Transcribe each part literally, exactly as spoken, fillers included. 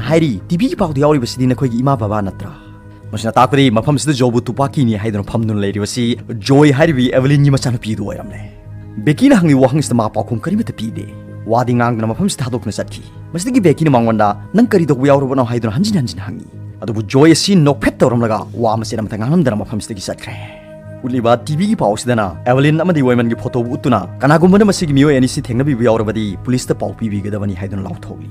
ꯍꯥꯏꯔꯤ, "ꯇꯤꯚꯤꯒꯤ ꯄꯥꯎꯗ ꯌꯥꯎꯔꯤꯕꯁꯤꯗꯤ ꯅꯈꯣꯏꯒꯤ ꯏꯃꯥ ꯕꯕꯥ ꯅꯠꯇ꯭ꯔꯥ?" ꯃꯁꯤꯅ ꯇꯥꯛꯄꯗꯤ ꯃꯐꯝꯁꯤꯗ ꯖꯣꯕꯨ ꯇꯨꯄꯥꯀꯤꯅꯤ ꯍꯥꯏꯗꯨꯅ ꯐꯝꯗꯨꯅ ꯂꯩꯔꯤꯕꯁꯤ ꯖꯣꯏ ꯍꯥꯏꯔꯤꯕ ꯑꯦꯚꯦꯂꯤꯟꯒꯤ ꯃꯆꯥꯅꯨꯄꯤꯗꯨ ꯑꯣꯏꯔꯝꯂꯦ꯫ ꯕꯦꯀꯤꯅ ꯍꯪꯂꯤꯕ ꯋꯥꯍꯪꯁꯤꯗ ꯃꯥ ꯄꯥꯎꯈꯨꯝ ꯀꯔꯤꯃꯠꯇ ꯄꯤꯗꯦ꯫ ꯋꯥꯗꯤ ꯉꯥꯡꯗꯅ ꯃꯐꯝꯁꯤꯗ ꯊꯥꯗꯣꯛꯇꯨꯅ ꯆꯠꯈꯤ꯫ ꯃꯁꯤꯗꯒꯤ ꯕꯦꯀꯤꯅ ꯃꯉꯣꯟꯗ, "ꯅꯪ ꯀꯔꯤ ꯇꯧꯕ ꯌꯥꯎꯔꯕꯅꯣ?" ꯍꯥꯏꯗꯨꯅ ꯍꯟꯖꯤꯟ ꯍꯟꯖꯤꯟ ꯍꯪꯉꯤ꯫ ꯑꯗꯨꯕꯨ ꯖꯣꯏ ꯑꯁꯤ ꯅꯣꯛꯐꯦꯠ ꯇꯧꯔꯝꯂꯒ ꯋꯥ ꯃꯆꯦꯠ ꯑꯃꯠꯇ ꯉꯥꯡꯂꯝꯗꯅ ꯃꯐꯝꯁꯤꯗꯒꯤ ꯆꯠꯈ꯭ꯔꯦ꯫ ꯎꯠꯂꯤꯕ ꯇꯤꯚꯤꯒꯤ ꯄꯥꯎ ꯑꯁꯤꯗꯅ ꯑꯦꯚꯦꯂꯤꯟ ꯑꯃꯗꯤ ꯋꯦꯃꯟꯒꯤ ꯐꯣꯇꯣꯕꯨ ꯎꯠꯇꯨꯅ, "ꯀꯅꯥꯒꯨꯝꯕꯅ ꯃꯁꯤꯒꯤ ꯃꯤꯑꯣꯏ ꯑꯅꯤꯁꯤ ꯊꯦꯡꯅꯕꯤꯕ ꯌꯥꯎꯔꯕꯗꯤ ꯄꯨꯂꯤꯁꯇ ꯄꯥꯎ ꯄꯤꯕꯤꯒꯗꯕꯅꯤ" ꯍꯥꯏꯗꯨꯅ ꯂꯥꯎꯊꯣꯛꯂꯤ꯫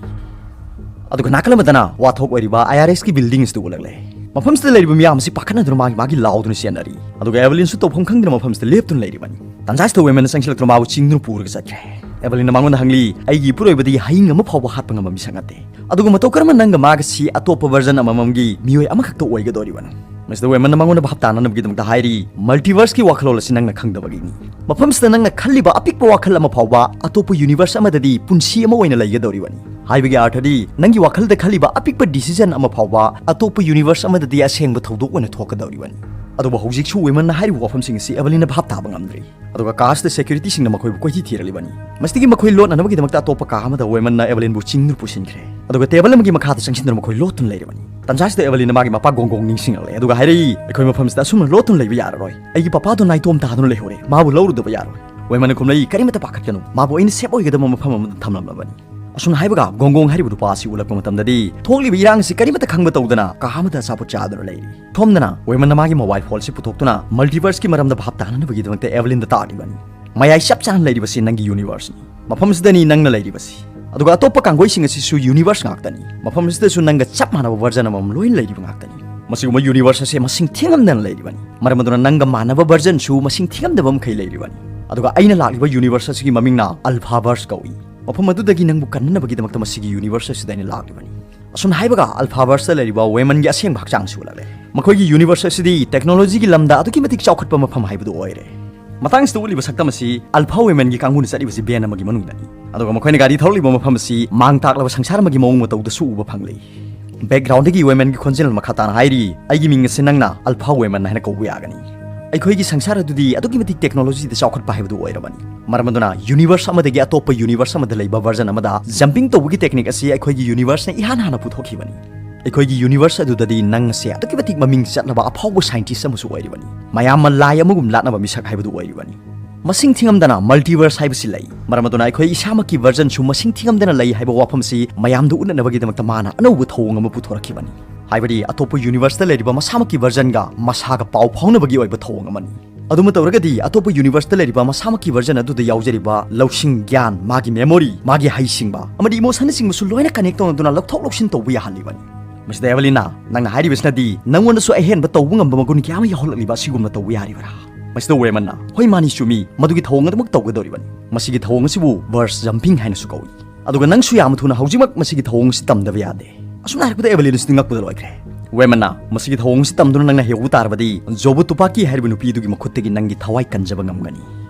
ꯑꯗꯨꯒ ꯅꯥꯀꯜ ꯑꯃꯗꯅ ꯋꯥꯊꯣꯛ ꯑꯣꯏꯔꯤꯕ ꯑꯥꯏ ꯑꯥꯔ ꯑꯦꯁꯀꯤ ꯕꯤꯜꯗꯤꯡ ꯑꯁꯤꯗ ꯎꯠꯂꯛꯂꯦ꯫ ꯃꯐꯝꯁꯤꯗ ꯂꯩꯔꯤꯕ ꯃꯤꯌꯥꯝ ꯑꯁꯤ ꯄꯥꯈꯠꯅꯗꯨꯅ ꯃꯥꯒꯤ ꯃꯥꯒꯤ ꯂꯥꯎꯗꯨꯅ ꯆꯦꯟꯅꯔꯤ꯫ ꯑꯗꯨꯒ ꯑꯦꯚꯦꯂꯤꯟꯁꯨ ꯇꯧꯐꯝ ꯈꯪꯗꯅ ꯃꯐꯝꯁꯤꯗ ꯂꯦꯞꯇꯨꯅ ꯂꯩꯔꯤꯕꯅꯤ꯫ ꯇꯟꯖꯥꯁꯤꯗ ꯋꯦꯃꯟꯅ ꯆꯪꯁꯤꯜꯂꯛꯇꯨꯅ ꯃꯥꯕꯨ ꯆꯤꯡꯗꯨꯅ ꯄꯨꯔꯒ ꯆꯠꯈ꯭ꯔꯦ꯫ ꯑꯦꯚꯦꯂꯤꯟꯅ ꯃꯉꯣꯟꯗ ꯍꯪꯂꯤ, "ꯑꯩꯒꯤ ꯏꯄꯨꯔꯣꯏꯕꯗꯤ ꯍꯌꯤꯡ ꯑꯃ ꯐꯥꯎꯕ ꯍꯥꯠꯄ ꯉꯝꯕ ꯃꯤꯁꯛ ꯅꯠꯇꯦ꯫ ꯑꯗꯨꯒ ꯃꯇꯧ ꯀꯔꯝꯅ ꯅꯪꯒ ꯃꯥꯒꯁꯤ ꯑꯇꯣꯞꯄ ꯚꯔꯖꯟ ꯑꯃꯃꯝꯒꯤ ꯃꯤꯑꯣꯏ ꯑꯃꯈꯛꯇ ꯑꯣꯏꯒꯗꯧꯔꯤꯕꯅꯣ?" ꯃꯁꯤꯗ ꯋꯦꯃꯟꯅ ꯃꯉꯣꯟꯗ ꯚꯥꯞ ꯇꯥꯅꯅꯕꯒꯤꯗꯃꯛꯇ ꯍꯥꯏꯔꯤ, "ꯃꯜꯇꯤꯚꯔꯁꯀꯤ ꯋꯥꯈꯜꯂꯣꯟ ꯑꯁꯤ ꯅꯪꯅ ꯈꯪꯗꯕꯒꯤꯅꯤ꯫ ꯃꯐꯝꯁꯤꯗ ꯅꯪꯅ ꯈꯜꯂꯤꯕ ꯑꯄꯤꯛꯄ ꯋꯥꯈꯜ ꯑꯃ ꯐꯥꯎꯕ ꯑꯇꯣꯞꯄ ꯌꯨꯅꯤꯚꯔꯁ ꯑꯃꯗꯗꯤ ꯄꯨꯟꯁꯤ ꯑꯃ ꯑꯣꯏꯅ ꯂꯩꯒꯗꯧꯔꯤꯕꯅꯤ꯫ ꯍꯥꯏꯕꯒꯤ ꯑꯥꯔꯊꯗꯤ ꯅꯪꯒꯤ ꯋꯥꯈꯜꯗ ꯈꯜꯂꯤꯕ ꯑꯄꯤꯛꯄ ꯗꯤꯁꯤꯖꯟ ꯑꯃ ꯐꯥꯎꯕ ꯑꯇꯣꯞꯄ ꯌꯨꯅꯤꯚꯔꯁ ꯑꯃꯗꯗꯤ ꯑꯁꯦꯡꯕ ꯊꯧꯗꯣꯛ ꯑꯣꯏꯅ ꯊꯣꯛꯀꯗꯧꯔꯤꯕꯅꯤ꯫" ꯑꯗꯨꯕꯨ ꯍꯧꯖꯤꯛꯁꯨ ꯋꯦꯃꯟꯅ ꯍꯥꯏꯔꯤꯕ ꯋꯥꯐꯝꯁꯤꯡ ꯑꯁꯤ ꯑꯦꯚꯦꯂꯤꯟꯅ ꯚꯥꯞ ꯇꯥꯕ ꯉꯝꯗ꯭ꯔꯤ꯫ ꯑꯗꯨꯒ ꯀꯥꯔꯁꯇ ꯁꯦꯀ꯭ꯌꯨꯔꯤꯇꯤꯁꯤꯡꯅ ꯃꯈꯣꯏꯕꯨ ꯀꯣꯏꯊꯤ ꯊꯤꯔꯛꯂꯤꯕꯅꯤ꯫ ꯃꯁꯤꯗꯒꯤ ꯃꯈꯣꯏ ꯂꯣꯠꯅꯅꯕꯒꯤꯗꯃꯛꯇ ꯑꯇꯣꯞꯄ ꯀꯥ ꯑꯃꯗ ꯋꯦꯃꯟꯅ ꯑꯦꯚꯦꯂꯤꯟꯕꯨ ꯆꯤꯡꯗꯨꯅ ꯄꯨꯁꯤꯟꯈ꯭ꯔꯦ꯫ ꯑꯗꯨꯒ ꯇꯦꯕꯜ ꯑꯃꯒꯤ ꯃꯈꯥꯗ ꯆꯪꯁꯤꯟꯗꯨꯅ ꯃꯈꯣꯏ ꯂꯣꯠꯇꯨꯅ ꯂꯩꯔꯤꯕꯅꯤ꯫ ꯇꯟꯖꯥꯁꯤꯗ ꯑꯦꯚꯦꯂꯤꯟꯅ ꯃꯥꯒꯤ ꯃꯄꯥ ꯒꯣꯡꯒꯣꯡ ꯅꯤꯡꯁꯤꯡꯂꯛꯂꯦ꯫ ꯑꯗꯨꯒ ꯍꯥꯏꯔꯛꯏ, "ꯑꯩꯈꯣꯏ ꯃꯐꯝꯁꯤꯗ ꯑꯁꯨꯝꯅ ꯂꯣꯠꯇꯨꯅ ꯂꯩꯕ ꯌꯥꯔꯔꯣꯏ꯫ ꯑꯩꯒꯤ ꯄꯄꯥꯗꯣ ꯅꯥꯏꯇꯣꯝ ꯇꯥꯗꯨꯅ ꯂꯩꯍꯧꯔꯦ꯫ ꯃꯥꯕꯨ ꯂꯧꯔꯨꯗꯕ ꯌꯥꯔꯣꯏ꯫" ꯋꯦꯃꯟꯅ ꯈꯨꯝꯂꯛꯏ, "ꯀꯔꯤꯃꯠꯇ ꯄꯥꯈꯠꯀꯅꯨ꯫ ꯃꯥꯕꯨ ꯑꯩꯅ ꯁꯦꯞ ꯑꯣꯏꯒꯗꯕ ꯃꯐꯝ ꯑꯃꯗ ꯊꯝꯂꯝꯂꯕꯅꯤ꯫" ꯑꯁꯨꯝꯅ ꯍꯥꯏꯕꯒ ꯒꯣꯡꯒꯣꯡ ꯍꯥꯏꯔꯤꯕ ꯅꯨꯄꯥ ꯑꯁꯤ ꯎꯠꯂꯛꯄ ꯃꯇꯝꯗꯗꯤ ꯊꯣꯛꯂꯤꯕ ꯏꯔꯥꯡ ꯑꯁꯤ ꯀꯔꯤꯃꯠꯇ ꯈꯪꯕ ꯇꯧꯗꯅ ꯀꯥ ꯑꯃꯗ ꯑꯆꯥꯄꯣꯠ ꯆꯥꯗꯨꯅ ꯂꯩꯔꯤ꯫ ꯊꯣꯝꯗꯅ ꯋꯦꯃꯟꯅ ꯃꯥꯒꯤ ꯃꯣꯕꯥꯏꯜ ꯐꯣꯟꯁꯤ ꯄꯨꯊꯣꯛꯇꯨꯅ ꯃꯜꯇꯤꯚꯔꯁꯀꯤ ꯃꯔꯝꯗ ꯚꯥꯞ ꯇꯥꯅꯅꯕꯒꯤꯗꯃꯛꯇ ꯑꯦꯚꯦꯂꯤꯟꯗ ꯇꯥꯛꯂꯤꯕꯅꯤ꯫ "ꯃꯌꯥꯏ ꯆꯞ ꯆꯥꯅ ꯂꯩꯔꯤꯕꯁꯤ ꯅꯪꯒꯤ ꯌꯨꯅꯤꯚꯔꯁꯅꯤ꯫ ꯃꯐꯝꯁꯤꯗꯅꯤ ꯅꯪꯅ ꯂꯩꯔꯤꯕꯁꯤ꯫ ꯑꯗꯨꯒ ꯑꯇꯣꯞꯄ ꯀꯥꯡꯒꯣꯏꯁꯤꯡ ꯑꯁꯤꯁꯨ ꯌꯨꯅꯤꯚꯔꯁ ꯉꯥꯛꯇꯅꯤ꯫ ꯃꯐꯝꯁꯤꯗꯁꯨ ꯅꯪꯒ ꯆꯞ ꯃꯥꯟꯅꯕ ꯚꯔꯖꯟ ꯑꯃꯃꯝ ꯂꯣꯏꯅ ꯂꯩꯔꯤꯕ ꯉꯥꯛꯇꯅꯤ꯫ ꯃꯁꯤꯒꯨꯝꯕ ꯌꯨꯅꯤꯚꯔꯁ ꯑꯁꯦ ꯃꯁꯤꯡ ꯊꯤꯉꯝꯗꯅ ꯂꯩꯔꯤꯕꯅꯤ꯫ ꯃꯔꯝ ꯑꯗꯨꯅ ꯅꯪꯒ ꯃꯥꯟꯅꯕ ꯚꯔꯖꯟꯁꯨ ꯃꯁꯤꯡ ꯊꯤꯉꯝꯗꯕ ꯃꯈꯩ ꯂꯩꯔꯤꯕꯅꯤ꯫ ꯑꯗꯨꯒ ꯑꯩꯅ ꯂꯥꯛꯂꯤꯕ ꯌꯨꯅꯤꯚꯔꯁ ꯑꯁꯤꯒꯤ ꯃꯃꯤꯡꯅ ꯑꯜꯐꯥ ꯚꯔꯁ ꯀꯧꯏ꯫ ꯃꯐꯝ ꯑꯗꯨꯗꯒꯤ ꯅꯪꯕꯨ ꯀꯟꯅꯅꯕꯒꯤꯗꯃꯛꯇ ꯃꯁꯤꯒꯤ ꯌꯨꯅꯤꯚꯔꯁ ꯑꯁꯤꯗ ꯑꯩꯅ ꯂꯥꯛꯂꯤꯕꯅꯤ꯫" ꯑꯁꯨꯝꯅ ꯍꯥꯏꯕꯒ ꯑꯜꯐꯥ ꯚꯔꯁꯇ ꯂꯩꯔꯤꯕ ꯋꯦꯃꯟꯒꯤ ꯑꯁꯦꯡꯕ ꯍꯛꯆꯥꯡꯁꯨ ꯎꯠꯂꯛꯂꯦ꯫ ꯃꯈꯣꯏꯒꯤ ꯌꯨꯅꯤꯚꯔꯁ ꯑꯁꯤꯗꯤ ꯇꯦꯛꯅꯣꯂꯣꯖꯤꯒꯤ ꯂꯝꯗ ꯑꯗꯨꯛꯀꯤ ꯃꯇꯤꯛ ꯆꯥꯎꯈꯠꯄ ꯃꯐꯝ ꯍꯥꯏꯕꯗꯨ ꯑꯣꯏꯔꯦ꯫ ꯃꯇꯥꯡꯁꯤꯗ ꯎꯠꯂꯤꯕ ꯁꯛꯇꯝ ꯑꯁꯤ ꯑꯜꯐꯥ ꯋꯦꯃꯟꯒꯤ ꯀꯥꯡꯕꯨꯅ ꯆꯠꯂꯤꯕꯁꯤ ꯚꯦꯟ ꯑꯃꯒꯤ ꯃꯅꯨꯡꯗꯅꯤ꯫ ꯑꯗꯨꯒ ꯃꯈꯣꯏꯅ ꯒꯥꯔꯤ ꯊꯧꯔꯛꯂꯤꯕ ꯃꯐꯝ ꯑꯁꯤ ꯃꯥꯡ ꯇꯥꯛꯂꯕ ꯁꯪꯁꯥꯔ ꯑꯃꯒꯤ ꯃꯑꯣꯡ ꯃꯇꯧꯗꯁꯨ ꯎꯕ ꯐꯪꯂꯤ꯫ ꯕꯦꯛꯒ꯭ꯔꯥꯎꯟꯗꯒꯤ ꯋꯦꯃꯟꯒꯤ ꯈꯣꯟꯖꯦꯜ ꯃꯈꯥ ꯇꯥꯅ ꯍꯥꯏꯔꯤ, "ꯑꯩꯒꯤ ꯃꯤꯡ ꯑꯁꯤ ꯅꯪꯅ ꯑꯜꯐꯥ ꯋꯦꯃꯟ ꯍꯥꯏꯅ ꯀꯧꯕ ꯌꯥꯒꯅꯤ꯫" ꯑꯩꯈꯣꯏꯒꯤ ꯁꯪꯁꯥꯔ ꯑꯗꯨꯗꯤ ꯑꯗꯨꯛꯀꯤ ꯃꯇꯤꯛ technologyꯗ ꯆꯥꯎꯈꯠꯄ ꯍꯥꯏꯕꯗꯨ ꯑꯣꯏꯔꯕꯅꯤ꯫ ꯃꯔꯝ ꯑꯗꯨꯅ universe ꯑꯃꯗꯒꯤ ꯑꯇꯣꯞꯄ universe ꯑꯃꯗ ꯂꯩꯕ version ꯑꯃꯗ jumping ꯇꯧꯕꯒꯤ technique ꯑꯁꯤ ꯑꯩꯈꯣꯏꯒꯤ universeꯅ ꯏꯍꯥꯟ ꯍꯥꯟꯅ ꯄꯨꯊꯣꯛꯈꯤꯕꯅꯤ꯫ ꯑꯩꯈꯣꯏꯒꯤ universe ꯑꯗꯨꯗꯗꯤ ꯅꯪ ꯑꯁꯦ ꯑꯗꯨꯛꯀꯤ ꯃꯇꯤꯛ ꯃꯃꯤꯡ ꯆꯠꯂꯕ ꯑꯐꯥꯎꯕ scientist ꯑꯃꯁꯨ ꯑꯣꯏꯔꯤꯕꯅꯤ꯫ ꯃꯌꯥꯝꯅ ꯂꯥꯏ ꯑꯃꯒꯨꯝ ꯂꯥꯠꯅꯕ ꯃꯤꯁꯛ ꯍꯥꯏꯕꯗꯨ ꯑꯣꯏꯔꯤꯕꯅꯤ꯫ ꯃꯁꯤꯡ ꯊꯤꯉꯝꯗꯅ multiverse ꯍꯥꯏꯕꯁꯤ ꯂꯩ꯫ ꯃꯔꯝ ꯑꯗꯨꯅ ꯑꯩꯈꯣꯏ ꯏꯁꯥꯃꯛꯀꯤ versionꯁꯨ ꯃꯁꯤꯡ ꯊꯤꯉꯝꯗꯅ ꯂꯩ ꯍꯥꯏꯕ ꯋꯥꯐꯝꯁꯤ ꯃꯌꯥꯝꯗ ꯎꯠꯅꯅꯕꯒꯤꯗꯃꯛꯇ ꯃꯥꯅ ꯑꯅꯧꯕ ꯊꯧꯑꯣꯡ ꯑꯃ ꯄꯨꯊꯣꯔꯛꯈꯤꯕꯅꯤ꯫ ꯍꯥꯏꯕꯗꯤ ꯑꯇꯣꯞꯄ universeꯇ ꯂꯩꯔꯤꯕ ꯃꯁꯥꯃꯛꯀꯤ versionꯒ ꯃꯁꯥꯒ ꯄꯥꯎ ꯐꯥꯎꯅꯕꯒꯤ ꯑꯣꯏꯕ ꯊꯧꯑꯣꯡ ꯑꯃꯅꯤ꯫ ꯑꯗꯨꯃ ꯇꯧꯔꯒꯗꯤ ꯑꯇꯣꯞꯄ universeꯇ ꯂꯩꯔꯤꯕ ꯃꯁꯥꯃꯛꯀꯤ version ꯑꯗꯨꯗ ꯌꯥꯎꯖꯔꯤꯕ ꯂꯧꯁꯤꯡ, ꯒ꯭ꯌꯥꯟ, ꯃꯥꯒꯤ memory, ꯃꯥꯒꯤ ꯍꯩꯁꯤꯡꯕ ꯑꯃꯗꯤ emotionꯅꯆꯤꯡꯕꯁꯨ ꯂꯣꯏꯅ connect ꯇꯧꯅꯗꯨꯅ ꯂꯧꯊꯣꯛ ꯂꯧꯁꯤꯟ ꯇꯧꯕ ꯌꯥꯍꯜꯂꯤꯕꯅꯤ꯫ ꯃꯁꯤꯗ Evelynꯅ, "ꯅꯪꯅ ꯍꯥꯏꯔꯤꯕꯁꯤꯅꯗꯤ ꯅꯪꯉꯣꯟꯗꯁꯨ ꯑꯍꯦꯟꯕ ꯇꯧꯕ ꯉꯝꯕ ꯃꯒꯨꯟ ꯀꯌꯥ ꯑꯃ ꯌꯥꯎꯍꯜꯂꯛꯂꯤꯕ ꯑꯁꯤꯒꯨꯝꯅ ꯇꯧꯕ ꯌꯥꯔꯤꯕ꯭ꯔꯥ?" ꯃꯁꯤꯗ Waymondꯅ, "ꯍꯣꯏ, ꯃꯥꯅꯤ, ꯆꯨꯝꯃꯤ, ꯃꯗꯨꯒꯤ ꯊꯧꯑꯣꯡ ꯑꯗꯨꯃꯛ ꯇꯧꯒꯗꯧꯔꯤꯕꯅꯤ꯫ ꯃꯁꯤꯒꯤ ꯊꯧꯑꯣꯡ ꯑꯁꯤꯕꯨ verse jumping ꯍꯥꯏꯅꯁꯨ ꯀꯧꯏ꯫ ꯑꯗꯨꯒ ꯅꯪꯁꯨ ꯌꯥꯝꯅ ꯊꯨꯅ ꯍꯧꯖꯤꯛꯃꯛ ꯃꯁꯤꯒꯤ ꯊꯧꯑꯣꯡ ꯑꯁꯤ ꯇꯝꯗꯕ ꯌꯥꯗꯦ꯫" ꯑꯁꯨꯝꯅ ꯍꯥꯏꯔꯛꯄꯗ Evelynꯁꯨ ꯉꯛꯄꯗ ꯂꯣꯏꯈ꯭ꯔꯦ꯫ "Waymondꯅ, ꯃꯁꯤꯒꯤ ꯊꯧꯑꯣꯡ ꯑꯁꯤ ꯇꯝꯗꯨꯅ ꯅꯪꯅ ꯍꯩꯍꯧꯕ ꯇꯥꯔꯕꯗꯤ ꯖꯣꯕꯨ ꯇꯨꯄꯥꯀꯤ ꯍꯥꯏꯔꯤꯕ ꯅꯨꯄꯤ ꯑꯗꯨꯒꯤ ꯃꯈꯨꯠꯇꯒꯤ ꯅꯪꯒꯤ ꯊꯋꯥꯏ ꯀꯟꯖꯕ ꯉꯝꯒꯅꯤ꯫"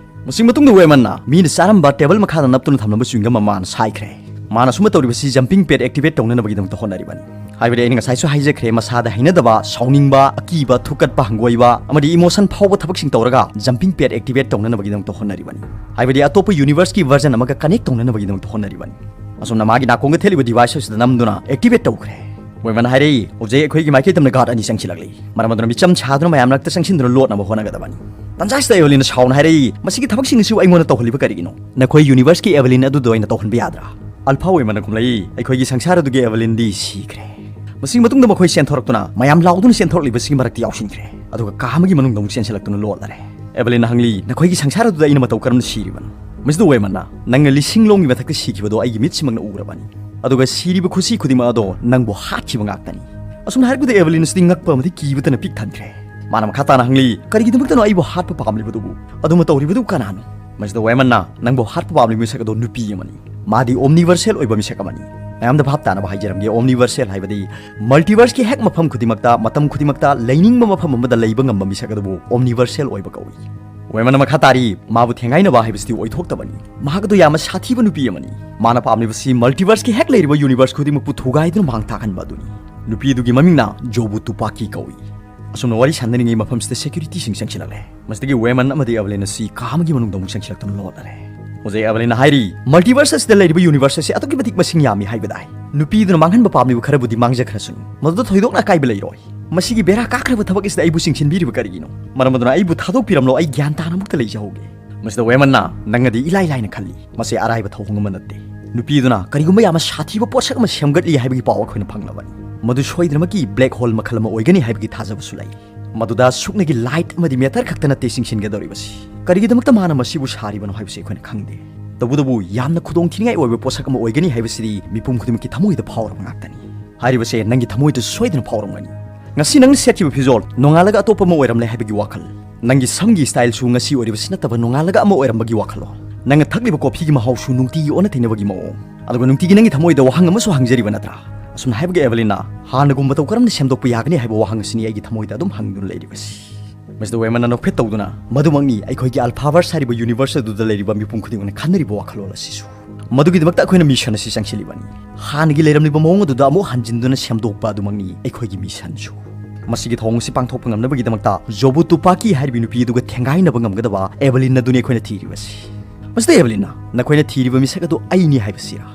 ꯃꯁꯤꯒꯤ ꯃꯇꯨꯡꯗ Waymondꯅ ꯃꯤꯅ ꯆꯥꯔꯝꯕ table ꯃꯈꯥꯗ ꯅꯞꯇꯨꯅ ꯊꯝꯂꯝꯕ chewing gum ꯑꯃ ꯃꯥꯅ ꯁꯥꯏꯈ꯭ꯔꯦ꯫ ꯃꯥꯅ ꯑꯁꯨꯝꯅ ꯇꯧꯔꯤꯕꯁꯤ jumping pad activate ꯇꯧꯅꯅꯕꯒꯤꯗꯃꯛꯇ ꯍꯣꯠꯅꯔꯤꯕꯅꯤ꯫ ꯍꯥꯏꯕꯗꯤ ꯑꯩꯅ ꯉꯁꯥꯏꯁꯨ ꯍꯥꯏꯖꯈ꯭ꯔꯦ, ꯃꯁꯥꯗ ꯍꯩꯅꯗꯕ, ꯁꯥꯎꯅꯤꯡꯕ, ꯑꯀꯤꯕ, ꯊꯨꯀꯠꯄ, ꯍꯪꯒꯣꯏꯕ ꯑꯃꯗꯤ emotion ꯐꯥꯎꯕ ꯊꯕꯛꯁꯤꯡ ꯇꯧꯔꯒ jumping pad activate ꯇꯧꯅꯅꯕꯒꯤꯗꯃꯛꯇ ꯍꯣꯠꯅꯔꯤꯕꯅꯤ꯫ ꯍꯥꯏꯕꯗꯤ ꯑꯇꯣꯞꯄ universeꯀꯤ version ꯑꯃꯒ connect ꯇꯧꯅꯅꯕꯒꯤꯗꯃꯛꯇ ꯍꯣꯠꯅꯔꯤꯕꯅꯤ꯫ ꯑꯁꯨꯝꯅ ꯃꯥꯒꯤ ꯅꯥꯀꯣꯡꯗ ꯊꯦꯠꯂꯤꯕ device ꯑꯁꯤꯗ ꯅꯝꯗꯨꯅ activate ꯇꯧꯈ꯭ꯔꯦ꯫ Waymondꯅ ꯍꯥꯏꯔꯛꯏ, "ꯍꯧꯖꯤꯛ ꯑꯩꯈꯣꯏꯒꯤ ꯃꯥꯏꯀꯩ ꯇꯝꯅ guard ꯑꯅꯤ ꯆꯪꯁꯤꯜꯂꯛꯂꯤ꯫ ꯃꯔꯝ ꯑꯗꯨꯅ ꯃꯤꯆꯝ ꯁꯥꯗꯨꯅ ꯃꯌꯥꯝ ꯃꯔꯛꯇ ꯆꯪꯁꯤꯟꯗꯨꯅ ꯂꯣꯠꯅꯕ ꯍꯣꯠꯅꯒꯗꯕꯅꯤ꯫" ꯇꯟꯖꯥꯁꯤꯗ Evelynꯅ ꯁꯥꯎꯅ ꯍꯥꯏꯔꯛꯏ, "ꯃꯁꯤꯒꯤ ꯊꯕꯛꯁꯤꯡ ꯑꯁꯤꯕꯨ ꯑꯩꯉꯣꯟꯗ ꯇꯧꯍꯜꯂꯤꯕ ꯀꯔꯤꯒꯤꯅꯣ? ꯅꯈꯣꯏ universeꯀꯤ Evelyn ꯑꯗꯨꯗ ꯑꯣꯏꯅ ꯇꯧꯍꯟꯕ ꯌꯥꯗ꯭ꯔꯥ?" Alpha Waymondꯅ ꯈꯨꯝꯂꯛꯏ, "ꯑꯩꯈꯣꯏꯒꯤ ꯁꯪꯁꯥꯔ ꯑꯗꯨꯒꯤ Evelynꯗꯤ ꯁꯤꯈ꯭ꯔꯦ꯫" ꯃꯁꯤꯒꯤ ꯃꯇꯨꯡꯗ ꯃꯈꯣꯏ ꯆꯦꯟꯊꯣꯔꯛꯇꯨꯅ ꯃꯌꯥꯝ ꯂꯥꯎꯗꯨꯅ ꯆꯦꯟꯊꯣꯔꯛꯂꯤꯕꯁꯤꯒꯤ ꯃꯔꯛꯇ ꯌꯥꯎꯁꯤꯟꯈ꯭ꯔꯦ꯫ ꯑꯗꯨꯒ ꯀꯥ ꯑꯃꯒꯤ ꯃꯅꯨꯡꯗ ꯑꯃꯨꯛ ꯆꯦꯟꯁꯤꯜꯂꯛꯇꯨꯅ ꯂꯣꯠꯂꯔꯦ꯫ Evelynꯅ ꯍꯪꯂꯤ, "ꯅꯈꯣꯏꯒꯤ ꯁꯪꯁꯥꯔ ꯑꯗꯨꯗ ꯑꯩꯅ ꯃꯇꯧ ꯀꯔꯝꯅ ꯁꯤꯔꯤꯕꯅꯣ?" ꯃꯁꯤꯗ Waymondꯅ, "ꯅꯪꯅ ꯂꯤꯁꯤꯡ ꯂꯣꯝꯒꯤ ꯃꯊꯛꯇ ꯁꯤꯈꯤꯕꯗꯣ ꯑꯩꯒꯤ ꯃꯤꯠꯁꯤꯃꯛꯅ ꯎꯔꯕꯅꯤ꯫ ꯑꯗꯨꯒ ꯁꯤꯔꯤꯕ ꯈꯨꯁꯤ ꯈꯨꯗꯤꯡꯃꯛ ꯑꯗꯣ ꯅꯪꯕꯨ ꯍꯥꯠꯈꯤꯕ ꯉꯥꯛꯇꯅꯤ꯫" ꯑꯁꯨꯝꯅ ꯍꯥꯏꯔꯛꯄꯗ Evelynꯁꯤꯗꯤ ꯉꯛꯄ ꯑꯃꯗꯤ ꯀꯤꯕꯇꯅ ꯄꯤꯛ ꯊꯟꯈ꯭ꯔꯦ꯫ ꯃꯥꯅ ꯃꯈꯥ ꯇꯥꯅ ꯍꯪꯂꯤ, "ꯀꯔꯤꯒꯤꯗꯃꯛꯇꯅꯣ ꯑꯩꯕꯨ ꯍꯥꯠꯄ ꯄꯥꯝꯂꯤꯕꯗꯨꯕꯨ? ꯑꯗꯨꯃ ꯇꯧꯔꯤꯕꯗꯨ ꯀꯅꯥꯅꯣ?" ꯃꯁꯤꯗ Waymondꯅ, "ꯅꯪꯕꯨ ꯍꯥꯠꯄ ꯄꯥꯝꯂꯤꯕ ꯃꯤꯁꯛ ꯑꯗꯣ ꯅꯨꯄꯤ ꯑꯃꯅꯤ꯫ ꯃꯥꯗꯤ omniversal ꯑꯣꯏꯕ ꯃꯤꯁꯛ ꯑꯃꯅꯤ꯫" ꯃꯌꯥꯝꯗ ꯚꯥꯞ ꯇꯥꯅꯕ ꯍꯥꯏꯖꯔꯝꯒꯦ, omniversal ꯍꯥꯏꯕꯗꯤ multiverseꯀꯤ ꯍꯦꯛ ꯃꯐꯝ ꯈꯨꯗꯤꯡꯃꯛꯇ, ꯃꯇꯝ ꯈꯨꯗꯤꯡꯃꯛꯇ ꯂꯩꯅꯤꯡꯕ ꯃꯐꯝ ꯑꯃꯗ ꯂꯩꯕ ꯉꯝꯕ ꯃꯤꯁꯛ ꯑꯗꯨꯕꯨ omniversal ꯑꯣꯏꯕ ꯀꯧꯏ꯫ Waymondꯅ ꯃꯈꯥ ꯇꯥꯔꯤ, "ꯃꯥꯕꯨ ꯊꯦꯡꯒꯥꯏꯅꯕ ꯍꯥꯏꯕꯁꯤꯗꯤ ꯑꯣꯏꯊꯣꯛꯇꯕꯅꯤ꯫ ꯃꯍꯥꯛ ꯑꯗꯨ ꯌꯥꯝꯅ ꯁꯥꯊꯤꯕ ꯅꯨꯄꯤ ꯑꯃꯅꯤ꯫ ꯃꯥꯅ ꯄꯥꯝꯂꯤꯕꯁꯤ multiverseꯀꯤ ꯍꯦꯛ ꯂꯩꯔꯤꯕ universe ꯈꯨꯗꯤꯡꯃꯛꯄꯨ ꯊꯨꯒꯥꯏꯗꯨꯅ ꯃꯥꯡ ꯊꯥꯛꯍꯟꯕ ꯑꯗꯨꯅꯤ꯫ ꯅꯨꯄꯤ ꯑꯗꯨꯒꯤ ꯃꯃꯤꯡꯅ ꯖꯣꯕꯨ ꯇꯨꯄꯥꯀꯤ ꯀꯧꯏ꯫" ꯑꯁꯨꯝꯅ ꯋꯥꯔꯤ ꯁꯥꯟꯅꯔꯤꯉꯩ ꯃꯐꯝꯁꯤꯗ ꯁꯦꯀ꯭ꯌꯨꯔꯤꯇꯤꯁꯤꯡ ꯆꯪꯁꯤꯜꯂꯛꯂꯦ꯫ ꯃꯁꯤꯗꯒꯤ ꯋꯦꯃꯟ ꯑꯃꯗꯤ ꯑꯦꯕꯂꯤꯟ ꯑꯁꯤ ꯀꯥ ꯑꯃꯒꯤ ꯃꯅꯨꯡꯗ ꯑꯃꯨꯛ ꯆꯪꯁꯤꯜꯂꯛꯇꯨꯅ ꯂꯣꯠꯂꯔꯦ꯫ ꯍꯧꯖꯤꯛ ꯑꯦꯕꯂꯤꯟꯅ ꯍꯥꯏꯔꯤ, "ꯃꯜꯇꯤꯚꯔꯁ ꯑꯁꯤꯗ ꯂꯩꯔꯤꯕ ꯌꯨꯅꯤꯚꯔꯁ ꯑꯁꯤ ꯑꯗꯨꯛꯀꯤ ꯃꯇꯤꯛ ꯃꯁꯤꯡ ꯌꯥꯝꯃꯤ ꯍꯥꯏꯕ ꯇꯥꯏ꯫ ꯅꯨꯄꯤꯗꯨꯅ ꯃꯥꯡꯍꯟꯕ ꯄꯥꯝꯂꯤꯕ ꯈꯔꯕꯨꯗꯤ ꯃꯥꯡꯖꯈ꯭ꯔꯁꯅꯨ, ꯃꯗꯨꯗ ꯊꯣꯏꯗꯣꯛꯅ ꯑꯀꯥꯏꯕ ꯂꯩꯔꯣꯏ꯫ ꯃꯁꯤꯒꯤ ꯕꯦꯔꯥ ꯀꯥꯈ꯭ꯔꯕ ꯊꯕꯛ ꯑꯁꯤꯗ ꯑꯩꯕꯨ ꯆꯤꯡꯁꯤꯟꯕꯤꯔꯤꯕ ꯀꯔꯤꯒꯤꯅꯣ? ꯃꯔꯝ ꯑꯗꯨꯅ ꯑꯩꯕꯨ ꯊꯥꯗꯣꯛꯄꯤꯔꯝꯂꯣ, ꯑꯩ ꯒ꯭ꯌꯥꯟ ꯇꯥꯅ ꯑꯃꯨꯛꯇ ꯂꯩꯖꯍꯧꯒꯦ꯫" ꯃꯁꯤꯗ ꯋꯦꯃꯟꯅ, "ꯅꯪꯅꯗꯤ ꯏꯂꯥꯏ ꯂꯥꯏꯅ ꯈꯜꯂꯤ, ꯃꯁꯤ ꯑꯔꯥꯏꯕ ꯊꯧꯑꯣꯡ ꯑꯃ ꯅꯠꯇꯦ꯫" ꯅꯨꯄꯤꯗꯨꯅ, "ꯀꯔꯤꯒꯨꯝꯕ ꯌꯥꯝꯅ ꯁꯥꯊꯤꯕ ꯄꯣꯠꯁꯛ ꯑꯃ ꯁꯦꯝꯒꯠꯂꯤ ꯍꯥꯏꯕꯒꯤ ꯄꯥꯎ ꯑꯩꯈꯣꯏꯅ ꯐꯪꯂꯕꯅꯤ꯫ ꯃꯗꯨ ꯁꯣꯏꯗꯅꯃꯛꯀꯤ ꯕ꯭ꯂꯦꯛ ꯍꯣꯜ ꯃꯈꯜ ꯑꯃ ꯑꯣꯏꯒꯅꯤ ꯍꯥꯏꯕꯒꯤ ꯊꯥꯖꯕꯁꯨ ꯂꯩ꯫ ꯃꯗꯨꯗ ꯁꯨꯞꯅꯒꯤ ꯂꯥꯏꯠ ꯑꯃꯗꯤ ꯃꯦꯇꯔ ꯈꯛꯇ ꯅꯠꯇꯦ ꯆꯤꯡꯁꯤꯟꯒꯗꯧꯔꯤꯕꯁꯤ꯫ ꯀꯔꯤꯒꯤꯗꯃꯛꯇ ꯃꯥꯅ ꯃꯁꯤꯕꯨ ꯁꯥꯔꯤꯕꯅꯣ ꯍꯥꯏꯕꯁꯤ ꯑꯩꯈꯣꯏꯅ ꯈꯪꯗꯦ꯫ ꯇꯧꯕꯇꯕꯨ ꯌꯥꯝꯅ ꯈꯨꯗꯣꯡꯊꯤꯅꯤꯡꯉꯥꯏ ꯑꯣꯏꯕ ꯄꯣꯠꯁꯛ ꯑꯃ ꯑꯣꯏꯒꯅꯤ ꯍꯥꯏꯕꯁꯤꯗꯤ ꯃꯤꯄꯨꯝ ꯈꯨꯗꯤꯡꯃꯛꯀꯤ ꯊꯃꯣꯏꯗ ꯐꯥꯎꯔꯕ ꯉꯥꯛꯇꯅꯤ꯫ ꯍꯥꯏꯔꯤꯕꯁꯦ ꯅꯪꯒꯤ ꯊꯃꯣꯏꯗꯁꯨ ꯁꯣꯏꯗꯅ ꯐꯥꯎꯔꯝꯒꯅꯤ꯫ ꯉꯁꯤ ꯅꯪꯅ ꯁꯦꯠꯈꯤꯕ ꯐꯤꯖꯣꯜ ꯅꯣꯡꯉꯥꯜꯂꯒ ꯑꯇꯣꯞꯄ ꯑꯃ ꯑꯣꯏꯔꯝꯂꯦ ꯍꯥꯏꯕꯒꯤ ꯋꯥꯈꯜ, ꯅꯪꯒꯤ ꯁꯝꯒꯤ ꯁ꯭ꯇꯥꯏꯜꯁꯨ ꯉꯁꯤ ꯑꯣꯏꯔꯤꯕꯁꯤ ꯅꯠꯇꯕ ꯅꯣꯡꯉꯥꯜꯂꯒ ꯑꯃ ꯑꯣꯏꯔꯝꯕꯒꯤ ꯋꯥꯈꯜꯂꯣꯟ, ꯅꯪꯅ ꯊꯛꯂꯤꯕ ꯀꯣꯐꯤꯒꯤ ꯃꯍꯥꯎꯁꯨ ꯅꯨꯡꯇꯤꯒꯤ ꯑꯣꯟꯅ ꯇꯩꯅꯕꯒꯤ ꯃꯑꯣꯡ, ꯑꯗꯨꯒ ꯅꯨꯡꯇꯤꯒꯤ ꯅꯪꯒꯤ ꯊꯃꯣꯏꯗ ꯋꯥꯍꯪ ꯑꯃꯁꯨ ꯍꯪꯖꯔꯤꯕ ꯅꯠꯇ꯭ꯔꯥ?" ꯑꯁꯨꯝꯅ ꯍꯥꯏꯕꯒ ꯑꯦꯚꯦꯂꯤꯟꯅ, "ꯍꯥꯟꯅꯒꯨꯝ ꯃꯇꯧ ꯀꯔꯝꯅ ꯁꯦꯝꯗꯣꯛꯄ ꯌꯥꯒꯅꯤ ꯍꯥꯏꯕ ꯋꯥꯍꯪ ꯑꯁꯤꯅꯤ ꯑꯩꯒꯤ ꯊꯃꯣꯏꯗ ꯑꯗꯨꯝ ꯍꯪꯗꯨꯅ ꯂꯩꯔꯤꯕꯁꯤ꯫" ꯃꯤꯁꯇꯔ ꯋꯦꯃꯟꯅ ꯅꯣꯛꯐꯦꯠ ꯇꯧꯗꯨꯅ, "ꯃꯗꯨꯃꯛꯅꯤ ꯑꯩꯈꯣꯏꯒꯤ ꯑꯜꯐꯥꯚꯔꯁ ꯍꯥꯏꯔꯤꯕ ꯌꯨꯅꯤꯚꯔꯁ ꯑꯗꯨꯗ ꯂꯩꯔꯤꯕ ꯃꯤꯄꯨꯝ ꯈꯨꯗꯤꯡꯃꯛꯅ ꯈꯟꯅꯔꯤꯕ ꯋꯥꯈꯜꯂꯣꯟ ꯑꯁꯤꯁꯨ꯫ ꯃꯗꯨꯒꯤꯗꯃꯛꯇ ꯑꯩꯈꯣꯏꯅ ꯃꯤꯁꯟ ꯑꯁꯤ ꯆꯪꯁꯤꯜꯂꯤꯕꯅꯤ꯫ ꯍꯥꯟꯅꯒꯤ ꯂꯩꯔꯝꯂꯤꯕ ꯃꯑꯣꯡ ꯑꯗꯨꯗ ꯑꯃꯨꯛ ꯍꯟꯖꯤꯟꯗꯨꯅ ꯁꯦꯝꯗꯣꯛꯄ ꯑꯗꯨꯃꯛꯅꯤ ꯑꯩꯈꯣꯏꯒꯤ ꯃꯤꯁꯟꯁꯨ꯫ ꯃꯁꯤꯒꯤ ꯊꯧꯑꯣꯡ ꯑꯁꯤ ꯄꯥꯡꯊꯣꯛꯄ ꯉꯝꯅꯕꯒꯤꯗꯃꯛꯇ ꯖꯣꯕꯨ ꯇꯨꯄꯥꯀꯤ ꯍꯥꯏꯔꯤꯕ ꯅꯨꯄꯤ ꯑꯗꯨꯒ ꯊꯦꯡꯒꯥꯏꯅꯕ ꯉꯝꯒꯗꯕ ꯑꯦꯚꯦꯂꯤꯟ ꯑꯗꯨꯅꯤ ꯑꯩꯈꯣꯏꯅ ꯊꯤꯔꯤꯕꯁꯤ꯫" ꯃꯁꯤꯗ ꯑꯦꯚꯦꯂꯤꯟꯅ, "ꯅꯈꯣꯏꯅ ꯊꯤꯔꯤꯕ ꯃꯤꯁꯛ ꯑꯗꯨ ꯑꯩꯅꯤ ꯍꯥꯏꯕꯁꯤꯔꯥ?"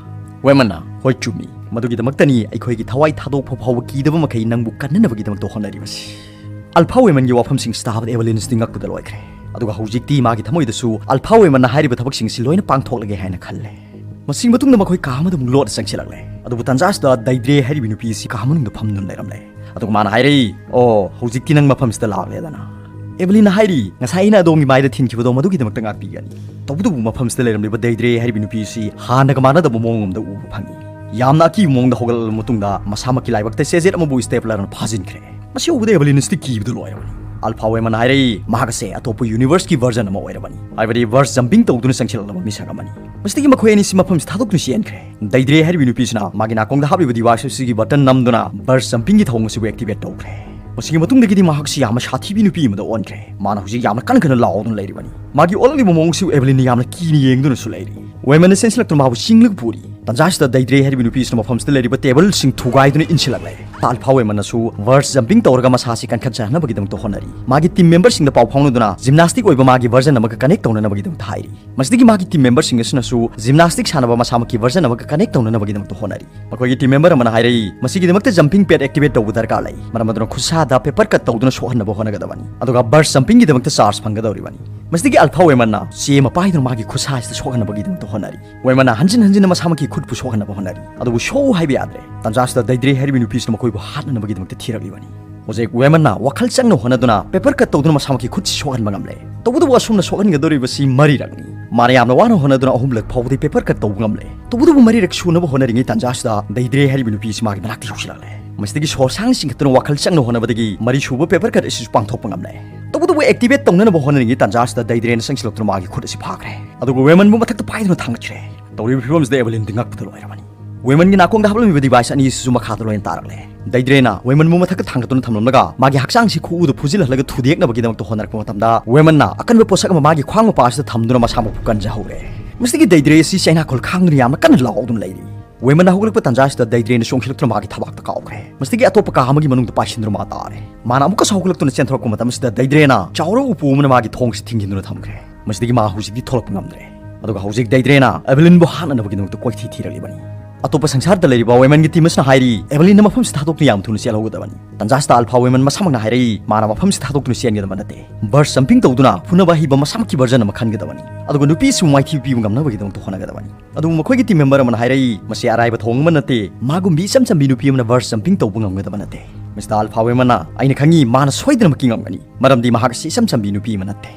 ꯋꯦꯃꯟꯅ, "ꯍꯣꯏ, ꯆꯨꯝꯃꯤ꯫ ꯃꯗꯨꯒꯤꯗꯃꯛꯇꯅꯤ ꯑꯩꯈꯣꯏꯒꯤ ꯊꯋꯥꯏ ꯊꯥꯗꯣꯛꯄ ꯐꯥꯎꯕ ꯀꯤꯗꯕ ꯃꯈꯩ ꯅꯪꯕꯨ ꯀꯟꯅꯅꯕꯒꯤꯗꯃꯛꯇ ꯍꯣꯠꯅꯔꯤꯕꯁꯤ꯫" ꯑꯜꯐꯥ ꯋꯦꯃꯟꯒꯤ ꯋꯥꯐꯝꯁꯤꯡꯁꯤ ꯇꯥꯕꯗ ꯑꯦꯚꯦꯂꯤꯟꯁꯇꯤ ꯉꯛꯄꯗ ꯂꯣꯏꯈ꯭ꯔꯦ꯫ ꯑꯗꯨꯒ ꯍꯧꯖꯤꯛꯇꯤ ꯃꯥꯒꯤ ꯊꯃꯣꯏꯗꯁꯨ ꯑꯜꯐꯥ ꯋꯦꯃꯟꯅ ꯍꯥꯏꯔꯤꯕ ꯊꯕꯛꯁꯤꯡ ꯑꯁꯤ ꯂꯣꯏꯅ ꯄꯥꯡꯊꯣꯛꯂꯒꯦ ꯍꯥꯏꯅ ꯈꯜꯂꯦ꯫ ꯃꯁꯤꯒꯤ ꯃꯇꯨꯡꯗ ꯃꯈꯣꯏ ꯀꯥ ꯑꯃꯗ ꯑꯃꯨꯛ ꯂꯣꯠꯅ ꯆꯪꯁꯤꯜꯂꯛꯂꯦ꯫ ꯑꯗꯨꯕꯨ ꯇꯟꯖꯥꯁꯤꯗ ꯗꯩꯗ꯭ꯔꯦ ꯍꯥꯏꯔꯤꯕ ꯅꯨꯄꯤ ꯑꯁꯤ ꯀꯥ ꯃꯅꯨꯡꯗ ꯐꯝꯗꯨꯅ ꯂꯩꯔꯝꯂꯦ꯫ ꯑꯗꯨꯒ ꯃꯥꯅ ꯍꯥꯏꯔꯛꯏ, "ꯑꯣ, ꯍꯧꯖꯤꯛꯇꯤ ꯅꯪ ꯃꯐꯝꯁꯤꯗ ꯂꯥꯛꯂꯦꯗꯅ꯫ ꯑꯦꯚꯦꯂꯤꯟꯅ ꯍꯥꯏꯔꯤ, ꯉꯁꯥꯏ ꯑꯩꯅ ꯑꯗꯣꯝꯒꯤ ꯃꯥꯏꯗ ꯊꯤꯟꯈꯤꯕꯗꯣ ꯃꯗꯨꯒꯤꯗꯃꯛꯇ ꯉꯥꯛꯄꯤꯒꯅꯤ꯫" ꯇꯧꯕꯇꯕꯨ ꯃꯐꯝꯁꯤꯗ ꯂꯩꯔꯝꯂꯤꯕ ꯗꯩꯗ꯭ꯔꯦ ꯍꯥꯏꯔꯤꯕ ꯅꯨꯄꯤ ꯑꯁꯤ ꯍꯥꯟꯅꯒ ꯃꯥꯟꯅꯗꯕ ꯃꯑꯣꯡ ꯑꯃꯗ ꯎꯕ ꯐꯪꯉꯤ꯫ ꯌꯥꯝꯅ ꯑꯀꯤꯕ ꯃꯑꯣꯡꯗ ꯍꯧꯒꯠꯂꯛꯂꯕ ꯃꯇꯨꯡꯗ ꯃꯁꯥꯃꯛꯀꯤ ꯂꯥꯏꯕꯛꯇ ꯆꯦꯖꯦꯠ ꯑꯃꯕꯨ ꯁ꯭ꯇꯦꯄ꯭ꯂꯔꯅ ꯐꯥꯖꯤꯟꯈ꯭ꯔꯦ꯫ ꯃꯁꯤ ꯎꯕꯗ ꯑꯦꯚꯦꯂꯤꯟꯁꯇꯤ ꯀꯤꯕꯗ ꯂꯣꯏꯔꯕꯅꯤ꯫ ꯑꯜꯐꯥ ꯋꯦꯃꯟꯅ ꯍꯥꯏꯔꯛꯏ, "ꯃꯍꯥꯛ ꯑꯁꯦ ꯑꯇꯣꯞꯄ ꯌꯨꯅꯤꯚꯔꯁꯀꯤ ꯚꯔꯖꯟ ꯑꯃ ꯑꯣꯏꯔꯕꯅꯤ, ꯍꯥꯏꯕꯗꯤ ꯚꯔꯁ ꯖꯝꯄꯤꯡ ꯇꯧꯗꯨꯅ ꯆꯪꯁꯤꯜꯂꯛꯂꯕ ꯃꯤꯁꯛ ꯑꯃꯅꯤ꯫" ꯃꯁꯤꯗꯒꯤ ꯃꯈꯣꯏ ꯑꯅꯤꯁꯤ ꯃꯐꯝꯁꯤ ꯊꯥꯗꯣꯛꯇꯨꯅ ꯆꯦꯟꯈ꯭ꯔꯦ꯫ ꯗꯩꯗ꯭ꯔꯦ ꯍꯥꯏꯔꯤꯕ ꯅꯨꯄꯤꯁꯤꯅ ꯃꯥꯒꯤ ꯅꯥꯀꯣꯡꯗ ꯍꯥꯞꯂꯤꯕ ꯗꯤꯚꯥꯏꯁ ꯑꯁꯤꯒꯤ ꯕꯇꯟ ꯅꯝꯗꯨꯅ ꯚꯔꯁ ꯖꯝꯄꯤꯡꯒꯤ ꯊꯧꯑꯣꯡ ꯑꯁꯤꯕꯨ ꯑꯦꯛꯇꯤꯚꯦꯠ ꯇꯧꯈ꯭ꯔꯦ꯫ ꯃꯁꯤꯒꯤ ꯃꯇꯨꯡꯗꯒꯤꯗꯤ ꯃꯍꯥꯛꯁꯤ ꯌꯥꯝꯅ ꯁꯥꯊꯤꯕꯤ ꯅꯨꯄꯤ ꯑꯃꯗ ꯑꯣꯟꯈ꯭ꯔꯦ꯫ ꯃꯥꯅ ꯍꯧꯖꯤꯛ ꯌꯥꯝꯅ ꯀꯟꯅ ꯀꯟꯅ ꯂꯥꯎꯗꯨꯅ ꯂꯩꯔꯤꯕꯅꯤ꯫ ꯃꯥꯒꯤ ꯑꯣꯜꯂꯛꯂꯤꯕ ꯃꯑꯣꯡꯁꯤꯕꯨ ꯑꯦꯚꯦꯂꯤꯟꯅ ꯌꯥꯝꯅ ꯀꯤꯅ ꯌꯦꯡꯗꯨꯅꯁꯨ ꯂꯩꯔꯤ꯫ ꯋꯦꯃꯟꯅ ꯆꯦꯟꯁꯤꯜꯂꯛꯇꯨꯅ ꯃꯥꯕꯨ ꯆꯤꯡꯂꯒ ꯄꯨꯔꯤ꯫ ꯇꯟꯖꯥꯁꯤꯗ ꯗꯩꯗ꯭ꯔꯦ ꯍꯥꯏꯔꯤꯕ ꯅꯨꯄꯤꯁꯤꯅ ꯃꯐꯝꯁꯤꯗ ꯂꯩꯔꯤꯕ ꯇꯦꯕꯜꯁꯤꯡ ꯊꯨꯒꯥꯏꯗꯨꯅ ꯏꯟꯁꯤꯜꯂꯛꯂꯦ꯫ ꯇꯥ ꯑꯜꯐꯥ ꯋꯦꯃꯟꯅꯁꯨ verse jumping ꯇꯧꯔꯒ ꯃꯁꯥꯁꯤ ꯀꯟꯈꯠꯆꯅꯕꯒꯤꯗꯃꯛꯇ ꯍꯣꯠꯅꯔꯤ꯫ ꯃꯥꯒꯤ team memberꯁꯤꯡꯗ ꯄꯥꯎ ꯐꯥꯎꯅꯗꯨꯅ gymnastic ꯑꯣꯏꯕ ꯃꯥꯒꯤ version ꯑꯃꯒ connect ꯇꯧꯅꯅꯕꯒꯤꯗꯃꯛꯇ ꯍꯥꯏꯔꯤ꯫ ꯃꯁꯤꯗꯒꯤ ꯃꯥꯒꯤ team memberꯁꯤꯡ ꯑꯁꯤꯅꯁꯨ gymnastic ꯁꯥꯟꯅꯕ ꯃꯁꯥꯃꯛꯀꯤ version ꯑꯃꯒ connect ꯇꯧꯅꯅꯕꯒꯤꯗꯃꯛꯇ ꯍꯣꯠꯅꯔꯤ꯫ ꯃꯈꯣꯏꯒꯤ team member ꯑꯃꯅ ꯍꯥꯏꯔꯛꯏ, ꯃꯁꯤꯒꯤꯗꯃꯛꯇ jumping pad activate ꯇꯧꯕ ꯗꯔꯀꯥꯔ ꯂꯩ, ꯃꯔꯝ ꯑꯗꯨꯅ ꯈꯨꯠꯁꯥꯗ paper cut ꯇꯧꯗꯨꯅ ꯁꯣꯛꯍꯟꯅꯕ ꯍꯣꯠꯅꯒꯗꯕꯅꯤ, ꯑꯗꯨꯒ verse jumpingꯒꯤꯗꯃꯛꯇ charge ꯐꯪꯒꯗꯧꯔꯤꯕꯅꯤ꯫ ꯃꯁꯤꯗꯒꯤ ꯑꯜꯐꯥ ꯋꯦꯃꯟꯅ ꯆꯦ ꯑꯃ ꯄꯥꯏꯗꯨꯅ ꯃꯥꯒꯤ ꯈꯨꯠꯁꯥꯁꯤꯗ ꯁꯣꯛꯍꯟꯅꯕꯒꯤꯗꯃꯛꯇ ꯍꯣꯠꯅꯔꯤ꯫ ꯋꯦꯃꯟꯅ ꯍꯟꯖꯤꯟ ꯍꯟꯖꯤꯟꯅ ꯃꯁꯥꯃꯛꯀꯤ ꯈꯨꯠꯄꯨ ꯁꯣꯛꯍꯟꯅꯕ ꯍꯣꯠꯅꯔꯤ, ꯑꯗꯨꯕꯨ ꯁꯣꯛꯎ ꯍꯥꯏꯕ ꯌꯥꯗ꯭ꯔꯦ꯫ ꯇꯟꯖꯥꯁꯤꯗ ꯗꯩꯗ꯭ꯔꯦ ꯍꯥꯏꯔꯤꯕ ꯅꯨꯄꯤꯁꯤꯅ ꯃꯈꯣꯏꯕꯨ ꯍꯥꯠꯅꯅꯕꯒꯤꯗꯃꯛꯇ ꯊꯤꯔꯛꯂꯤꯕꯅꯤ꯫ ꯍꯧꯖꯤꯛ ꯋꯦꯃꯟꯅ ꯋꯥꯈꯜ ꯆꯪꯅ ꯍꯣꯠꯅꯗꯨꯅ paper cut ꯇꯧꯗꯨꯅ ꯃꯁꯥꯃꯛꯀꯤ ꯈꯨꯠꯁꯤ ꯁꯣꯛꯍꯟꯕ ꯉꯝꯂꯦ꯫ ꯇꯧꯕꯇꯕꯨ ꯑꯁꯨꯝꯅ ꯁꯣꯛꯍꯟꯒꯗꯧꯔꯤꯕꯁꯤ ꯃꯔꯤꯔꯛꯅꯤ꯫ ꯃꯥꯅ ꯌꯥꯝꯅ ꯋꯥꯅ ꯍꯣꯠꯅꯗꯨꯅ ꯑꯍꯨꯝꯂꯛ ꯐꯥꯎꯕꯗꯤ paper cut ꯇꯧꯕ ꯉꯝꯂꯦ꯫ ꯇꯧꯕꯇꯕꯨ ꯃꯔꯤꯔꯛ ꯁꯨꯅꯕ ꯍꯣꯠꯅꯔꯤꯉꯩ ꯇꯟꯖꯥꯁꯤꯗ ꯗꯩꯗ꯭ꯔꯦ ꯍꯥꯏꯔꯤꯕ ꯅꯨꯄꯤ ꯑꯁꯤ ꯃꯥꯒꯤ ꯃꯅꯥꯛꯇ ꯌꯧꯁꯤꯜꯂꯛꯂꯦ꯫ ꯃꯁꯤꯗꯒꯤ ꯁꯣꯔ ꯁꯥꯡꯅ ꯆꯤꯡꯈꯠꯇꯨꯅ ꯋꯥꯈꯜ ꯆꯪꯅ ꯍꯣꯠꯅꯕꯗꯒꯤ ꯃꯔꯤꯁꯨꯕ paper cut ꯑꯁꯤꯁꯨ ꯄꯥꯡꯊꯣꯛꯄ ꯉꯝꯂꯦ꯫ ꯇꯧꯕꯇꯕꯨ activate ꯇꯧꯅꯅꯕ ꯍꯣꯠꯅꯔꯤꯉꯩ ꯇꯟꯖꯥꯁꯤꯗ ꯗꯩꯗ꯭ꯔꯦꯅ ꯆꯪꯁꯤꯜꯂꯛꯇꯨꯅ ꯃꯥꯒꯤ ꯈꯨꯠ ꯑꯁꯤ ꯐꯥꯈ꯭ꯔꯦ, ꯑꯗꯨꯒ ꯋꯦꯃꯟꯕꯨ ꯃꯊꯛꯇ ꯄꯥꯏꯗꯨꯅ ꯊꯥꯡꯒꯠꯈ꯭ꯔꯦ꯫ ꯇꯧꯔꯤꯕ ꯐꯤꯕꯝꯁꯤꯗ ꯑꯦꯕꯦꯂꯤꯟꯗꯤ ꯉꯛꯄꯗ ꯂꯣꯏꯔꯕꯅꯤ꯫ ꯋꯦꯃꯟꯒꯤ ꯅꯥꯀꯣꯡꯗ ꯍꯥꯞꯂꯝꯃꯤꯕ device ꯑꯅꯤ ꯑꯁꯤꯁꯨ ꯃꯈꯥꯗ ꯂꯣꯏꯅ ꯇꯥꯔꯛꯂꯦ꯫ ꯗꯩꯗ꯭ꯔꯦꯅ ꯋꯦꯃꯟꯕꯨ ꯃꯊꯛꯇ ꯊꯥꯡꯒꯠꯇꯨꯅ ꯊꯝꯂꯝꯂꯒ ꯃꯥꯒꯤ ꯍꯛꯆꯥꯡꯁꯤ ꯈꯨꯎꯗ ꯐꯨꯖꯤꯜꯍꯜꯂꯒ ꯊꯨꯗꯦꯛꯅꯕꯒꯤꯗꯃꯛꯇ ꯍꯣꯠꯅꯔꯛꯄ ꯃꯇꯝꯗ, ꯋꯦꯃꯟꯅ ꯑꯀꯟꯕ ꯄꯣꯠꯁꯛ ꯑꯃ ꯃꯥꯒꯤ ꯈ꯭ꯋꯥꯡ ꯃꯄꯥ ꯑꯁꯤꯗ ꯊꯝꯗꯨꯅ ꯃꯁꯥꯃꯛꯄꯨ ꯀꯟꯖꯍꯧꯔꯦ꯫ ꯃꯁꯤꯗꯒꯤ ꯗꯩꯗ꯭ꯔꯦ ꯑꯁꯤ ꯆꯩꯅꯥꯈꯣꯜ ꯈꯥꯡꯗꯨꯅ ꯌꯥꯝꯅ ꯀꯟꯅ ꯂꯥꯎꯗꯨꯅ ꯂꯩꯔꯤ꯫ ꯋꯦꯃꯟꯅ ꯍꯧꯒꯠꯂꯛꯄ ꯇꯥꯟꯖꯥ ꯑꯁꯤꯗ ꯗꯩꯗ꯭ꯔꯦꯅ ꯆꯣꯡꯁꯤꯜꯂꯛꯇꯨꯅ ꯃꯥꯒꯤ ꯊꯕꯥꯛꯇ ꯀꯥꯎꯈ꯭ꯔꯦ꯫ ꯃꯁꯤꯗꯒꯤ ꯑꯇꯣꯞꯄ ꯀꯥ ꯑꯃꯒꯤ ꯃꯅꯨꯡꯗ ꯄꯥꯏꯁꯤꯟꯗꯨꯅ ꯃꯥ ꯇꯥꯔꯦ꯫ ꯃꯥꯅ ꯑꯃꯨꯛꯀꯁꯨ ꯍꯧꯒꯠꯂꯛꯇꯨꯅ ꯆꯦꯟꯊꯣꯔꯛꯄ ꯃꯇꯝ ꯑꯁꯤꯗ ꯗꯩꯗ꯭ꯔꯦꯅ ꯆꯥꯎꯔꯕ ꯎꯄꯨ ꯑꯃꯅ ꯃꯥꯒꯤ ꯊꯣꯡꯁꯤ ꯊꯤꯡꯖꯤꯟꯗꯨꯅ ꯊꯝꯈ꯭ꯔꯦ꯫ ꯃꯁꯤꯗꯒꯤ ꯃꯥ ꯍꯧꯖꯤꯛꯇꯤ ꯊꯣꯛꯂꯛꯄ ꯉꯝꯗ꯭ꯔꯦ꯫ ꯑꯗꯨꯒ ꯍꯧꯖꯤꯛ ꯗꯩꯗ꯭ꯔꯦꯅ ꯑꯦꯕꯦꯂꯤꯟꯕꯨ ꯍꯥꯠꯅꯅꯕꯒꯤꯗꯃꯛꯇ ꯀꯣꯏꯊꯤ ꯊꯤꯔꯛꯂꯤꯕꯅꯤ꯫ ꯑꯇꯣꯞꯄ ꯁꯪꯁꯥꯔꯗ ꯂꯩꯔꯤꯕ ꯋꯦꯃꯟꯒꯤ team ꯑꯁꯤꯅ ꯍꯥꯏꯔꯤ, ꯑꯦꯕꯦꯂꯤꯟꯅ ꯃꯐꯝꯁꯤ ꯊꯥꯗꯣꯛꯇꯨꯅ ꯌꯥꯝ ꯊꯨꯅ ꯆꯦꯜꯍꯧꯒꯗꯕꯅꯤ꯫ ꯇꯟꯖꯥꯁꯤꯗ ꯑꯜꯐꯥ ꯋꯦꯃꯟ ꯃꯁꯥꯃꯛꯅ ꯍꯥꯏꯔꯛꯏ, ꯃꯥꯅ ꯃꯐꯝꯁꯤ ꯊꯥꯗꯣꯛꯇꯨꯅ ꯆꯦꯟꯒꯗꯕ ꯅꯠꯇꯦ꯫ verse jumping ꯇꯧꯗꯨꯅ ꯐꯨꯅꯕ ꯑꯍꯩꯕ ꯃꯁꯥꯃꯛꯀꯤ version ꯑꯃ ꯈꯟꯒꯗꯕꯅꯤ, ꯑꯗꯨꯒ ꯅꯨꯄꯤꯁꯤꯕꯨ ꯃꯥꯏꯊꯤꯕ ꯄꯤꯕ ꯉꯝꯅꯕꯒꯤꯗꯃꯛꯇ ꯍꯣꯠꯅꯒꯗꯕꯅꯤ꯫ ꯑꯗꯨꯕꯨ ꯃꯈꯣꯏꯒꯤ team member ꯑꯃꯅ ꯍꯥꯏꯔꯛꯏ, ꯃꯁꯤ ꯑꯔꯥꯏꯕ ꯊꯧꯑꯣꯡ ꯑꯃ ꯅꯠꯇꯦ꯫ ꯃꯥꯒꯨꯝꯕꯤ ꯏꯆꯝ ꯆꯝꯕꯤ ꯅꯨꯄꯤ ꯑꯃꯅ verse jumping ꯇꯧꯕ ꯉꯝꯒꯗꯕ ꯅꯠꯇꯦ꯫ ꯃꯤꯁꯇꯔ ꯑꯜꯐꯥ ꯋꯦꯃꯟꯅ, ꯑꯩꯅ ꯈꯪꯏ, ꯃꯥꯅ ꯁꯣꯏꯗꯅꯃꯛꯀꯤ ꯉꯝꯒꯅꯤ, ꯃꯔꯝꯗꯤ ꯃꯍꯥꯛ ꯑꯁꯤ ꯏꯆꯝ ꯆꯝꯕꯤ ꯅꯨꯄꯤ ꯑꯃ ꯅꯠꯇꯦ꯫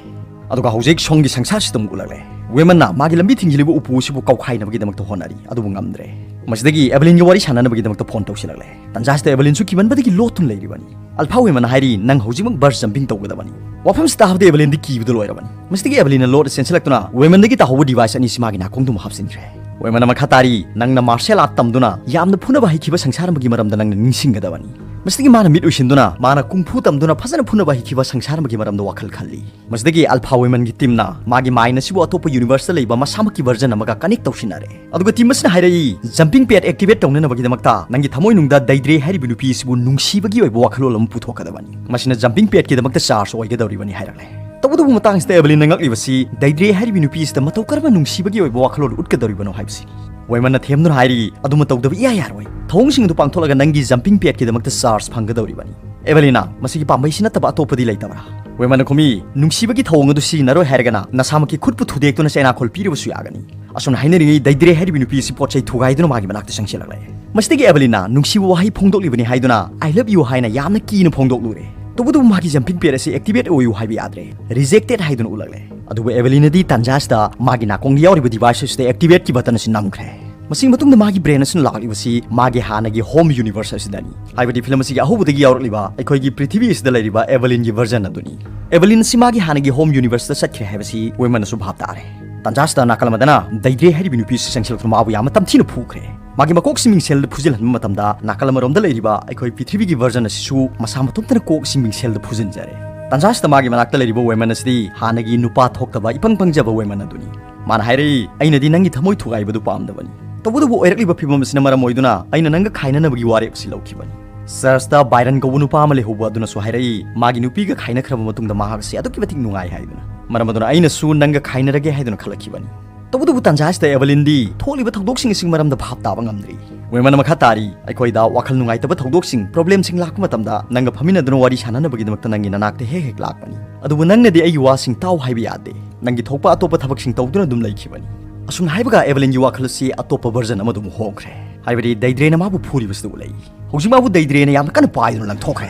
ꯑꯗꯨꯒ ꯍꯧꯖꯤꯛ ꯁꯣꯝꯒꯤ ꯁꯪꯁꯥꯔꯁꯤꯗ ꯑꯃꯨꯛ ꯎꯠꯂꯛꯂꯦ꯫ ꯋꯦꯃꯟꯅ ꯃꯥꯒꯤ ꯂꯝꯕꯤ ꯊꯤꯡꯖꯤꯜꯂꯤꯕ ꯎꯄꯨ ꯑꯁꯤꯕꯨ ꯀꯥꯎꯈꯥꯏꯅꯕꯒꯤꯗꯃꯛꯇ ꯍꯣꯠꯅꯔꯤ, ꯑꯗꯨꯕꯨ ꯉꯝꯗ꯭ꯔꯦ꯫ ꯃꯁꯤꯗꯒꯤ ꯑꯦꯕꯦꯂꯤꯟꯒ ꯋꯥꯔꯤ ꯁꯥꯟꯅꯅꯕꯒꯤꯗꯃꯛꯇ ꯐꯣꯟ ꯇꯧꯁꯤꯜꯂꯛꯂꯦ꯫ ꯇꯟꯖꯥꯁꯤꯗ ꯑꯦꯕꯦꯂꯤꯟꯁꯨ ꯀꯤꯃꯟꯕꯗꯒꯤ ꯂꯣꯠꯇꯨꯅ ꯂꯩꯔꯤꯕꯅꯤ꯫ ꯑꯜꯐꯥ ꯋꯦꯃꯟꯅ ꯍꯥꯏꯔꯤ, ꯅꯪ ꯍꯧꯖꯤꯛꯃꯛ verse jumping ꯇꯧꯒꯗꯕꯅꯤ꯫ ꯋꯥꯐꯝꯁꯤ ꯇꯥꯕꯗ ꯑꯦꯕꯦꯂꯤꯟꯗꯤ ꯀꯤꯕꯗ ꯂꯣꯏꯔꯕꯅꯤ꯫ ꯃꯁꯤꯗꯒꯤ ꯑꯦꯕꯦꯂꯤꯟꯅ ꯂꯣꯠꯅ ꯆꯦꯟꯁꯤꯜꯂꯛꯇꯨꯅ ꯋꯦꯃꯟꯗꯒꯤ ꯇꯥꯍꯧꯕ device ꯑꯅꯤꯁꯤ ꯃꯥꯒꯤ ꯅꯥꯀꯣꯡꯗꯨꯃ ꯍꯥꯞꯆꯤꯟꯈ꯭ꯔꯦ꯫ ꯋꯦꯃꯟꯅ ꯃꯈꯥ ꯇꯥꯔꯤ, ꯅꯪꯅ martial art ꯇꯝꯗꯨꯅ ꯌꯥꯝꯅ ꯐꯨꯅꯕ ꯍꯩꯈꯤꯕ ꯁꯪꯁꯥꯔ ꯑꯃꯒꯤ ꯃꯔꯝꯗ ꯅꯪꯅ ꯅꯤꯡꯁꯤꯡꯒꯗꯕꯅꯤ꯫ ꯃꯁꯤꯗꯒꯤ ꯃꯥꯅ ꯃꯤꯠ ꯎꯏꯁꯤꯟꯗꯨꯅ ꯃꯥꯅ ꯀꯨꯡꯐꯨ ꯇꯝꯗꯨꯅ ꯐꯖꯅ ꯐꯨꯅꯕ ꯍꯩꯈꯤꯕ ꯁꯪꯁꯥꯔ ꯑꯃꯒꯤ ꯃꯔꯝꯗ ꯋꯥꯈꯜ ꯈꯜꯂꯤ꯫ ꯃꯁꯤꯗꯒꯤ ꯑꯜꯐꯥ ꯋꯦꯃꯟꯒꯤ ꯇꯤꯝꯅ ꯃꯥꯒꯤ ꯃꯥꯏꯟ ꯑꯁꯤꯕꯨ ꯑꯇꯣꯞꯄ ꯌꯨꯅꯤꯚꯔꯁꯇ ꯂꯩꯕ ꯃꯁꯥꯃꯛꯀꯤ ꯚꯔꯖꯟ ꯑꯃꯒ ꯀꯅꯦꯛ ꯇꯧꯁꯤꯟꯅꯔꯦ꯫ ꯑꯗꯨꯒ ꯇꯤꯝ ꯑꯁꯤꯅ ꯍꯥꯏꯔꯛꯏ, ꯖꯝꯄꯤꯡ ꯄꯦꯗ ꯑꯦꯛꯇꯤꯚꯦꯠ ꯇꯧꯅꯅꯕꯒꯤꯗꯃꯛꯇ ꯅꯪꯒꯤ ꯊꯃꯣꯏꯅꯨꯡꯗ ꯗꯩꯗ꯭ꯔꯦ ꯍꯥꯏꯔꯤꯕ ꯅꯨꯄꯤ ꯑꯁꯤꯕꯨ ꯅꯨꯡꯁꯤꯕꯒꯤ ꯑꯣꯏꯕ ꯋꯥꯈꯜꯂꯣꯟ ꯑꯃ ꯄꯨꯊꯣꯛꯀꯗꯕꯅꯤ꯫ ꯃꯁꯤꯅ ꯖꯝꯄꯤꯡ ꯄꯦꯗꯀꯤꯗꯃꯛꯇ ꯆꯥꯔꯖ ꯑꯣꯏꯒꯗꯧꯔꯤꯕꯅꯤ ꯍꯥꯏꯔꯛꯂꯦ꯫ ꯇꯧꯕꯇꯕꯨ ꯃꯇꯥꯡꯁꯤꯗ ꯑꯦꯚꯦꯂꯤꯟꯅ ꯉꯛꯂꯤꯕꯁꯤ ꯗꯩꯗ꯭ꯔꯦ ꯍꯥꯏꯔꯤꯕ ꯅꯨꯄꯤ ꯑꯁꯤꯗ ꯃꯇꯧ ꯀꯔꯝꯕ ꯅꯨꯡꯁꯤꯕꯒꯤ ꯑꯣꯏꯕ ꯋꯥꯈꯜꯂꯣꯟ ꯎꯠꯀꯗꯧꯔꯤꯕꯅꯣ ꯍꯥꯏꯕꯁꯤꯅꯤ꯫ ꯋꯦꯃꯟꯅ ꯊꯦꯝꯗꯨꯅ ꯍꯥꯏꯔꯤ, ꯑꯗꯨꯃ ꯇꯧꯗꯕ ꯏꯌꯥ ꯌꯥꯔꯣꯏ꯫ ꯊꯧꯑꯣꯡꯁꯤꯡ ꯑꯗꯨ ꯄꯥꯡꯊꯣꯛꯂꯒ ꯅꯪꯒꯤ ꯖꯝꯄꯤꯡ ꯄꯦꯗꯀꯤꯗꯃꯛꯇ ꯆꯥꯔꯖ ꯐꯪꯒꯗꯧꯔꯤꯕꯅꯤ꯫ ꯑꯦꯚꯦꯂꯤꯅ, ꯃꯁꯤꯒꯤ ꯄꯥꯝꯕꯩꯁꯤ ꯅꯠꯇꯕ ꯑꯇꯣꯞꯄꯗꯤ ꯂꯩꯇꯕ꯭ꯔꯥ? ꯋꯦꯃꯟꯅ ꯈꯨꯝꯃꯤ, ꯅꯨꯡꯁꯤꯕꯒꯤ ꯊꯧꯑꯣꯡ ꯑꯗꯨ ꯁꯤꯖꯤꯟꯅꯔꯣꯏ ꯍꯥꯏꯔꯒꯅ ꯅꯁꯥꯃꯛꯀꯤ ꯈꯨꯠꯄꯨ ꯊꯨꯗꯦꯛꯇꯨꯅ ꯆꯩꯅꯥꯈꯣꯜ ꯄꯤꯔꯕꯁꯨ ꯌꯥꯒꯅꯤ꯫ ꯑꯁꯨꯝꯅ ꯍꯥꯏꯅꯔꯤꯉꯩ ꯗꯩꯗ꯭ꯔꯦ ꯍꯥꯏꯔꯤꯕ ꯅꯨꯄꯤ ꯑꯁꯤ ꯄꯣꯠ ꯆꯩ ꯊꯨꯒꯥꯏꯗꯨꯅ ꯃꯥꯒꯤ ꯃꯅꯥꯛꯇ ꯆꯪꯁꯤꯜꯂꯛꯂꯦ꯫ ꯃꯁꯤꯗꯒꯤ ꯑꯦꯚꯦꯂꯤꯟꯅ ꯅꯨꯡꯁꯤꯕ ꯋꯥꯍꯩ ꯐꯣꯡꯗꯣꯛꯂꯤꯕꯅꯤ ꯍꯥꯏꯗꯨꯅ "I love you" ꯍꯥꯏꯅ ꯌꯥꯝꯅ ꯀꯤꯅ ꯐꯣꯡꯗꯣꯛꯂꯨꯔꯦ꯫ ꯇꯧꯕꯇꯕꯨ ꯃꯥꯒꯤ ꯖꯝꯄꯤꯡ ꯄꯦꯗ ꯑꯁꯤ ꯑꯦꯛꯇꯤꯚꯦꯠ ꯑꯣꯏꯌꯨ ꯍꯥꯏꯕ ꯌꯥꯗ꯭ꯔꯦ꯫ ꯔꯤꯖꯦꯛꯇꯦꯗ ꯍꯥꯏꯗꯨꯅ ꯎꯠꯂꯛꯂꯦ꯫ ꯑꯗꯨꯕꯨ ꯑꯦꯚꯦꯂꯤꯟꯅꯗꯤ ꯇꯥꯟꯖꯥ ꯑꯁꯤꯗ ꯃꯥꯒꯤ ꯅꯥꯀꯣꯡꯗ ꯌꯥꯎꯔꯤꯕ ꯗꯤꯚꯥꯏꯁ ꯑꯁꯤꯗ ꯑꯦꯛꯇꯤꯚꯦꯠꯀꯤ ꯕꯇꯟ ꯑꯁꯤ ꯅꯝꯈ꯭ꯔꯦ꯫ ꯃꯁꯤꯒꯤ ꯃꯇꯨꯡꯗ ꯃꯥꯒꯤ ꯕ꯭ꯔꯦꯟ ꯑꯁꯤꯅ ꯂꯥꯛꯂꯤꯕꯁꯤ ꯃꯥꯒꯤ ꯍꯥꯟꯅꯒꯤ ꯍꯣꯝ ꯌꯨꯅꯤꯚꯔꯁ ꯑꯁꯤꯗꯅꯤ꯫ ꯍꯥꯏꯕꯗꯤ ꯐꯤꯂꯝ ꯑꯁꯤꯒꯤ ꯑꯍꯧꯕꯗꯒꯤ ꯌꯥꯎꯔꯛꯂꯤꯕ ꯑꯩꯈꯣꯏꯒꯤ ꯄ꯭ꯔꯤꯊꯤꯕꯤ ꯑꯁꯤꯗ ꯂꯩꯔꯤꯕ ꯑꯦꯚꯦꯂꯤꯟꯒꯤ ꯚꯔꯖꯟ ꯑꯗꯨꯅꯤ꯫ ꯑꯦꯚꯦꯂꯤꯟ ꯑꯁꯤ ꯃꯥꯒꯤ ꯍꯥꯟꯅꯒꯤ ꯍꯣꯝ ꯌꯨꯅꯤꯚꯔꯁꯇ ꯆꯠꯈ꯭ꯔꯦ ꯍꯥꯏꯕꯁꯤ ꯋꯦꯃꯟꯅꯁꯨ ꯚꯥꯞ ꯇꯥꯔꯦ꯫ ꯇꯥꯟꯖꯥꯁꯤꯗ ꯅꯥꯀꯜ ꯑꯃꯗꯅ ꯗꯩꯗ꯭ꯔꯦ ꯍꯥꯏꯔꯤꯕ ꯅꯨꯄꯤ ꯑꯁꯤ ꯆꯪꯁꯤꯜꯂꯛꯇꯨꯅ ꯃꯥꯕꯨ ꯌꯥꯝꯅ ꯇꯝꯊꯤꯅ ꯐꯨꯈ꯭ꯔꯦ꯫ ꯃꯥꯒꯤ ꯃꯀꯣꯛꯁꯤ ꯃꯤꯡꯁꯦꯜꯗ ꯐꯨꯖꯤꯜꯍꯟꯕ ꯃꯇꯝꯗ ꯅꯥꯀꯜ ꯑꯃꯔꯣꯝꯗ ꯂꯩꯔꯤꯕ ꯑꯩꯈꯣꯏ ꯄ꯭ꯔꯤꯊꯤꯕꯤꯒꯤ ꯚꯔꯖꯟ ꯑꯁꯤꯁꯨ ꯃꯁꯥ ꯃꯇꯣꯝꯇꯅ ꯀꯣꯛꯁꯤ ꯃꯤꯡꯁꯦꯜꯗ ꯐꯨꯖꯤꯟꯖꯔꯦ꯫ ꯇꯥꯟꯖꯥꯁꯤꯗ ꯃꯥꯒꯤ ꯃꯅꯥꯛꯇ ꯂꯩꯔꯤꯕ ꯋꯦꯃꯟ ꯑꯁꯤꯗꯤ ꯍꯥꯟꯅꯒꯤ ꯅꯨꯄꯥ ꯊꯣꯛꯇꯕ ꯏꯄꯪ ꯄꯪꯖꯕ ꯋꯦꯃꯟ ꯑꯗꯨꯅꯤ꯫ ꯃꯥꯅ ꯍꯥꯏꯔꯛꯏ, "ꯑꯩꯅꯗꯤ ꯅꯪꯒꯤ ꯊꯃꯣꯏ ꯊꯨꯒꯥꯏꯕꯗꯨ ꯄꯥꯝꯗꯕꯅꯤ꯫ ꯇꯧꯕꯇꯕꯨ ꯑꯣꯏꯔꯛꯂꯤꯕ ꯐꯤꯕꯝ ꯑꯁꯤꯅ ꯃꯔꯝ ꯑꯣꯏꯗꯨꯅ ꯑꯩꯅ ꯅꯪꯒ ꯈꯥꯏꯅꯅꯕꯒꯤ ꯋꯥꯔꯦꯞ ꯑꯁꯤ ꯂꯧꯈꯤꯕꯅꯤ꯫" ꯆꯔꯆꯇ ꯕꯥꯏꯔꯟ ꯀꯧꯕ ꯅꯨꯄꯥ ꯑꯃ ꯂꯩꯍꯧꯕ ꯑꯗꯨꯅꯁꯨ ꯍꯥꯏꯔꯛꯏ, ꯃꯥꯒꯤ ꯅꯨꯄꯤꯒ ꯈꯥꯏꯅꯈ꯭ꯔꯕ ꯃꯇꯨꯡꯗ ꯃꯍꯥꯛ ꯑꯁꯤ ꯑꯗꯨꯛꯀꯤ ꯃꯇꯤꯛ ꯅꯨꯡꯉꯥꯏ ꯍꯥꯏꯗꯨꯅ꯫ ꯃꯔꯝ ꯑꯗꯨꯅ ꯑꯩꯅꯁꯨ ꯅꯪꯒ ꯈꯥꯏꯅꯔꯒꯦ ꯍꯥꯏꯗꯨꯅ ꯈꯜꯂꯛꯈꯤꯕꯅꯤ꯫ ꯇꯧꯕꯇꯕꯨ ꯇꯥꯟꯖꯥ ꯑꯁꯤꯗ ꯑꯦꯚꯦꯂꯤꯟꯗꯤ ꯊꯣꯛꯂꯤꯕ ꯊꯧꯗꯣꯛꯁꯤꯡ ꯑꯁꯤꯒꯤ ꯃꯔꯝꯗ ꯚꯥꯞ ꯇꯥꯕ ꯉꯝꯗ꯭ꯔꯤ꯫ ꯋꯦꯃꯟꯅ ꯃꯈꯥ ꯇꯥꯔꯤ, "ꯑꯩꯈꯣꯏꯗ ꯋꯥꯈꯜ ꯅꯨꯡꯉꯥꯏꯇꯕ ꯊꯧꯗꯣꯛꯁꯤꯡ, ꯄ꯭ꯔꯣꯕ꯭ꯂꯦꯝꯁꯤꯡ ꯂꯥꯛꯄ ꯃꯇꯝꯗ ꯅꯪꯒ ꯐꯝꯃꯤꯟꯅꯗꯨꯅ ꯋꯥꯔꯤ ꯁꯥꯟꯅꯅꯕꯒꯤꯗꯃꯛꯇ ꯅꯪꯒꯤ ꯅꯅꯥꯛꯇ ꯍꯦꯛ ꯍꯦꯛ ꯂꯥꯛꯄꯅꯤ꯫ ꯑꯗꯨꯕꯨ ꯅꯪꯅꯗꯤ ꯑꯩꯒꯤ ꯋꯥꯁꯤꯡ ꯇꯥꯎ ꯍꯥꯏꯕ ꯌꯥꯗꯦ꯫ ꯅꯪꯒꯤ ꯊꯣꯛꯄ ꯑꯇꯣꯞꯄ ꯊꯕꯛꯁꯤꯡ ꯇꯧꯗꯨꯅ ꯑꯗꯨꯝ ꯂꯩꯈꯤꯕꯅꯤ꯫" ꯑꯁꯨꯝꯅ ꯍꯥꯏꯕꯒ ꯑꯦꯚꯦꯂꯤꯟꯒꯤ ꯋꯥꯈꯜ ꯑꯁꯤ ꯑꯇꯣꯞꯄ ꯚꯔꯖꯟ ꯑꯃꯗ ꯑꯃꯨꯛ ꯍꯣꯡꯈ꯭ꯔꯦ꯫ ꯍꯥꯏꯕꯗꯤ ꯗꯩꯗ꯭ꯔꯦꯅ ꯃꯥꯕꯨ ꯐꯨꯔꯤꯕꯁꯤꯗ ꯎꯠꯂꯛꯏ꯫ ꯍꯧꯖꯤꯛ ꯃꯥꯕꯨ ꯗꯩꯗ꯭ꯔꯦꯅ ꯌꯥꯝꯅ ꯀꯟꯅ ꯄꯥꯏꯗꯨꯅ ꯂꯪꯊꯣꯛꯈ꯭ꯔꯦ꯫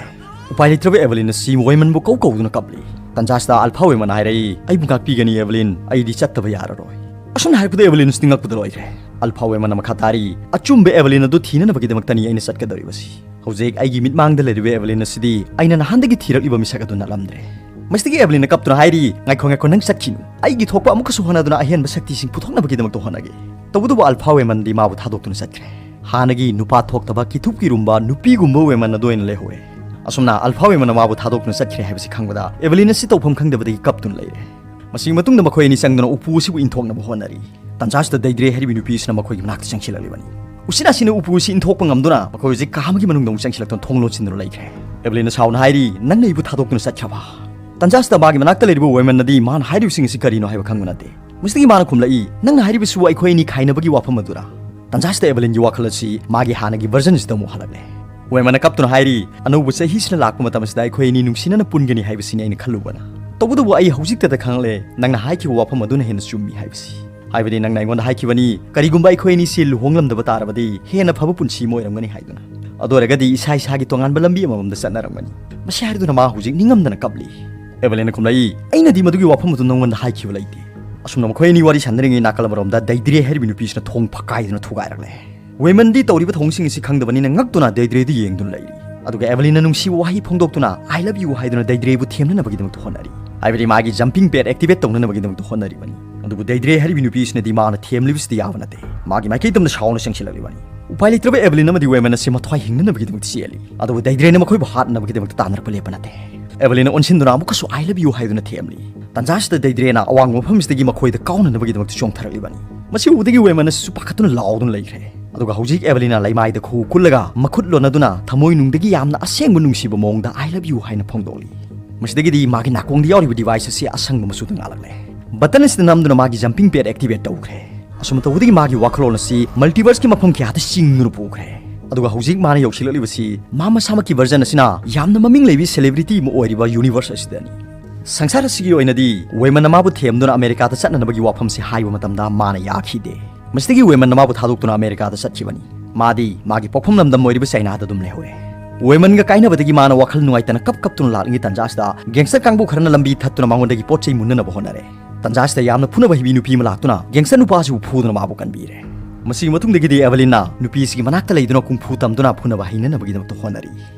ꯎꯄꯥꯏ ꯂꯩꯇ꯭ꯔꯕ ꯑꯦꯚꯦꯂꯤꯟ ꯑꯁꯤ ꯋꯦꯃꯟꯕꯨ ꯀꯧ ꯀꯧꯗꯨꯅ ꯀꯞꯂꯤ꯫ ꯇꯟꯖꯥꯁꯤꯗ ꯑꯜꯐꯥ ꯋꯦꯃꯟ ꯍꯥꯏꯔꯛꯏ, "ꯑꯩꯕꯨ ꯉꯥꯛꯄꯤꯒꯅꯤ ꯑꯦꯚꯦꯂꯤꯟ, ꯑꯩꯗꯤ ꯆꯠꯇꯕ ꯌꯥꯔꯔꯣꯏ꯫" ꯑꯁꯨꯝꯅ ꯍꯥꯏꯔꯛꯄꯗ ꯑꯦꯚꯦꯂꯤꯟ ꯑꯁꯤ ꯉꯛꯄꯗ ꯂꯣꯏꯈ꯭ꯔꯦ꯫ ꯑꯜꯐꯥ ꯋꯦꯃꯟꯅ ꯃꯈꯥ ꯇꯥꯔꯤ, "ꯑꯆꯨꯝꯕ ꯑꯦꯚꯦꯂꯤꯟ ꯑꯗꯨ ꯊꯤꯅꯅꯕꯒꯤꯗꯃꯛꯇꯅꯤ ꯑꯩꯅ ꯆꯠꯀꯗꯧꯔꯤꯕꯁꯤ꯫ ꯍꯧꯖꯤꯛ ꯑꯩꯒꯤ ꯃꯤꯠꯃꯥꯡꯗ ꯂꯩꯔꯤꯕ ꯑꯦꯚꯦꯂꯤꯟ ꯑꯁꯤꯗꯤ ꯑꯩꯅ ꯅꯍꯥꯟꯗꯒꯤ ꯊꯤꯔꯛꯂꯤꯕ ꯃꯤꯁꯛ ꯑꯗꯨ ꯅꯠꯂꯝꯗ꯭ꯔꯦ꯫" ꯃꯁꯤꯗꯒꯤ ꯑꯦꯚꯦꯂꯤꯟꯅ ꯀꯞꯇꯨꯅ ꯍꯥꯏꯔꯤ, "ꯉꯥꯏꯈꯣ, ꯉꯥꯏꯈꯣ, ꯅꯪ ꯆꯠꯈꯤꯅꯨ꯫ ꯑꯩꯒꯤ ꯊꯣꯛꯄ ꯑꯃꯨꯛꯀꯁꯨ ꯍꯣꯠꯅꯗꯨꯅ ꯑꯍꯦꯟꯕ ꯁꯛꯇꯤꯁꯤꯡ ꯄꯨꯊꯣꯛꯅꯕꯒꯤꯗꯃꯛꯇ ꯍꯣꯠꯅꯒꯦ꯫" ꯇꯧꯕꯇꯕꯨ ꯑꯜꯐꯥ ꯋꯦꯃꯟꯗꯤ ꯃꯥꯕꯨ ꯊꯥꯗꯣꯛꯇꯨꯅ ꯆꯠꯈ꯭ꯔꯦ꯫ ꯍꯥꯟꯅꯒꯤ ꯅꯨꯄꯥ ꯊꯣꯛꯇꯕ ꯀꯤꯊꯨꯞ ꯀꯤꯔꯨꯝꯕ ꯅꯨꯄꯤꯒꯨꯝꯕ ꯋꯦꯃꯟ ꯑꯗꯨ ꯑꯣꯏꯅ ꯂꯩꯍꯧꯔꯦ꯫ ꯑꯁꯨꯝꯅ ꯑꯜꯐꯥ ꯋꯦꯃꯟ ꯃꯥꯕꯨ ꯊꯥꯗꯣꯛꯇꯨꯅ ꯆꯠꯈ꯭ꯔꯦ ꯍꯥꯏꯕꯁꯤ ꯈꯪꯕꯗ ꯑꯦꯕꯦꯂꯤꯟ ꯑꯁꯤ ꯇꯧꯐꯝ ꯈꯪꯗꯕꯗꯒꯤ ꯀꯞꯇꯨꯅ ꯂꯩꯔꯦ꯫ ꯃꯁꯤꯒꯤ ꯃꯇꯨꯡꯗ ꯃꯈꯣꯏ ꯑꯅꯤ ꯆꯪꯗꯨꯅ ꯎꯄꯨ ꯑꯁꯤꯕꯨ ꯏꯟꯊꯣꯛꯅꯕ ꯍꯣꯠꯅꯔꯤ꯫ ꯇꯟꯖꯥꯁꯤꯗ ꯗꯩꯗ꯭ꯔꯦ ꯍꯥꯏꯔꯤꯕ ꯅꯨꯄꯤ ꯑꯁꯤꯅ ꯃꯈꯣꯏꯒꯤ ꯃꯅꯥꯛꯇ ꯆꯪꯁꯤꯜꯂꯛꯂꯤꯕꯅꯤ꯫ ꯎꯆꯤꯟ ꯅꯥꯆꯤꯟꯅ ꯎꯄꯨ ꯑꯁꯤ ꯏꯟꯊꯣꯛꯄ ꯉꯝꯗꯨꯅ ꯃꯈꯣꯏ ꯍꯧꯖꯤꯛ ꯀꯥ ꯑꯃꯒꯤ ꯃꯅꯨꯡꯗ ꯑꯃꯨꯛ ꯆꯪꯁꯤꯜꯂꯛꯇꯨꯅ ꯊꯣꯡ ꯂꯣꯟꯁꯤꯟꯗꯨꯅ ꯂꯩꯈ꯭ꯔꯦ꯫ ꯑꯦꯕꯦꯂꯤꯟꯅ ꯁꯥꯎꯅ ꯍꯥꯏꯔꯤ, "ꯅꯪꯅ ꯑꯩꯕꯨ ꯊꯥꯗꯣꯛꯇꯨꯅ ꯆꯠꯈ꯭ꯔꯕ?" ꯇꯟꯖꯥꯁꯤꯗ ꯃꯥꯒꯤ ꯃꯅꯥꯛꯇ ꯂꯩꯔꯤꯕ ꯋꯦꯃꯟꯅꯗꯤ ꯃꯥꯅ ꯍꯥꯏꯔꯤꯕꯁꯤꯡ ꯑꯁꯤ ꯀꯔꯤꯅꯣ ꯍꯥꯏꯕ ꯈꯪꯕ ꯅꯠꯇꯦ꯫ ꯃꯁꯤꯗꯒꯤ ꯃꯥꯅ ꯈꯨꯝꯂꯛꯏ, "ꯅꯪꯅ ꯍꯥꯏꯔꯤꯕꯁꯤꯕꯨ ꯑꯩꯈꯣꯏ ꯑꯅꯤ ꯈꯥꯏꯅꯕꯒꯤ ꯋꯥꯐꯝ ꯑꯗꯨꯔꯥ?" ꯇꯟꯖꯥꯁꯤꯗ ꯑꯦꯕꯦꯂꯤꯟꯒꯤ ꯋꯥꯈꯜ ꯑꯁꯤ ꯃꯥꯒꯤ ꯍꯥꯟꯅꯒꯤ ꯚꯔꯖꯟꯁꯤꯗ ꯑꯃꯨꯛ ꯍꯜꯂꯛꯂꯦ꯫ ꯋꯦꯃꯟꯅ ꯀꯞꯇꯨꯅ ꯍꯥꯏꯔꯤ, "ꯑꯅꯧꯕ ꯆꯍꯤꯁꯤꯅ ꯂꯥꯛꯄ ꯃꯇꯝ ꯑꯁꯤꯗ ꯑꯩꯈꯣꯏ ꯑꯅꯤ ꯅꯨꯡꯁꯤꯅꯅ ꯄꯨꯟꯒꯅꯤ ꯍꯥꯏꯕꯁꯤꯅꯤ ꯑꯩꯅ ꯈꯜꯂꯨꯕꯅ꯫ ꯇꯧꯕꯇꯕꯨ ꯑꯩ ꯍꯧꯖꯤꯛꯇꯗ ꯈꯪꯂꯦ, ꯅꯪꯅ ꯍꯥꯏꯈꯤꯕ ꯋꯥꯐꯝ ꯑꯗꯨꯅ ꯍꯦꯟꯅ ꯆꯨꯝꯃꯤ ꯍꯥꯏꯕꯁꯤ꯫ ꯍꯥꯏꯕꯗꯤ ꯅꯪꯅ ꯑꯩꯉꯣꯟꯗ ꯍꯥꯏꯈꯤꯕꯅꯤ, ꯀꯔꯤꯒꯨꯝꯕ ꯑꯩꯈꯣꯏ ꯑꯅꯤꯁꯤ ꯂꯨꯍꯣꯡꯂꯝꯗꯕ ꯇꯥꯔꯕꯗꯤ ꯍꯦꯟꯅ ꯐꯕ ꯄꯨꯟꯁꯤ ꯑꯃ ꯑꯣꯏꯔꯝꯒꯅꯤ ꯍꯥꯏꯗꯨꯅ꯫ ꯑꯗꯨ ꯑꯣꯏꯔꯒꯗꯤ ꯏꯁꯥ ꯏꯁꯥꯒꯤ ꯇꯣꯉꯥꯟꯕ ꯂꯝꯕꯤ ꯑꯃꯃꯝꯗ ꯆꯠꯅꯔꯝꯒꯅꯤ꯫ ꯃꯁꯤ ꯍꯥꯏꯔꯗꯨꯅ ꯃꯥ ꯍꯧꯖꯤꯛ ꯅꯤꯡꯉꯝꯗꯅ ꯀꯞꯂꯤ꯫" ꯑꯦꯕꯦꯂꯤꯟꯅ ꯈꯨꯝꯂꯛꯏ, "ꯑꯩꯅꯗꯤ ꯃꯗꯨꯒꯤ ꯋꯥꯐꯝ ꯑꯗꯨ ꯅꯪꯉꯣꯟꯗ ꯍꯥꯏꯈꯤꯕ ꯂꯩꯇꯦ꯫" ꯑꯁꯨꯝꯅ ꯃꯈꯣꯏ ꯑꯅꯤ ꯋꯥꯔꯤ ꯁꯥꯟꯅꯔꯤꯉꯩ ꯅꯥꯀꯜ ꯑꯃꯔꯣꯝꯗ ꯗꯩꯗ꯭ꯔꯦ ꯍꯥꯏꯔꯤꯕ ꯅꯨꯄꯤꯁꯤꯅ ꯊꯣꯡ ꯐꯛꯀꯥꯏꯗꯨꯅ ꯊꯨꯒꯥꯏꯔꯛꯂꯦ꯫ ꯋꯦꯃꯟꯗꯤ ꯇꯧꯔꯤꯕ ꯊꯧꯑꯣꯡꯁꯤꯡ ꯑꯁꯤ ꯈꯪꯗꯕꯅꯤꯅ ꯉꯛꯇꯨꯅ ꯗꯩꯗ꯭ꯔꯦꯗꯨ ꯌꯦꯡꯗꯨꯅ ꯂꯩꯔꯤ꯫ ꯑꯗꯨꯒ ꯑꯦꯕꯦꯂꯤꯟꯅ ꯅꯨꯡꯁꯤꯕ ꯋꯥꯍꯩ ꯐꯣꯡꯗꯣꯛꯇꯨꯅ "I love you" ꯍꯥꯏꯗꯨꯅ ꯗꯩꯗ꯭ꯔꯦꯕꯨ ꯊꯦꯝꯅꯅꯕꯒꯤꯗꯃꯛꯇ ꯍꯣꯠꯅꯔꯤ꯫ ꯍꯥꯏꯕꯗꯤ ꯃꯥꯒꯤ jumping pad activate ꯇꯧꯅꯅꯕꯒꯤꯗꯃꯛꯇ ꯍꯣꯠꯅꯔꯤꯕꯅꯤ꯫ ꯑꯗꯨꯕꯨ ꯗꯩꯗ꯭ꯔꯦ ꯍꯥꯏꯔꯤꯕ ꯅꯨꯄꯤ ꯑꯁꯤꯅꯗꯤ ꯃꯥꯅ ꯊꯦꯝꯂꯤꯕꯁꯤꯗꯤ ꯌꯥꯕ ꯅꯠꯇꯦ꯫ ꯃꯥꯒꯤ ꯃꯥꯏꯀꯩ ꯇꯝꯅ ꯁꯥꯎꯅ ꯆꯪꯁꯤꯜꯂꯛꯂꯤꯕꯅꯤ꯫ ꯎꯄꯥꯏ ꯂꯩꯇ꯭ꯔꯕ ꯑꯦꯕꯦꯂꯤꯟ ꯑꯃꯗꯤ ꯋꯦꯃꯟ ꯑꯁꯤ ꯃꯊ꯭ꯋꯥꯏ ꯍꯤꯡꯅꯅꯕꯒꯤꯗꯃꯛꯇ ꯆꯦꯜꯂꯤ꯫ ꯑꯗꯨꯕꯨ ꯗꯩꯗ꯭ꯔꯦꯅ ꯃꯈꯣꯏꯕꯨ ꯍꯥꯠꯅꯕꯒꯤꯗꯃꯛꯇ ꯇꯥꯟꯅꯔꯛꯄ ꯂꯦꯞꯄ ꯅꯠꯇꯦ꯫ ꯑꯦꯕꯦꯂꯤꯟꯅ ꯑꯣꯟꯁꯤꯟꯗꯨꯅ ꯑꯃꯨꯛꯀꯁꯨ "I love you" ꯍꯥꯏꯗꯨꯅ ꯊꯦꯝꯂꯤ꯫ ꯇꯟꯖꯥꯁꯤꯗ ꯗꯩꯗ꯭ꯔꯦꯅ ꯑꯋꯥꯡꯕ ꯃꯐꯝꯁꯤꯗꯒꯤ ꯃꯈꯣꯏꯗ ꯀꯥꯎꯅꯅꯕꯒꯤꯗꯃꯛꯇ ꯆꯣꯡꯊꯔꯛꯂꯤꯕꯅꯤ꯫ ꯃꯁꯤ ꯎꯕꯗꯒꯤ ꯋꯦꯃꯟ ꯑꯁꯤꯁꯨ ꯄꯥꯈꯠꯇꯨꯅ ꯂꯥꯎꯗꯨꯅ ꯂꯩꯈ꯭ꯔꯦ꯫ ꯑꯗꯨꯒ ꯍꯧꯖꯤꯛ ꯑꯦꯕꯦꯂꯤꯟꯅ ꯂꯩꯃꯥꯏꯗ ꯈꯨꯎ ꯀꯨꯜꯂꯒ ꯃꯈꯨꯠ ꯂꯣꯟꯅꯗꯨꯅ ꯊꯃꯣꯏꯅꯨꯡꯗꯒꯤ ꯌꯥꯝꯅ ꯑꯁꯦꯡꯕ ꯅꯨꯡꯁꯤꯕ ꯃꯑꯣꯡꯗ "I love you" ꯍꯥꯏꯅ ꯐꯣꯡꯗꯣꯛꯂꯤ꯫ ꯃꯁꯤꯗꯒꯤꯗꯤ ꯃꯥꯒꯤ ꯅꯥꯀꯣꯡꯗ ꯌꯥꯎꯔꯤꯕ device ꯑꯁꯤ ꯑꯁꯪꯕ ꯃꯆꯨꯗ ꯉꯥꯜꯂꯛꯂꯦ꯫ Button ꯑꯁꯤꯗ ꯅꯝꯗꯨꯅ ꯃꯥꯒꯤ jumping pad activate ꯇꯧꯈ꯭ꯔꯦ꯫ ꯑꯁꯨꯝꯅ ꯇꯧꯕꯗꯒꯤ ꯃꯥꯒꯤ ꯋꯥꯈꯜꯂꯣꯟ ꯑꯁꯤ multiverse ꯀꯤ ꯃꯐꯝ ꯀꯌꯥꯗ ꯆꯤꯡꯗꯨꯅ ꯄꯨꯈ꯭ꯔꯦ꯫ ꯑꯗꯨꯒ ꯍꯧꯖꯤꯛ ꯃꯥꯅ ꯌꯧꯁꯤꯜꯂꯛꯂꯤꯕꯁꯤ ꯃꯥ ꯃꯁꯥꯃꯛꯀꯤ version ꯑꯁꯤꯅ ꯌꯥꯝꯅ ꯃꯃꯤꯡ ꯂꯩꯕꯤ celebrity ꯑꯃ ꯑꯣꯏꯔꯤꯕ universe ꯑꯁꯤꯗꯅꯤ꯫ ꯁꯪꯁꯥꯔ ꯑꯁꯤꯒꯤ ꯑꯣꯏꯅꯗꯤ ꯋꯦꯃꯟꯅ ꯃꯥꯕꯨ ꯊꯦꯝꯗꯨꯅ ꯑꯃꯦꯔꯤꯀꯥꯗ ꯆꯠꯅꯅꯕꯒꯤ ꯋꯥꯐꯝꯁꯤ ꯍꯥꯏꯕ ꯃꯇꯝꯗ ꯃꯥꯅ ꯌꯥꯈꯤꯗꯦ꯫ ꯃꯁꯤꯗꯒꯤ ꯋꯦꯃꯟꯅ ꯃꯥꯕꯨ ꯊꯥꯗꯣꯛꯇꯨꯅ ꯑꯃꯦꯔꯤꯀꯥꯗ ꯆꯠꯈꯤꯕꯅꯤ꯫ ꯃꯥꯗꯤ ꯃꯥꯒꯤ ꯄꯣꯛꯐꯝ ꯂꯝꯗꯝ ꯑꯣꯏꯔꯤꯕ ꯆꯥꯏꯅꯥꯗ ꯑꯗꯨꯝ ꯂꯩꯍꯧꯔꯦ꯫ ꯋꯦꯃꯟꯒ ꯀꯥꯏꯅꯕꯗꯒꯤ ꯃꯥꯅ ꯋꯥꯈꯜ ꯅꯨꯡꯉꯥꯏꯇꯅ ꯀꯞ ꯀꯞꯇꯨꯅ ꯂꯥꯛꯂꯤꯉꯩ ꯇꯟꯖꯥꯁꯤꯗ gangster ꯀꯥꯡꯕꯨ ꯈꯔꯅ ꯂꯝꯕꯤ ꯊꯠꯇꯨꯅ ꯃꯉꯣꯟꯗꯒꯤ ꯄꯣꯠ ꯆꯩ ꯃꯨꯟꯅꯅꯕ ꯍꯣꯠꯅꯔꯦ꯫ ꯇꯟꯖꯥꯁꯤꯗ ꯌꯥꯝꯅ ꯐꯨꯅꯕ ꯍꯩꯕꯤ ꯅꯨꯄꯤ ꯑꯃ ꯂꯥꯛꯇꯨꯅ gangster ꯅꯨꯄꯥꯁꯤꯕꯨ ꯐꯨꯗꯨꯅ ꯃꯥꯕꯨ ꯀꯟꯕꯤꯔꯦ꯫ ꯃꯁꯤꯒꯤ ꯃꯇꯨꯡꯗꯒꯤꯗꯤ ꯑꯦꯕꯦꯂꯤꯟꯅ ꯅꯨꯄꯤꯁꯤꯒꯤ ꯃꯅꯥꯛꯇ ꯂꯩꯗꯨꯅ ꯀꯨꯡꯐꯨ ꯇꯝꯗꯨꯅ ꯐꯨꯅꯕ ꯍꯩꯅꯅꯕꯒꯤꯗꯃꯛꯇ ꯍꯣꯠꯅꯔꯤ꯫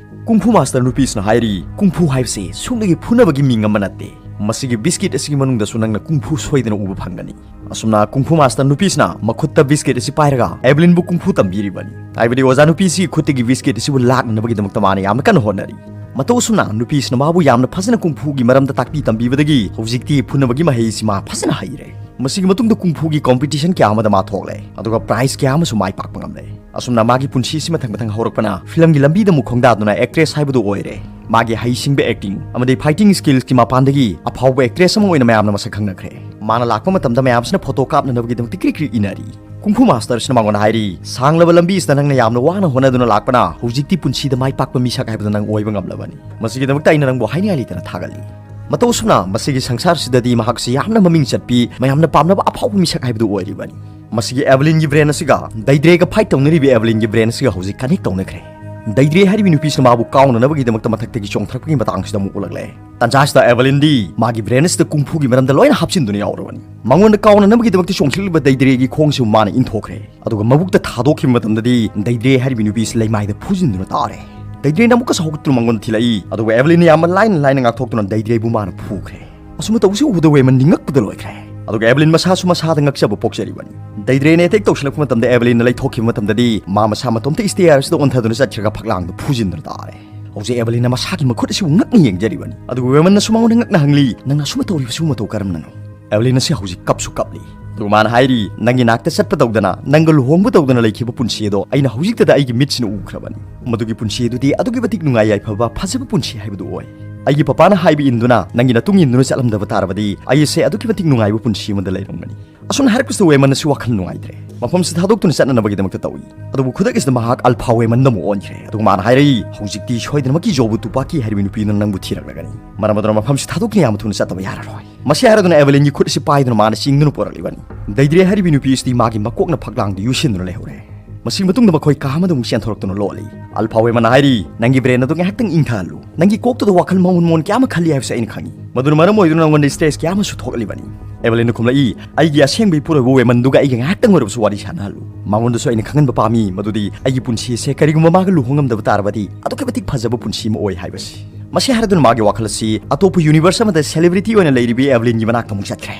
ꯀꯨꯡꯐꯨ master ꯅꯨꯄꯤꯁꯤꯅ ꯍꯥꯏꯔꯤ, "ꯀꯨꯡꯐꯨ ꯍꯥꯏꯕꯁꯤ ꯁꯨꯞꯅꯒꯤ ꯐꯨꯅꯕꯒꯤ ꯃꯤꯡ ꯑꯃ ꯅꯠꯇꯦ꯫ ꯃꯁꯤꯒꯤ ꯕꯤꯁꯀꯤꯠ ꯑꯁꯤꯒꯤ ꯃꯅꯨꯡꯗꯁꯨ ꯅꯪꯅ ꯀꯨꯡꯐꯨ ꯁꯣꯏꯗꯅ ꯎꯕ ꯐꯪꯒꯅꯤ꯫ ꯑꯁꯨꯝꯅ ꯀꯨꯡꯐꯨ ꯃꯥꯁꯇꯔ ꯅꯨꯄꯤꯁꯤꯅ ꯃꯈꯨꯠꯇ ꯕꯤꯁꯀꯤꯠ ꯑꯁꯤ ꯄꯥꯏꯔꯒ ꯑꯦꯕꯂꯤꯟꯕꯨ ꯀꯨꯡꯐꯨ ꯇꯝꯕꯤꯔꯤꯕꯅꯤ꯫ ꯍꯥꯏꯕꯗꯤ ꯑꯣꯖꯥ ꯅꯨꯄꯤꯁꯤꯒꯤ ꯈꯨꯠꯇꯒꯤ ꯕꯤꯁꯀꯤꯠ ꯑꯁꯤꯕꯨ ꯂꯥꯛꯅꯅꯕꯒꯤꯗꯃꯛꯇ ꯃꯥꯅ ꯌꯥꯝꯅ ꯀꯟꯅ ꯍꯣꯠꯅꯔꯤ꯫ ꯃꯇꯧ ꯑꯁꯨꯝꯅ ꯅꯨꯄꯤꯁꯤꯅ ꯃꯥꯕꯨ ꯌꯥꯝꯅ ꯐꯖꯅ ꯀꯨꯡꯐꯨꯒꯤ ꯃꯔꯝꯗ ꯇꯥꯛꯄꯤ ꯇꯝꯕꯤꯕꯗꯒꯤ ꯍꯧꯖꯤꯛꯇꯤ ꯐꯨꯅꯕꯒꯤ ꯃꯍꯩꯁꯤ ꯃꯥ ꯐꯖꯅ ꯍꯩꯔꯦ꯫ ꯃꯁꯤꯒꯤ ꯃꯇꯨꯡꯗ ꯀꯨꯡꯐꯨꯒꯤ ꯀꯣꯝꯄꯤꯇꯤꯁꯟ ꯀꯌꯥ ꯑꯃꯗ ꯃꯥ ꯊꯣꯛꯂꯦ, ꯑꯗꯨꯒ ꯄ꯭ꯔꯥꯏꯖ ꯀꯌꯥ ꯑꯃꯁꯨ ꯃꯥꯏ ꯄꯥꯛꯄ ꯉꯝꯂꯦ꯫ ꯑꯁꯨꯝꯅ ꯃꯥꯒꯤ ꯄꯨꯟꯁꯤꯁꯤ ꯃꯊꯪ ꯃꯊꯪ ꯍꯧꯔꯛꯄꯅ ꯐꯤꯂꯝꯒꯤ ꯂꯝꯕꯤꯗ ꯑꯃꯨꯛ ꯈꯣꯡꯗꯥꯗꯨꯅ ꯑꯦꯛꯇ꯭ꯔꯦꯁ ꯍꯥꯏꯕꯗꯨ ꯑꯣꯏꯔꯦ꯫ ꯃꯥꯒꯤ ꯍꯩꯁꯤꯡꯕ ꯑꯦꯛꯇꯤꯡ ꯑꯃꯗꯤ ꯐꯥꯏꯇꯤꯡ ꯁ꯭ꯀꯤꯜꯁꯀꯤ ꯃꯄꯥꯟꯗꯒꯤ ꯑꯐꯥꯎꯕ ꯑꯦꯛꯇ꯭ꯔꯦꯁ ꯑꯃ ꯑꯣꯏꯅ ꯃꯌꯥꯝꯅ ꯃꯁꯛ ꯈꯪꯅꯈ꯭ꯔꯦ꯫ ꯃꯥꯅ ꯂꯥꯛꯄ ꯃꯇꯝꯗ ꯃꯌꯥꯝꯁꯤꯅ ꯐꯣꯇꯣ ꯀꯥꯞꯅꯅꯕꯒꯤꯗꯃꯛꯇ ꯀ꯭ꯔꯤ ꯀ꯭ꯔꯤ ꯏꯅꯔꯤ꯫ ꯀꯨꯡꯐꯨ ꯃꯥꯁꯇꯔꯁꯤꯅ ꯃꯉꯣꯟꯗ ꯍꯥꯏꯔꯤ, "ꯁꯥꯡꯂꯕ ꯂꯝꯕꯤ ꯑꯁꯤꯗ ꯅꯪꯅ ꯌꯥꯝꯅ ꯋꯥꯅ ꯍꯣꯠꯅꯗꯨꯅ ꯂꯥꯛꯄꯅ ꯍꯧꯖꯤꯛꯇꯤ ꯄꯨꯟꯁꯤꯗ ꯃꯥꯏ ꯄꯥꯛꯄ ꯃꯤꯁꯛ ꯍꯥꯏꯕꯗꯨ ꯅꯪ ꯑꯣꯏꯕ ꯉꯝꯂꯕꯅꯤ꯫ ꯃꯁꯤꯒꯤꯗꯃꯛꯇ ꯑꯩꯅ ꯅꯪꯕꯨ ꯍꯥꯏꯅꯤꯡꯉꯥꯏ ꯂꯩꯇꯅ ꯊꯥꯒꯠꯂꯤ"꯫ ꯃꯇꯧ ꯑꯁꯨꯝꯅ ꯃꯁꯤꯒꯤ ꯁꯪꯁꯥꯔꯁꯤꯗꯗꯤ ꯃꯍꯥꯛꯁꯤ ꯌꯥꯝꯅ ꯃꯃꯤꯡ ꯆꯠꯄꯤ, ꯃꯌꯥꯝꯅ ꯄꯥꯝꯅꯕ ꯑꯐꯥꯎꯕ ꯃꯤꯁꯛ ꯍꯥꯏꯕꯗꯨ ꯑꯣꯏꯔꯤꯕꯅꯤ꯫ ꯃꯁꯤꯒꯤ ꯑꯦꯕꯂꯤꯟꯒꯤ ꯕ꯭ꯔꯦꯟ ꯑꯁꯤꯒ ꯗꯩꯗ꯭ꯔꯦꯒ ꯐꯥꯏꯠ ꯇꯧꯅꯔꯤꯕ ꯑꯦꯕꯂꯤꯟꯒꯤ ꯕ꯭ꯔꯦꯟ ꯑꯁꯤꯒ ꯍꯧꯖꯤꯛ ꯀꯅꯦꯛ ꯇꯧꯅꯈ꯭ꯔꯦ꯫ ꯗꯩꯗ꯭ꯔꯦ ꯍꯥꯏꯔꯤꯕ ꯅꯨꯄꯤꯁꯤꯅ ꯃꯥꯕꯨ ꯀꯥꯎꯅꯅꯕꯒꯤꯗꯃꯛꯇ ꯃꯊꯛꯇꯒꯤ ꯆꯣꯡꯊꯔꯛꯄꯒꯤ ꯃꯇꯥꯡꯁꯤꯗ ꯑꯃꯨꯛ ꯎꯠꯂꯛꯂꯦ꯫ ꯇꯟꯖꯥꯁꯤꯗ ꯑꯦꯕꯂꯤꯟꯗꯤ ꯃꯥꯒꯤ ꯕ꯭ꯔꯦꯟ ꯑꯁꯤꯗ ꯀꯨꯡꯐꯨꯒꯤ ꯃꯔꯝꯗ ꯂꯣꯏꯅ ꯍꯥꯞꯆꯤꯟꯗꯨꯅ ꯌꯥꯎꯔꯕꯅꯤ꯫ ꯃꯉꯣꯟꯗ ꯀꯥꯎꯅꯅꯕꯒꯤꯗꯃꯛꯇ ꯆꯣꯡꯁꯤꯜꯂꯤꯕ ꯗꯩꯗ꯭ꯔꯦꯒꯤ ꯈꯣꯡꯁꯤꯕꯨ ꯃꯥꯅ ꯏꯟꯊꯣꯛꯈ꯭ꯔꯦ꯫ ꯑꯗꯨꯒ ꯃꯕꯨꯛꯇ ꯊꯥꯗꯣꯛꯈꯤꯕ ꯃꯇꯝꯗꯗꯤ ꯗꯩꯗ꯭ꯔꯦ ꯍꯥꯏꯔꯤꯕ ꯅꯨꯄꯤꯁꯤ ꯂꯩꯃꯥꯏꯗ ꯐꯨꯖꯤꯟꯗꯨꯅ ꯇꯥꯔꯦ꯫ ꯗꯩꯗ꯭ꯔꯦꯅ ꯑꯃꯨꯛꯀꯁꯨ ꯍꯧꯒꯠꯇꯨꯅ ꯃꯉꯣꯟꯗ ꯊꯤꯜꯂꯛꯏ, ꯑꯗꯨꯒ ꯑꯦꯕꯂꯤꯟꯅ ꯌꯥꯝꯅ ꯂꯥꯏꯅ ꯂꯥꯏꯅ ꯉꯥꯛꯊꯣꯛꯇꯨꯅ ꯗꯩꯗ꯭ꯔꯦꯕꯨ ꯃꯥꯅ ꯐꯨꯈ꯭ꯔꯦ꯫ ꯑꯁꯨꯝꯅ ꯇꯧꯕꯁꯤ ꯎꯕꯗ ꯋꯦꯃꯟꯗꯤ ꯉꯛꯄꯗ ꯂꯣꯏꯈ꯭ꯔꯦ꯫ ꯑꯗꯨꯒ ꯑꯦꯕꯂꯤꯟ ꯃꯁꯥꯁꯨ ꯃꯁꯥꯗ ꯉꯛꯆꯕ ꯄꯣꯛꯆꯔꯤꯕꯅꯤ꯫ ꯗꯩꯗ꯭ꯔꯦꯅ ꯑꯦꯇꯦꯛ ꯇꯧꯁꯤꯜꯂꯛꯄ ꯃꯇꯝꯗ ꯑꯦꯕꯂꯤꯟꯅ ꯂꯩꯊꯣꯛꯈꯤꯕ ꯃꯇꯝꯗꯗꯤ ꯃꯥ ꯃꯁꯥ ꯃꯇꯣꯝꯇ ꯁ꯭ꯇꯦꯌꯔꯁꯤꯗ ꯑꯣꯟꯊꯗꯨꯅ ꯆꯠꯈ꯭ꯔꯒ ꯐꯛꯂꯥꯡꯗ ꯐꯨꯖꯤꯟꯗꯨꯅ ꯇꯥꯔꯦ꯫ ꯍꯧꯖꯤꯛ ꯑꯦꯕꯂꯤꯟꯅ ꯃꯁꯥꯒꯤ ꯃꯈꯨꯠ ꯑꯁꯤꯕꯨ ꯉꯛꯅ ꯌꯦꯡꯖꯔꯤꯕꯅꯤ꯫ ꯑꯗꯨꯒ ꯋꯦꯃꯟꯅꯁꯨ ꯃꯉꯣꯟꯗ ꯉꯛꯅ ꯍꯪꯂꯤ, "ꯅꯪꯅ ꯑꯁꯨꯝꯅ ꯇꯧꯔꯤꯕꯁꯤꯕꯨ ꯃꯇꯧ ꯀꯔꯝꯅꯅꯣ?" ꯑꯦꯕꯂꯤꯟ ꯑꯁꯤ ꯍꯧꯖꯤꯛ ꯀꯞꯁꯨ ꯀꯞꯂꯤ꯫ ꯑꯗꯨꯒ ꯃꯥꯅ ꯍꯥꯏꯔꯤ, "ꯅꯪꯒꯤ ꯅꯥꯛꯇ ꯆꯠꯄ ꯇꯧꯗꯅ, ꯅꯪꯒ ꯂꯨꯍꯣꯡꯕ ꯇꯧꯗꯅ ꯂꯩꯈꯤꯕ ꯄꯨꯟꯁꯤ ꯑꯗꯣ ꯑꯩꯅ ꯍꯧꯖꯤꯛꯇꯗ ꯑꯩꯒꯤ ꯃꯤꯠꯁꯤꯅ ꯎꯈ꯭ꯔꯕꯅꯤ꯫ ꯃꯗꯨꯒꯤ ꯄꯨꯟꯁꯤ ꯑꯗꯨꯗꯤ ꯑꯗꯨꯛꯀꯤ ꯃꯇꯤꯛ ꯅꯨꯡꯉꯥꯏ ꯌꯥꯏꯐꯕ ꯐꯖꯕ ꯄꯨꯟꯁꯤ ꯍꯥꯏꯕꯗꯨ ꯑꯣꯏ꯫ ꯑꯩꯒꯤ ꯄꯄꯥꯅ ꯍꯥꯏꯕ ꯏꯟꯗꯨꯅ ꯅꯪꯒꯤ ꯅꯇꯨꯡ ꯏꯟꯗꯨꯅ ꯆꯠꯂꯝꯗꯕ ꯇꯥꯔꯕꯗꯤ ꯑꯩꯁꯦ ꯑꯗꯨꯛꯀꯤ ꯃꯇꯤꯛ ꯅꯨꯡꯉꯥꯏꯕ ꯄꯨꯟꯁꯤ ꯑꯃꯗ ꯂꯩꯔꯝꯒꯅꯤ"꯫ ꯑꯁꯨꯝꯅ ꯍꯥꯏꯔꯛꯄꯁꯤꯗ ꯋꯦꯃꯟ ꯑꯁꯤ ꯋꯥꯈꯜ ꯅꯨꯡꯉꯥꯏꯇ꯭ꯔꯦ꯫ ꯃꯐꯝꯁꯤ ꯊꯥꯗꯣꯛꯇꯨꯅ ꯆꯠꯅꯅꯕꯒꯤꯗꯃꯛꯇ ꯇꯧꯏ꯫ ꯑꯗꯨꯕꯨ ꯈꯨꯗꯛ ꯑꯁꯤꯗ ꯃꯍꯥꯛ ꯑꯜꯐꯥ ꯋꯦꯃꯟꯗ ꯑꯃꯨꯛ ꯑꯣꯟꯈ꯭ꯔꯦ꯫ ꯑꯗꯨꯒ ꯃꯥꯅ ꯍꯥꯏꯔꯛꯏ, "ꯍꯧꯖꯤꯛꯇꯤ ꯁꯣꯏꯗꯅꯃꯛꯀꯤ ꯖꯣꯕꯨ ꯇꯨꯄꯥꯀꯤ ꯍꯥꯏꯔꯤꯕ ꯅꯨꯄꯤꯗꯨꯅ ꯅꯪꯕꯨ ꯊꯤꯔꯛꯂꯒꯅꯤ꯫ ꯃꯔꯝ ꯑꯗꯨꯅ ꯃꯐꯝꯁꯤ ꯊꯥꯗꯣꯛꯇꯨꯅ ꯌꯥꯝꯅ ꯊꯨꯅ ꯆꯠꯇꯕ ꯌꯥꯔꯔꯣꯏ"꯫ ꯃꯁꯤ ꯍꯥꯏꯔꯗꯨꯅ ꯑꯦꯕꯂꯤꯟꯒꯤ ꯈꯨꯠ ꯑꯁꯤ ꯄꯥꯏꯗꯨꯅ ꯃꯥꯅ ꯆꯤꯡꯗꯨꯅ ꯄꯨꯔꯛꯂꯤꯕꯅꯤ꯫ ꯗꯩꯗ꯭ꯔꯦ ꯍꯥꯏꯔꯤꯕ ꯅꯨꯄꯤ ꯑꯁꯤꯗꯤ ꯃꯥꯒꯤ ꯃꯀꯣꯛꯅ ꯐꯛꯂꯥꯡꯗ ꯌꯨꯁꯤꯟꯗꯨꯅ ꯂꯩꯍꯧꯔꯦ꯫ ꯃꯁꯤꯒꯤ ꯃꯇꯨꯡꯗ ꯃꯈꯣꯏ ꯀꯥ ꯑꯃꯗ ꯑꯃꯨꯛ ꯆꯦꯟꯊꯣꯔꯛꯇꯨꯅ ꯂꯣꯠꯂꯤ꯫ ꯑꯜꯐꯥ ꯋꯦꯃꯟꯅ ꯍꯥꯏꯔꯤ, "ꯅꯪꯒꯤ ꯕ꯭ꯔꯦꯟ ꯑꯗꯨ ꯉꯥꯏꯍꯥꯛꯇꯪ ꯏꯪꯊꯍꯜꯂꯨ꯫ ꯅꯪꯒꯤ ꯀꯣꯛꯇꯨꯗ ꯋꯥꯈꯜ ꯃꯑꯣꯟ ꯃꯑꯣꯟ ꯀꯌꯥ ꯑꯃ ꯈꯜꯂꯤ ꯍꯥꯏꯕꯁꯤ ꯑꯩꯅ ꯈꯪꯏ꯫ ꯃꯗꯨꯅ ꯃꯔꯝ ꯑꯣꯏꯗꯨꯅ ꯅꯪꯉꯣꯟꯗ ꯁ꯭ꯇ꯭ꯔꯦꯁ ꯀꯌꯥ ꯑꯃꯁꯨ ꯊꯣꯛꯍꯜꯂꯤꯕꯅꯤ"꯫ ꯑꯦꯕꯂꯤꯟꯅ ꯈꯨꯝꯂꯛꯏ, "ꯑꯩꯒꯤ ꯑꯁꯦꯡꯕ ꯏꯄꯨꯔꯣꯏꯕ ꯋꯦꯃꯟꯗꯨꯒ ꯑꯩꯒ ꯉꯥꯏꯍꯥꯛꯇꯪ ꯑꯣꯏꯔꯕꯁꯨ ꯋꯥꯔꯤ ꯁꯥꯟꯅꯍꯜꯂꯨ꯫ ꯃꯉꯣꯟꯗꯁꯨ ꯑꯩꯅ ꯈꯪꯍꯟꯕ ꯄꯥꯝꯃꯤ ꯃꯗꯨꯗꯤ ꯑꯩꯒꯤ ꯄꯨꯟꯁꯤ ꯑꯁꯦ ꯀꯔꯤꯒꯨꯝꯕ ꯃꯥꯒ ꯂꯨꯍꯣꯡꯉꯝꯗꯕ ꯇꯥꯔꯕꯗꯤ ꯑꯗꯨꯛꯀꯤ ꯃꯇꯤꯛ ꯐꯖꯕ ꯄꯨꯟꯁꯤ ꯑꯃ ꯑꯣꯏ ꯍꯥꯏꯕꯁꯤ"꯫ ꯃꯁꯤ ꯍꯥꯏꯔꯗꯨꯅ ꯃꯥꯒꯤ ꯋꯥꯈꯜ ꯑꯁꯤ ꯑꯇꯣꯞꯄ ꯌꯨꯅꯤꯚꯔꯁ ꯑꯃꯗ ꯁꯦꯂꯦꯕ꯭ꯔꯤꯇꯤ ꯑꯣꯏꯅ ꯂꯩꯔꯤꯕꯤ ꯑꯦꯕꯂꯤꯟꯒꯤ ꯃꯅꯥꯛꯇ ꯑꯃꯨꯛ ꯆꯠꯈ꯭ꯔꯦ꯫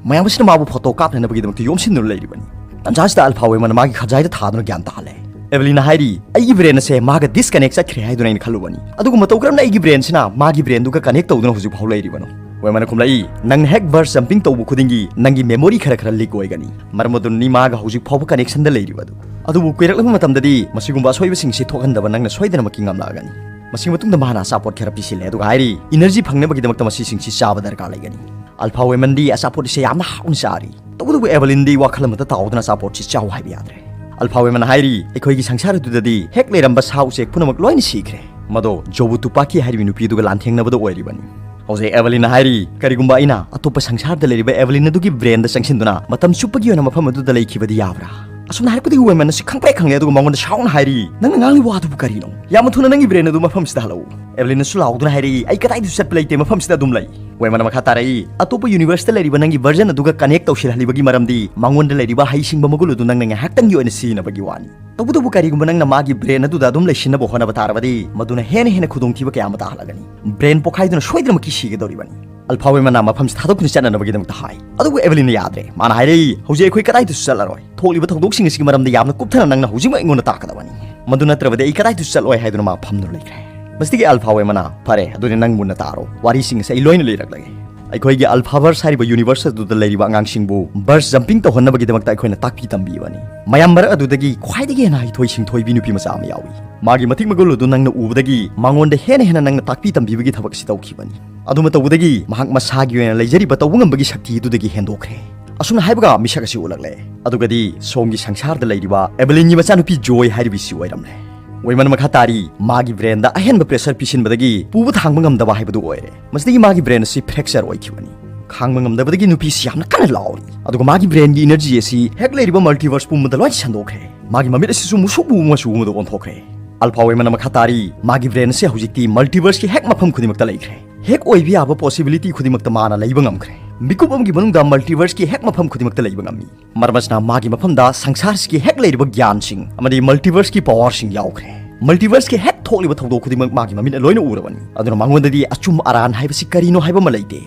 ꯃꯌꯥꯝ ꯑꯁꯤꯅ ꯃꯥꯕꯨ ꯐꯣꯇꯣ ꯀꯥꯞꯅꯅꯕꯒꯤꯗꯃꯛꯇ ꯌꯣꯝꯁꯤꯟꯗꯨꯅ ꯂꯩꯔꯤꯕꯅꯤ꯫ ꯇꯟꯖꯥꯁꯤꯗ ꯑꯜꯐꯥ ꯋꯦꯃꯟꯅ ꯃꯥꯒꯤ ꯈꯖꯥꯏꯗ ꯊꯥꯗꯨꯅ ꯒ꯭ꯌꯥꯟ ꯇꯥꯍꯜꯂꯦ꯫ ꯑꯦꯕꯂꯤꯟꯅ ꯍꯥꯏꯔꯤ, "ꯑꯩꯒꯤ ꯕ꯭ꯔꯦꯟ ꯑꯁꯦ ꯃꯥꯒ ꯗꯤꯁꯀꯅꯦꯛ ꯆꯠꯈ꯭ꯔꯦ ꯍꯥꯏꯗꯨꯅ ꯑꯩꯅ ꯈꯜꯂꯨꯕꯅꯤ, ꯑꯗꯨꯒ ꯃꯇꯧ ꯀꯔꯝꯅ ꯑꯩꯒꯤ ꯕ꯭ꯔꯦꯟꯁꯤꯅ ꯃꯥꯒꯤ ꯕ꯭ꯔꯦꯟꯗꯨꯒ ꯀꯅꯦꯛ ꯇꯧꯗꯨꯅ ꯍꯧꯖꯤꯛ ꯐꯥꯎ ꯂꯩꯔꯤꯕꯅꯣ?" ꯋꯦꯃꯟꯅ ꯈꯨꯝꯂꯛꯏ, "ꯅꯪꯅ ꯍꯦꯛ ꯕꯔꯁ ꯖꯝꯄꯤꯡ ꯇꯧꯕ ꯈꯨꯗꯤꯡꯒꯤ ꯅꯪꯒꯤ ꯃꯦꯃꯣꯔꯤ ꯈꯔ ꯈꯔ ꯂꯤꯛ ꯑꯣꯏꯒꯅꯤ, ꯃꯔꯝ ꯑꯗꯨꯅꯅꯤ ꯃꯥꯒ ꯍꯧꯖꯤꯛ ꯐꯥꯎꯕ ꯀꯅꯦꯛꯁꯟꯗ ꯂꯩꯔꯤꯕꯗꯨ꯫ ꯑꯗꯨꯕꯨ ꯀꯨꯏꯔꯛꯂꯕ ꯃꯇꯝꯗꯗꯤ ꯃꯁꯤꯒꯨꯝꯕ ꯑꯁꯣꯏꯕꯁꯤꯡꯁꯤ ꯊꯣꯛꯍꯟꯗꯕ ꯅꯪꯅ ꯁꯣꯏꯗꯅꯃꯛꯀꯤ ꯉꯝꯂꯛꯑꯒꯅꯤ꯫" ꯃꯁꯤꯒꯤ ꯃꯇꯨꯡꯗ ꯃꯥꯅ ꯑꯆꯥꯄꯣꯠ ꯈꯔ ꯄꯤꯁꯤꯜꯂꯦ, ꯑꯗꯨꯒ ꯍꯥꯏꯔꯤ, "ꯏꯅꯔꯖꯤ ꯐꯪꯅꯕꯒꯤꯗꯃꯛꯇ ꯃꯁꯤꯁꯤꯡꯁꯤ ꯆꯥꯕ ꯗꯔꯀꯥꯔ ꯂꯩꯒꯅꯤ꯫" ꯑꯜꯐꯥ ꯋꯦꯃꯟꯗꯤ ꯑꯆꯥꯄꯣꯠ ꯑꯁꯦ ꯌꯥꯝꯅ ꯍꯥꯎꯅ ꯆꯥꯔꯤ꯫ ꯇꯧꯕꯇꯕꯨ ꯑꯦꯕꯂꯤꯟꯗꯤ ꯋꯥꯈꯜ ꯑꯃꯗ ꯇꯥꯎꯗꯨꯅ ꯑꯆꯥꯄꯣꯠꯁꯤ ꯆꯥꯎ ꯍꯥꯏꯕ ꯌꯥꯗ꯭ꯔꯦ꯫ ꯑꯜꯐꯥ ꯋꯦꯃꯟꯅ ꯍꯥꯏꯔꯤ, "ꯑꯩꯈꯣꯏꯒꯤ ꯁꯪꯁꯥꯔ ꯑꯗꯨꯗꯗꯤ ꯍꯦꯛ ꯂꯩꯔꯝꯕ ꯁꯥ ꯎꯆꯦꯛ ꯄꯨꯝꯅꯃꯛ ꯂꯣꯏꯅ ꯁꯤꯈ꯭ꯔꯦ꯫ ꯃꯗꯣ ꯖꯣꯕꯨ ꯇꯨꯄꯥꯀꯤ ꯍꯥꯏꯔꯤꯕ ꯅꯨꯄꯤꯗꯨꯒ ꯂꯥꯟꯊꯦꯡꯅꯕꯗ ꯑꯣꯏꯔꯤꯕꯅꯤ꯫" ꯍꯧꯖꯤꯛ ꯑꯦꯕꯂꯤꯟꯅ ꯍꯥꯏꯔꯤ, "ꯀꯔꯤꯒꯨꯝꯕ ꯑꯩꯅ ꯑꯇꯣꯞꯄ ꯁꯪꯁꯥꯔꯗ ꯂꯩꯔꯤꯕ ꯑꯦꯕꯂꯤꯟ ꯑꯗꯨꯒꯤ ꯕ꯭ꯔꯦꯟꯗ ꯆꯪꯁꯤꯟꯗꯨꯅ ꯃꯇꯝ ꯆꯨꯞꯄꯒꯤ ꯑꯣꯏꯅ ꯃꯐꯝ ꯑꯗꯨꯗ ꯂꯩꯈꯤꯕꯗꯤ ꯌꯥꯕ꯭ꯔꯥ?" ꯑꯁꯨꯝꯅ ꯍꯥꯏꯔꯛꯄꯗꯒꯤ ꯋꯦꯃꯟ ꯑꯁꯤ ꯈꯪꯄ꯭ꯔꯦꯛ ꯈꯪꯂꯦ, ꯑꯗꯨꯒ ꯃꯉꯣꯟꯗ ꯁꯥꯎꯅ ꯍꯥꯏꯔꯤ, "ꯅꯪꯅ ꯉꯥꯡꯂꯤꯕ ꯋꯥꯗꯨꯕꯨ ꯀꯔꯤꯅꯣ? ꯌꯥꯝꯅ ꯊꯨꯅ ꯅꯪꯒꯤ ꯕ꯭ꯔꯦꯟ ꯑꯗꯨ ꯃꯐꯝꯁꯤꯗ ꯍꯜꯂꯛꯎ꯫" ꯑꯦꯕꯂꯤꯟꯅꯁꯨ ꯂꯥꯎꯗꯨꯅ ꯍꯥꯏꯔꯛꯏ, "ꯑꯩ ꯀꯗꯥꯏꯗꯁꯨ ꯆꯠꯄ ꯂꯩꯇꯦ, ꯃꯐꯝꯁꯤꯗ ꯑꯗꯨꯝ ꯂꯩ꯫" ꯋꯦꯃꯟꯅ ꯃꯈꯥ ꯇꯥꯔꯛꯏ, "ꯑꯇꯣꯞꯄ ꯌꯨꯅꯤꯚꯔꯁꯇ ꯂꯩꯔꯤꯕ ꯅꯪꯒꯤ ꯚꯔꯖꯟ ꯑꯗꯨꯒ ꯀꯅꯦꯛ ꯇꯧꯁꯤꯜꯍꯜꯂꯤꯕꯒꯤ ꯃꯔꯝꯗꯤ ꯃꯉꯣꯟꯗ ꯂꯩꯔꯤꯕ ꯍꯩꯁꯤꯡꯕ ꯃꯒꯨꯟ ꯑꯗꯨ ꯅꯪꯅ ꯉꯥꯏꯍꯥꯛꯇꯪꯒꯤ ꯑꯣꯏꯅ ꯁꯤꯖꯤꯟꯅꯕꯒꯤ ꯋꯥꯅꯤ꯫ ꯇꯧꯕꯇꯕꯨ ꯀꯔꯤꯒꯨꯝꯕ ꯅꯪꯅ ꯃꯥꯒꯤ ꯕ꯭ꯔꯦꯟ ꯑꯗꯨꯗ ꯑꯗꯨꯝ ꯂꯩꯁꯤꯟꯅꯕ ꯍꯣꯠꯅꯕ ꯇꯥꯔꯕꯗꯤ, ꯃꯗꯨꯅ ꯍꯦꯟꯅ ꯍꯦꯟꯅ ꯈꯨꯗꯣꯡꯊꯤꯕ ꯀꯌꯥ ꯑꯃ ꯇꯥꯍꯜꯂꯒꯅꯤ꯫ ꯕ꯭ꯔꯦꯟ ꯄꯣꯈꯥꯏꯗꯨꯅ ꯁꯣꯏꯗꯅꯃꯛꯀꯤ ꯁꯤꯒꯗꯧꯔꯤꯕꯅꯤ꯫" ꯑꯜꯐꯥ ꯋꯦꯃꯟꯅ ꯃꯐꯝꯁꯤ ꯊꯥꯗꯣꯛꯇꯨꯅ ꯆꯠꯅꯅꯕꯒꯤꯗꯃꯛꯇ ꯍꯥꯏ꯫ ꯑꯗꯨꯕꯨ ꯑꯦꯕꯂꯤꯟꯅ ꯌꯥꯗ꯭ꯔꯦ꯫ ꯃꯥꯅ ꯍꯥꯏꯔꯛꯏ, "ꯍꯧꯖꯤꯛ ꯑꯩꯈꯣꯏ ꯀꯗꯥꯏꯗꯁꯨ ꯆꯠꯂꯔꯣꯏ꯫ ꯊꯣꯛꯂꯤꯕ ꯊꯧꯗꯣꯛꯁꯤꯡ ꯑꯁꯤꯒꯤ ꯃꯔꯝꯗ ꯌꯥꯝꯅ ꯀꯨꯞꯊꯅ ꯅꯪꯅ ꯍꯧꯖꯤꯛꯃꯛ ꯑꯩꯉꯣꯟꯗ ꯇꯥꯛꯀꯗꯕꯅꯤ꯫ ꯃꯗꯨ ꯅꯠꯇ꯭ꯔꯕꯗꯤ ꯑꯩ ꯀꯗꯥꯏꯗꯁꯨ ꯆꯠꯂꯣꯏ" ꯍꯥꯏꯗꯨꯅ ꯃꯥ ꯐꯝꯗꯨꯅ ꯂꯩꯈ꯭ꯔꯦ꯫ ꯃꯁꯤꯗꯒꯤ ꯑꯜꯐꯥ ꯋꯦꯃꯟꯅ, "ꯐꯔꯦ, ꯑꯗꯨꯗꯤ ꯅꯪ ꯃꯨꯟꯅ ꯇꯥꯔꯣ꯫ ꯋꯥꯔꯤꯁꯤꯡ ꯑꯁꯤ ꯑꯩ ꯂꯣꯏꯅ ꯂꯤꯔꯛꯂꯒꯦ꯫ ꯑꯩꯈꯣꯏꯒꯤ ꯑꯜꯐꯥꯚꯔꯁ ꯍꯥꯏꯔꯤꯕ ꯌꯨꯅꯤꯚꯔꯁ ꯑꯗꯨꯗ ꯂꯩꯔꯤꯕ ꯑꯉꯥꯡꯁꯤꯡꯕꯨ ꯕꯔꯁ ꯖꯝꯄꯤꯡ ꯇꯧꯍꯟꯅꯕꯒꯤꯗꯃꯛꯇ ꯑꯩꯈꯣꯏꯅ ꯇꯥꯛꯄꯤ ꯇꯝꯕꯤꯕꯅꯤ꯫ ꯃꯌꯥꯝ ꯃꯔꯛ ꯑꯗꯨꯗꯒꯤ ꯈ꯭ꯋꯥꯏꯗꯒꯤ ꯍꯦꯟꯅ ꯍꯩꯊꯣꯏ ꯁꯤꯡꯊꯣꯏꯕꯤ ꯅꯨꯄꯤ ꯃꯆꯥ ꯑꯃ ꯌꯥꯎꯏ꯫ ꯃꯥꯒꯤ ꯃꯇꯤꯛ ꯃꯒꯨꯟ ꯑꯗꯨ ꯅꯪꯅ ꯎꯕꯗꯒꯤ ꯃꯉꯣꯟꯗ ꯍꯦꯟꯅ ꯍꯦꯟꯅ ꯅꯪꯅ ꯇꯥꯛꯄꯤ ꯇꯝꯕꯤꯕꯒꯤ ꯊꯕꯛ ꯑꯁꯤ ꯇꯧꯈꯤꯕꯅꯤ꯫ ꯑꯗꯨꯃ ꯇꯧꯕꯗꯒꯤ ꯃꯍꯥꯛ ꯃꯁꯥꯒꯤ ꯑꯣꯏꯅ ꯂꯩꯖꯔꯤꯕ ꯇꯧꯕ ꯉꯝꯕꯒꯤ ꯁꯛꯇꯤ ꯑꯗꯨꯗꯒꯤ ꯍꯦꯟꯗꯣꯛꯈ꯭ꯔꯦ꯫" ꯑꯁꯨꯝꯅ ꯍꯥꯏꯕꯒ ꯃꯤꯁꯛ ꯑꯁꯤ ꯎꯠꯂꯛꯂꯦ꯫ ꯑꯗꯨꯒꯗꯤ ꯁꯣꯝꯒꯤ ꯁꯪꯁꯥꯔꯗ ꯂꯩꯔꯤꯕ ꯑꯦꯕꯂꯤꯟꯒꯤ ꯃꯆꯥꯅꯨꯄꯤ ꯖꯣꯏ ꯍꯥꯏꯔꯤꯕꯁꯤ ꯑꯣꯏꯔꯝꯂꯦ꯫ ꯋꯦꯃꯟ ꯃꯈꯥ ꯇꯥꯔꯤ, "ꯃꯥꯒꯤ ꯕ꯭ꯔꯦꯟꯗ ꯑꯍꯦꯟꯕ ꯄ꯭ꯔꯦꯁꯔ ꯄꯤꯁꯤꯟꯕꯗꯒꯤ ꯄꯨꯕ ꯊꯥꯡꯕ ꯉꯝꯗꯕ ꯍꯥꯏꯕꯗꯨ ꯑꯣꯏꯔꯦ꯫ ꯃꯁꯤꯗꯒꯤ ꯃꯥꯒꯤ ꯕ꯭ꯔꯦꯟ ꯑꯁꯤ ꯐ꯭ꯔꯦꯛꯆꯔ ꯑꯣꯏꯈꯤꯕꯅꯤ꯫ ꯈꯥꯡꯕ ꯉꯝꯗꯕꯗꯒꯤ ꯅꯨꯄꯤꯁꯤ ꯌꯥꯝꯅ ꯀꯟꯅ ꯂꯥꯎꯔꯤ꯫ ꯑꯗꯨꯒ ꯃꯥꯒꯤ ꯕ꯭ꯔꯦꯟꯒꯤ ꯏꯅꯔꯖꯤ ꯑꯁꯤ ꯍꯦꯛ ꯂꯩꯔꯤꯕ ꯃꯜꯇꯤꯚꯔꯁ ꯄꯨꯝꯕꯗ ꯂꯣꯏꯅ ꯁꯟꯗꯣꯛꯈ꯭ꯔꯦ꯫ ꯃꯥꯒꯤ ꯃꯃꯤꯠ ꯑꯁꯤꯁꯨ ꯃꯨꯁꯨꯛ ꯃꯨꯕ ꯃꯆꯨ ꯑꯃꯗ ꯑꯣꯟꯊꯣꯛꯈ꯭ꯔꯦ꯫" ꯑꯜꯐꯥ ꯋꯦꯃꯟꯅ ꯃꯈꯥ ꯇꯥꯔꯤ, "ꯃꯥꯒꯤ ꯕ꯭ꯔꯦꯟ ꯑꯁꯤ ꯍꯧꯖꯤꯛꯇꯤ ꯃꯜꯇꯤꯚꯔꯁꯀꯤ ꯍꯦꯛ ꯃꯐꯝ ꯈꯨꯗꯤꯡꯃꯛꯇ ꯂꯩꯈ꯭ꯔꯦ꯫ ꯍꯦꯛ ꯑꯣꯏꯕ ꯌꯥꯕ ꯄꯣꯁꯤꯕꯤꯂꯤꯇꯤ ꯈꯨꯗꯤꯡꯃꯛꯇ ꯃꯥꯅ ꯂꯩꯕ ꯉꯝꯈ꯭ꯔꯦ꯫ ꯃꯤꯀꯨꯞ ꯑꯃꯒꯤ ꯃꯅꯨꯡꯗ ꯃꯜꯇꯤꯚꯔꯁꯀꯤ ꯍꯦꯛ ꯃꯐꯝ ꯈꯨꯗꯤꯡꯃꯛꯇ ꯂꯩꯕ ꯉꯝꯃꯤ꯫ ꯃꯔꯝ ꯑꯁꯤꯅ ꯃꯥꯒꯤ ꯃꯐꯝꯗ ꯁꯪꯁꯥꯔꯁꯤꯒꯤ ꯍꯦꯛ ꯂꯩꯔꯤꯕ ꯒ꯭ꯌꯥꯟꯁꯤꯡ ꯑꯃꯗꯤ ꯃꯜꯇꯤꯚꯔꯁꯀꯤ ꯄꯋꯥꯔꯁꯤꯡ ꯌꯥꯎꯈ꯭ꯔꯦ꯫ ꯃꯜꯇꯤꯚꯔꯁꯀꯤ ꯍꯦꯛ ꯊꯣꯛꯂꯤꯕ ꯊꯧꯗꯣꯛ ꯈꯨꯗꯤꯡꯃꯛ ꯃꯥꯒꯤ ꯃꯃꯤꯠꯅ ꯂꯣꯏꯅ ꯎꯔꯕꯅꯤ꯫ ꯑꯗꯨꯅ ꯃꯉꯣꯟꯗꯗꯤ ꯑꯆꯨꯝ ꯑꯔꯥꯟ ꯍꯥꯏꯕꯁꯤ ꯀꯔꯤꯅꯣ ꯍꯥꯏꯕ ꯑꯃ ꯂꯩꯇꯦ꯫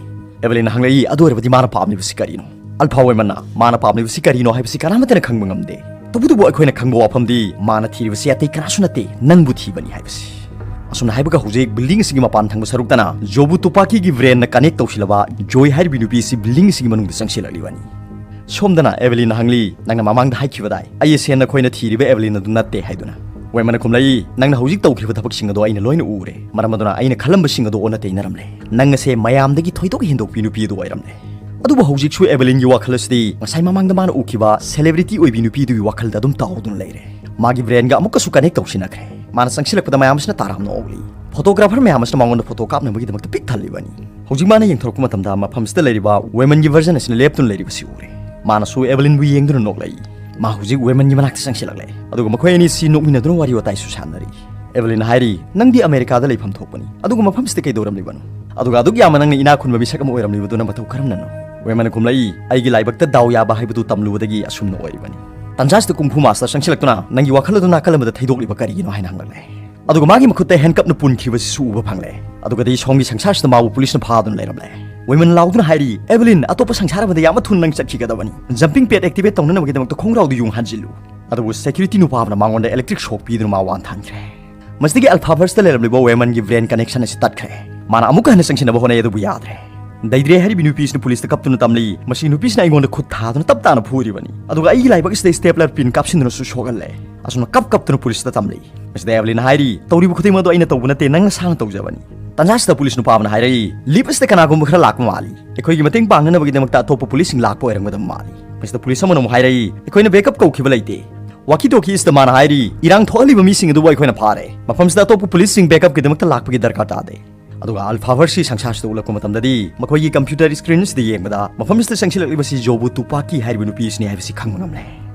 ꯑꯦꯚꯦꯂꯤꯟꯅ ꯍꯪꯂꯛꯏ, "ꯑꯗꯨ ꯑꯣꯏꯔꯕꯗꯤ ꯃꯥꯅ ꯄꯥꯝꯂꯤꯕꯁꯤ ꯀꯔꯤꯅꯣ?" ꯑꯜꯐꯥ ꯋꯦꯃꯟꯅ, "ꯃꯥꯅ ꯄꯥꯝꯂꯤꯕꯁꯤ ꯀꯔꯤꯅꯣ ꯍꯥꯏꯕꯁꯤ ꯀꯅꯥꯃꯠꯇꯅ ꯈꯪꯕ ꯉꯝꯗꯦ꯫ ꯇꯧꯕꯇꯕꯨ ꯑꯩꯈꯣꯏꯅ ꯈꯪꯕ ꯋꯥꯐꯝꯗꯤ ꯃꯥꯅ ꯊꯤꯔꯤꯕꯁꯤ ꯑꯇꯩ ꯀꯅꯥꯁꯨ ꯅꯠꯇꯦ, ꯅꯪꯕꯨ ꯊꯤꯕꯅꯤ ꯍꯥꯏꯕꯁꯤ꯫" ꯑꯁꯨꯝꯅ ꯍꯥꯏꯕꯒ ꯍꯧꯖꯤꯛ ꯕꯤꯜꯗꯤꯡ ꯑꯁꯤꯒꯤ ꯃꯄꯥꯟ ꯊꯪꯕ ꯁꯔꯨꯛꯇꯅ ꯖꯣꯕꯨ ꯇꯨꯄꯥꯀꯤꯒꯤ ꯕ꯭ꯔꯦꯟꯅ ꯀꯅꯦꯛ ꯇꯧꯁꯤꯜꯂꯕ ꯖꯣꯏ ꯍꯥꯏꯔꯤꯕ ꯅꯨꯄꯤ ꯑꯁꯤ ꯕꯤꯜꯗꯤꯡ ꯑꯁꯤꯒꯤ ꯃꯅꯨꯡꯗ ꯆꯪꯁꯤꯜꯂꯛꯂꯤꯕꯅꯤ꯫ ꯁꯣꯝꯗꯅ ꯑꯦꯚꯦꯂꯤꯟꯅ ꯍꯪꯂꯤ, "ꯅꯪꯅ ꯃꯃꯥꯡꯗ ꯍꯥꯏꯈꯤꯕꯗꯥꯏ ꯑꯩ ꯑꯁꯦ ꯅꯈꯣꯏꯅ ꯊꯤꯔꯤꯕ ꯑꯦꯚꯦꯂꯤꯟ ꯑꯗꯨ ꯅꯠꯇꯦ ꯍꯥꯏꯗꯨꯅ?" ꯋꯦꯃꯟꯅ ꯈꯨꯝꯂꯛꯏ, "ꯅꯪꯅ ꯍꯧꯖꯤꯛ ꯇꯧꯈꯤꯕ ꯊꯕꯛꯁꯤꯡ ꯑꯗꯣ ꯑꯩꯅ ꯂꯣꯏꯅ ꯎꯔꯦ꯫ ꯃꯔꯝ ꯑꯗꯨꯅ ꯑꯩꯅ ꯈꯜꯂꯝꯕꯁꯤꯡ ꯑꯗꯣ ꯑꯣꯟꯅ ꯇꯩꯅꯔꯝꯂꯦ꯫ ꯅꯪ ꯑꯁꯦ ꯃꯌꯥꯝꯗꯒꯤ ꯊꯣꯏꯗꯣꯛ ꯍꯦꯟꯗꯣꯛꯄꯤ ꯅꯨꯄꯤ ꯑꯗꯨ ꯑꯣꯏꯔꯝꯂꯦ꯫" ꯑꯗꯨꯕꯨ ꯍꯧꯖꯤꯛꯁꯨ ꯑꯦꯚꯦꯂꯤꯟꯒꯤ ꯋꯥꯈꯜ ꯑꯁꯤꯗꯤ ꯉꯁꯥꯏ ꯃꯃꯥꯡꯗ ꯃꯥꯅ ꯎꯈꯤꯕ ꯁꯦꯂꯦꯕ꯭ꯔꯤꯇꯤ ꯑꯣꯏꯕꯤ ꯅꯨꯄꯤꯗꯨꯒꯤ ꯋꯥꯈꯜꯗ ꯑꯗꯨꯝ ꯇꯥꯎꯗꯨꯅ ꯂꯩꯔꯦ꯫ ꯃꯥꯒꯤ ꯕ꯭ꯔꯦꯟꯒ ꯑꯃꯨꯛꯀꯁꯨ ꯀꯅꯦꯛ ꯇꯧꯁꯤꯟꯅꯈ꯭ꯔꯦ꯫ ꯃꯥꯅ ꯆꯪꯁꯤꯜꯂꯛꯄꯗ ꯃꯌꯥꯝ ꯑꯁꯤꯅ ꯇꯥꯔꯥꯝꯅ ꯑꯣꯛꯂꯤ꯫ ꯐꯣꯇꯣꯒ꯭ꯔꯥꯐꯔ ꯃꯌꯥꯝ ꯑꯁꯤꯅ ꯃꯉꯣꯟꯗ ꯐꯣꯇꯣ ꯀꯥꯞꯅꯕꯒꯤꯗꯃꯛꯇ ꯄꯤꯛ ꯊꯜꯂꯤꯕꯅꯤ꯫ ꯍꯧꯖꯤꯛ ꯃꯥꯅ ꯌꯦꯡꯊꯣꯔꯛꯄ ꯃꯇꯝꯗ ꯃꯐꯝꯁꯤꯗ ꯂꯩꯔꯤꯕ ꯋꯦꯃꯟꯒꯤ ꯚꯔꯖꯟ ꯑꯁꯤꯅ ꯂꯦꯞꯇꯨꯅ ꯂꯩꯔꯤꯕꯁꯤ ꯎꯔꯦ꯫ ꯃꯥꯅꯁꯨ ꯑꯦꯚꯦꯂꯤꯟꯕꯨ ꯌꯦꯡꯗꯨꯅ ꯅꯣꯛꯂꯛꯏ꯫ ꯃꯥ ꯍꯧꯖꯤꯛ ꯋꯦꯃꯟꯒꯤ ꯃꯅꯥꯛꯇ ꯆꯪꯁꯤꯜꯂꯛꯂꯦ꯫ ꯑꯗꯨꯒ ꯃꯈꯣꯏ ꯑꯅꯤꯁꯤ ꯅꯣꯛꯃꯤꯟꯅꯗꯨꯅ ꯋꯥꯔꯤ ꯋꯥꯇꯥꯏꯁꯨ ꯁꯥꯟꯅꯔꯤ꯫ ꯑꯦꯚꯦꯂꯤꯟ ꯍꯥꯏꯔꯤ, "ꯅꯪꯗꯤ ꯑꯃꯦꯔꯤꯀꯥꯗ ꯂꯩꯐꯝ ꯊꯣꯛꯄꯅꯤ, ꯑꯗꯨꯒ ꯃꯐꯝꯁꯤꯗ ꯀꯩꯗꯧꯔꯝꯂꯤꯕꯅꯣ? ꯑꯗꯨꯒ ꯑꯗꯨꯛ ꯌꯥꯝꯅ ꯅꯪꯅ ꯏꯅꯥꯛ ꯈꯨꯟꯕ ꯃꯤꯁꯛ ꯑꯃ ꯑꯣꯏꯔꯝꯂꯤꯕꯗꯨꯅ ꯃꯇꯧ ꯀꯔꯝꯅꯅꯣ?" ꯋꯦꯃꯟꯅ ꯈꯨꯝꯂꯛꯏ, "ꯑꯩꯒꯤ ꯂꯥꯏꯕꯛꯇ ꯗꯥꯎ ꯌꯥꯕ ꯍꯥꯏꯕꯗꯨ ꯇꯝꯂꯨꯕꯗꯒꯤ ꯑꯁꯨꯝꯅ ꯑꯣꯏꯔꯤꯕꯅꯤ꯫" ꯇꯟꯖꯥꯁꯤꯗ ꯀꯨꯡꯐꯨ ꯃꯥꯁꯇꯔ ꯆꯪꯁꯤꯜꯂꯛꯇꯨꯅ, "ꯅꯪꯒꯤ ꯋꯥꯈꯜ ꯑꯗꯨ ꯅꯥꯀꯜ ꯑꯃꯗ ꯊꯩꯗꯣꯛꯂꯤꯕ ꯀꯔꯤꯒꯤꯅꯣ?" ꯍꯥꯏꯅ ꯍꯪꯂꯛꯂꯦ꯫ ꯑꯗꯨꯒ ꯃꯥꯒꯤ ꯃꯈꯨꯠꯇ ꯍꯦꯟꯀꯞꯅ ꯄꯨꯟꯈꯤꯕꯁꯤꯁꯨ ꯎꯕ ꯐꯪꯂꯦ꯫ ꯑꯗꯨꯒꯗꯤ ꯁꯣꯝꯒꯤ ꯁꯪꯁꯥꯔꯁꯤꯗ ꯃꯥꯕꯨ ꯄꯨꯂꯤꯁꯅ ꯐꯥꯗꯨꯅ ꯂꯩꯔꯝꯂꯦ꯫ ꯋꯦꯃꯟ ꯂꯥꯎꯗꯨꯅ ꯍꯥꯏꯔꯤ, "ꯑꯦꯚꯦꯂꯤꯟ, ꯑꯇꯣꯞꯄ ꯁꯪꯁꯥꯔ ꯑꯃꯗ ꯌꯥꯝꯅ ꯊꯨꯅ ꯅꯪ ꯆꯠꯈꯤꯒꯗꯕꯅꯤ꯫ ꯖꯝꯄꯤꯡ ꯄꯦꯗ ꯑꯦꯛꯇꯤꯚꯦꯠ ꯇꯧꯅꯅꯕꯒꯤꯗꯃꯛꯇ ꯈꯣꯡꯒ꯭ꯔꯥꯎꯗꯨ ꯌꯨꯡ ꯍꯟꯖꯤꯜꯂꯨ꯫" ꯑꯗꯨꯕꯨ ꯁꯦꯀ꯭ꯌꯨꯔꯤꯇꯤ ꯅꯨꯄꯥ ꯑꯃꯅ ꯃꯉꯣꯟꯗ ꯏꯂꯦꯛꯇ꯭ꯔꯤꯛ ꯁꯣꯛ ꯄꯤꯗꯨꯅ ꯃꯥ ꯋꯥꯟꯊꯍꯟꯈ꯭ꯔꯦ꯫ ꯃꯁꯤꯗꯒꯤ ꯑꯜꯐꯥꯚꯔꯁꯇ ꯂꯩꯔꯝꯂꯤꯕ ꯋꯦꯃꯟꯒꯤ ꯕ꯭ꯔꯦꯟ ꯀꯅꯦꯛꯁꯟ ꯑꯁꯤ ꯇꯠꯈ꯭ꯔꯦ꯫ ꯃꯥꯅ ꯑꯃꯨꯛꯀ ꯍꯟꯅ ꯆꯪꯁꯤꯟꯅꯕ ꯍꯣꯠꯅꯩ, ꯑꯗꯨꯕꯨ ꯌꯥꯗ꯭ꯔꯦ꯫ ꯗꯩꯗ꯭ꯔꯦ ꯍꯥꯏꯔꯤꯕꯤ ꯅꯨꯄꯤꯁꯤꯅ ꯄꯨꯂꯤꯁꯇ ꯀꯞꯇꯨꯅ ꯇꯝꯂꯤ, "ꯃꯁꯤ ꯅꯨꯄꯤꯁꯤꯅ ꯑꯩꯉꯣꯟꯗ ꯈꯨꯠ ꯊꯥꯗꯨꯅ ꯇꯞ ꯇꯥꯅ ꯐꯨꯔꯤꯕꯅꯤ꯫ ꯑꯗꯨꯒ ꯑꯩꯒꯤ ꯂꯥꯏꯕꯛ ꯑꯁꯤꯗ ꯁ꯭ꯇꯦꯞꯂꯔ ꯄꯤꯟ ꯀꯥꯞꯁꯤꯟꯗꯨꯅꯁꯨ ꯁꯣꯛꯍꯜꯂꯦ꯫" ꯑꯁꯨꯝꯅ ꯀꯞ ꯀꯞꯇꯨꯅ ꯄꯨꯂꯤꯁꯇ ꯇꯝꯂꯤ꯫ ꯃꯁꯤꯗ ꯑꯦꯚꯦꯂꯤꯟ ꯍꯥꯏꯔꯤ, "ꯇꯧꯔꯤꯕ ꯈꯨꯗꯤꯡꯃꯛ ꯑꯗꯨ ꯑꯩꯅ ꯇꯧꯕ ꯅꯠꯇꯦ, ꯅꯪ ꯅꯁꯥꯅ ꯇꯧꯖꯕꯅꯤ꯫" ꯇꯟꯖꯥꯁꯤꯗ ꯄꯨꯂꯤꯁ ꯅꯨꯄꯥ ꯑꯃꯅ ꯍꯥꯏꯔꯛꯏ, "ꯂꯤꯞ ꯑꯁꯤꯗ ꯀꯅꯥꯒꯨꯝꯕ ꯈꯔ ꯂꯥꯛꯄ ꯃꯥꯜꯂꯤ꯫ ꯑꯩꯈꯣꯏꯒꯤ ꯃꯇꯦꯡ ꯄꯥꯡꯅꯅꯕꯒꯤꯗꯃꯛꯇ ꯑꯇꯣꯞꯄ ꯄꯨꯂꯤꯁꯁꯤꯡ ꯂꯥꯛꯄ ꯑꯣꯏꯔꯝꯒꯗꯕ ꯃꯥꯜꯂꯤ꯫" ꯃꯁꯤꯗ ꯄꯨꯂꯤꯁ ꯑꯃꯅ ꯑꯃꯨꯛ ꯍꯥꯏꯔꯛꯏ, "ꯑꯩꯈꯣꯏꯅ ꯕꯦꯛꯑꯞ ꯀꯧꯈꯤꯕ ꯂꯩꯇꯦ꯫" ꯋꯥꯀꯤ ꯇꯣꯀꯤ ꯑꯁꯤꯗ ꯃꯥꯅ ꯍꯥꯏꯔꯤ, "ꯏꯔꯥꯡ ꯊꯣꯛꯍꯜꯂꯤꯕ ꯃꯤꯁꯤꯡ ꯑꯗꯨꯕꯨ ꯑꯩꯈꯣꯏꯅ ꯐꯥꯔꯦ꯫ ꯃꯐꯝꯁꯤꯗ ꯑꯇꯣꯞꯄ ꯄꯨꯂꯤꯁꯁꯤꯡ ꯕꯦꯛꯑꯞꯀꯤꯗꯃꯛꯇ ꯂꯥꯛꯄꯒꯤ ꯗꯔꯀꯥꯔ ꯇꯥꯗꯦ꯫" ꯑꯗꯨꯒ ꯑꯜꯐꯥꯚꯔꯁꯤ ꯁꯪꯁꯥꯔꯁꯤꯗ ꯎꯠꯂꯛꯄ ꯃꯇꯝꯗꯗꯤ ꯃꯈꯣꯏꯒꯤ ꯀꯝꯄ꯭ꯌꯨꯇꯔ ꯁ꯭ꯀ꯭ꯔꯤꯟꯁꯤꯗ ꯌꯦꯡꯕꯗ ꯃꯐꯝꯁꯤꯗ ꯆꯪꯁꯤꯜꯂꯛꯂꯤꯕꯁꯤ ꯖꯣꯕꯨ ꯇꯨꯄꯥꯀꯤ ꯍꯥꯏꯔꯤꯕ ꯅꯨꯄꯤ ꯑꯁꯤꯅꯤ ꯍꯥꯏꯕꯁꯤ ꯈꯪꯕ ꯉꯝꯂꯦ꯫